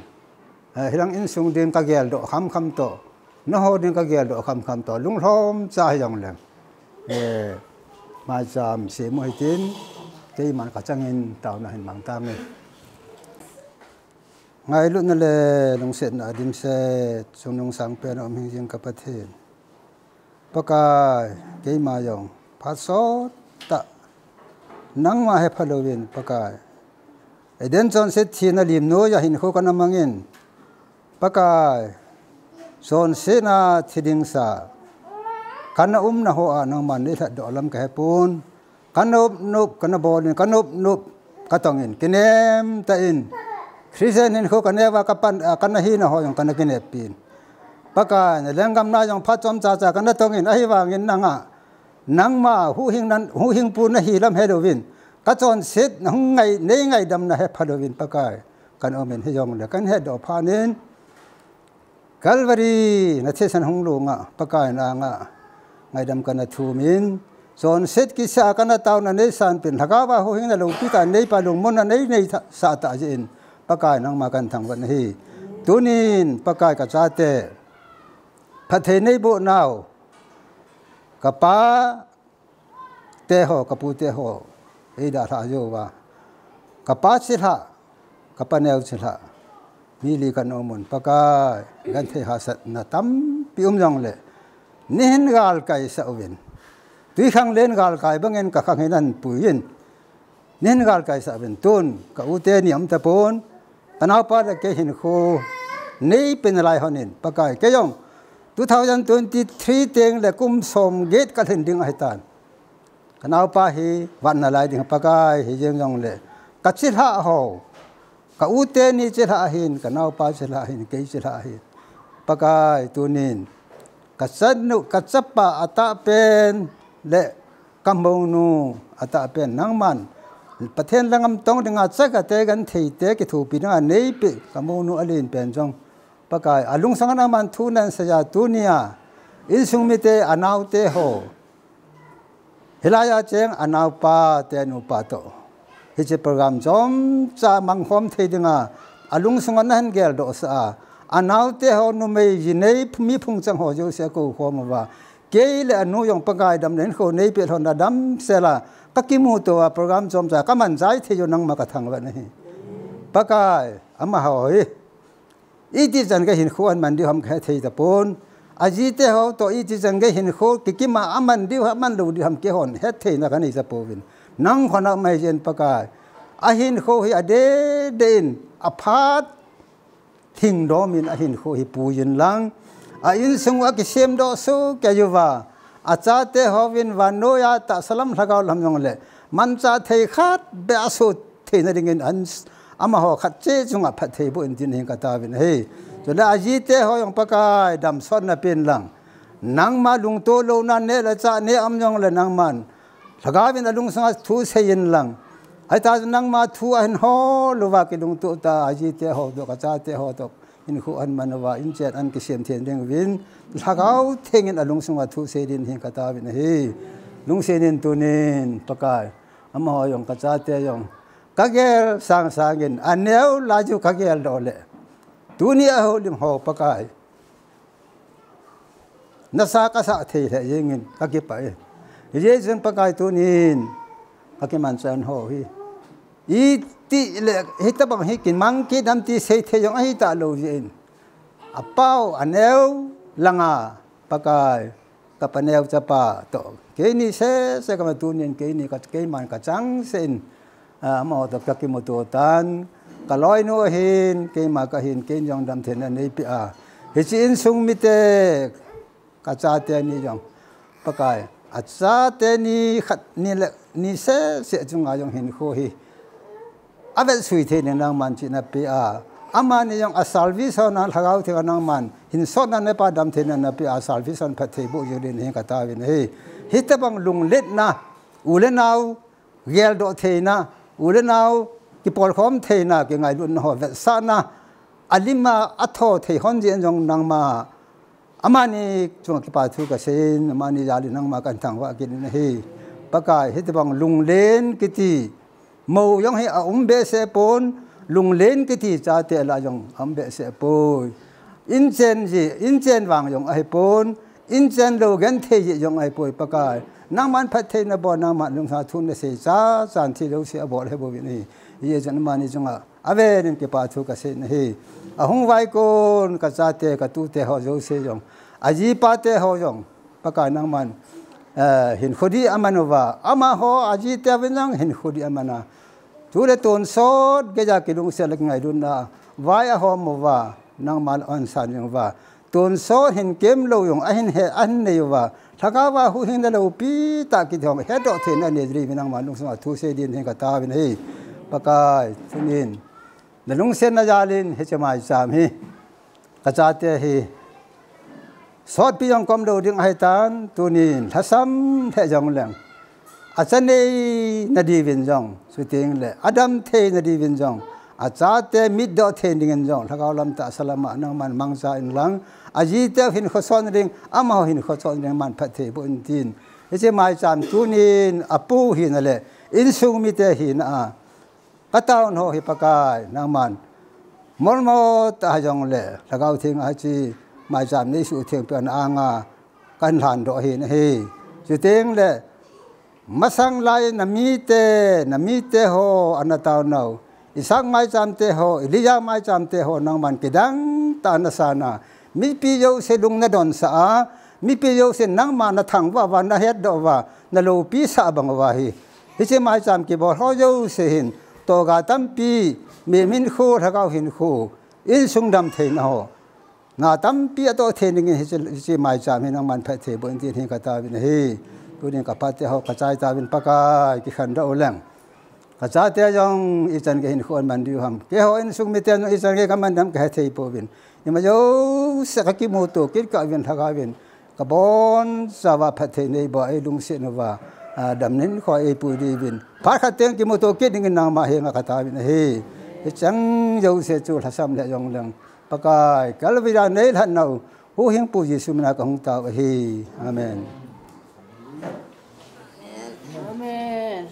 eh, hilang insung ding kageldoh khamkham toh, naho ding kageldoh khamkham toh, lunglhomcha hijongleng, eh, maicham sem u hitin, keiman kachangin taona hin mang tange. Ngailutna le lungsetna dimset, chungnung sangpen a um hingjing ka Pathen, Pakai, keima jong phat sottah nangma hepha louvin, Pakai, Eden chonset thina lim noiya hinkho kana mangin, Pakai, chonsetna thi dingsa kana umna hoa nangman neilhatdoh lam kahepon, kana upnop kana bolin, kana upnop katongin, kinem tah in Christian hinkho kaneva kapan, ah, kana hina ho jong kana kineppin. Pakai, na lenggamna jong phat chomcha cha kana tongin, ahivangin nanga nangma huhhingnan, huhhingpu nahi lam helouvin, kachonsetna hung ngai, neingaidamna hepha louvin, Pakai, kana umin, hijongle kana hetdoh phat in, Calvary na thisan hung longa, Pakai nanga ngaidam kana thumin, chonset kisah a kana taona neisanpin, lhagaova huhhingna loupitah neipa lungmonna nei, neisah tah jeh in, Pakai nangma kana thangvah nahi. Tunin, Pakai, kachate phatthei neiboh nau, kapa teho, kapu teho eidalhah jouva, kapa chilhah, kapa neo chilhah, mi li kana umun, Pakai, genthei hahsatna tampi um jongle neihin galkaisah uvin. Twikhanglen galkai bangin kakhang hi nahin puiyin, neihin galkaisah uvin. Tun ka u teni aum tapon, kanaopa le kei hinkho neipe nalai honin, Pakai, kei jong two thousand twenty-three tengle kum somget kalhin ding ahitan. Kanaopa hi vat nalai ding, Pakai, hijeng jongle kachilhah ho, ka u teni chilhah ahin, kanaopa chilhah ahin, kei chilhah ahin, Pakai, tunin kachanu, kachapa atahpen le kamounu atahpen nangman Pathen lhagao tong dinga chakate gentheite kithopi dinga neipeh kamounu alenpen jong, Pakai, alungsunga nangman thu nahin seiya, tunia insung mite, anaoteho, hilaiya cheng anaopa te anupa toh hiche program chomcha mangkhom thei dinga alungsunga nahin geldohsah a, anaoteho, numei, jinei, mi phungchang ho jouse akoukhom uva, kei le anu jong, Pakai, damna hinkho neipeh lhonna damsela kakimuto a, program chomcha kamanchai thei u nangma kathangvah nahi. Pakai, amaho hi iti chan kahinkho ahin man diu ham kahethei tapon, ajiteho toh iti chan kahinkho kikima aman diu ham, aman lou diu ham, keihon hetheina kanei tapouvin, nang khona um ahijeh in, Pakai, ahinkho hi adeh deh in, aphat lhingdomin ahinkho hi puiyin lang, a insung u akisemdoh sohkei uva, achateho vin vannoiya tahsa lam, lhagao lam jongle manchah thei khat beh asoh theina dingin, an, amaho khat cheh chunga phatthei boh in tin hin kataovin ahi. Chule ajiteho jong, Pakai, damsotna pen lang, nangma lungto louna neh le chah neh aum jongle nangman lhagaovin alungsunga thu seiyin lang, ahita chu nangma thu ahin hol uva kilungto tah a, ajiteho toh, kachateho toh hinkho ahin man uva, inchen an kisem thei dinguvin, Lhagao Thengin alungsunga thu sei din hin kataovin ahi. Lungsetin tunin, Pakai, amaho jong, kachate jong, kagel sangsangin, aneo lai chu kageldoh le, tunia houlim ho, Pakai, nasa kasah thei lheh jengin kakipah e. Hijeh chun, Pakai, tunin kakimanchah ho hi, itile hitobang hi kimang kit ham ti seithei jong ahitah lou jeh in, apao aneo langa, Pakai, kapa neo chapa toh keini sese kaman, tunin keini ka, keiman kachangseh in, a, amaho toh kakimuto tan, kaloinu ahin, keima kahin, keini jong damtheina neipeh a, hiche insung mite, kachate ni jong, Pakai, achate ni khat ni le ni sese chunga jong hinkho hi avetsui thei ding nangman chihna napeh a, amani jong a salvation a Lhagao Theng a nangman hinsotna napeh a, damtheina napeh a, salvation phatthei boh jing din hin kataovin ahi. Hitobang lungletna, u le nao geldoh theina, u le nao kipolkhom theina, kingailutna ho vetsahna, alima atho thei hon jeh in jong nangma, amani chunga kipa thu kaseiyin, amani jal in nangma kahin thangvah kit in ahi. Pakai, hitobang lunglen kiti mou jong hi aum behseh pon, lunglen kiti chate lah jong aum behseh poi. Inchen ji, inchen vang jong ahipon, inchen lou genthei ji jong ahipoi, Pakai, nangman phatthei nabol, nangman lungsunga thu nasei, chachan thi jouse abol hih bouvin ahi. Hijeh chun amani chunga avelin kipa thu kaseiyin ahi. Ahung vaikon kachate, katute ho jouse jong, ajipa teho jong, Pakai, nangman, eh, hinkho dih aman uva, amaho ajiteuvin jong hinkho dih aman a, Chule tonsot geija kilungset le kingailutna vai ahom uva, nangman ahin san jing uva. Tonsot hin kem lou jong ahin he, ahin nei uva. Lhagao va huhhingna loupi tah kiti ho hedoh theina anei diuvin nangman lungsunga thusei din hin kataovin ahi. Pakai, tunin nalungsetna jalin hiche maicham hi kachate hi sotpi jong kom lou ding ahitan, tunin lhasam lheh jongleng, acha neina diuvin jong, chuteng le adam theina diuvin jong, achate mitdoh thei dingin jong, lhagao lam tahsa lama nangman mangcha inlang, ajiteu hinkho sotna ding, amaho hinkho sotna ding man phatthei boh in tin. Hiche maicham tunin apu hina le insung mite hina a kataona ho hi Pakai, nangman molmo tah jongle, Lhagao Theng a hiche maicham neisuh thengpi ana anga kahin lhandoh ahi nahi. Chuteng le, masang lai namite, namite ho ana taonau, Isaac maichamte ho, Elijah maichamte ho, nangman kidang tah a nasan a, mipi jouse lung nadonsah a, mipi jouse nangma nathangvah uva, nahetdoh uva, naloupi sah bang uva hi, hiche maicham kibol ho jouse hin, toga tampi, mihem hinkho, lhagao hinkho, insung damtheina ho, na tampi atoh thei dingin hiche, hiche maicham hi nangman phatthei boh in tin hin kataovin ahi. Tunin kaphat teho kachai tauvin Pakai, kikhen doh uleng. Kachate jong ichan gei hinkho aman diu ham, keiho insung miten jong ichan gei kaman diu ham kahethei pouvin. Ima jouse kakimuto kit kah uvin, lhagao vin kabonchauva phatthei neiboh eilungset uva, a, damna hinkho eipui diuvin, phat khat teng kimuto kit dingin nangma henga kataovin ahi. Hicheng jouse chu lhasam lheh jongleng, Pakai, Calvary a neilhatnau Huhhingpu Jesu mina kahung tao ahi. Amen. Amen.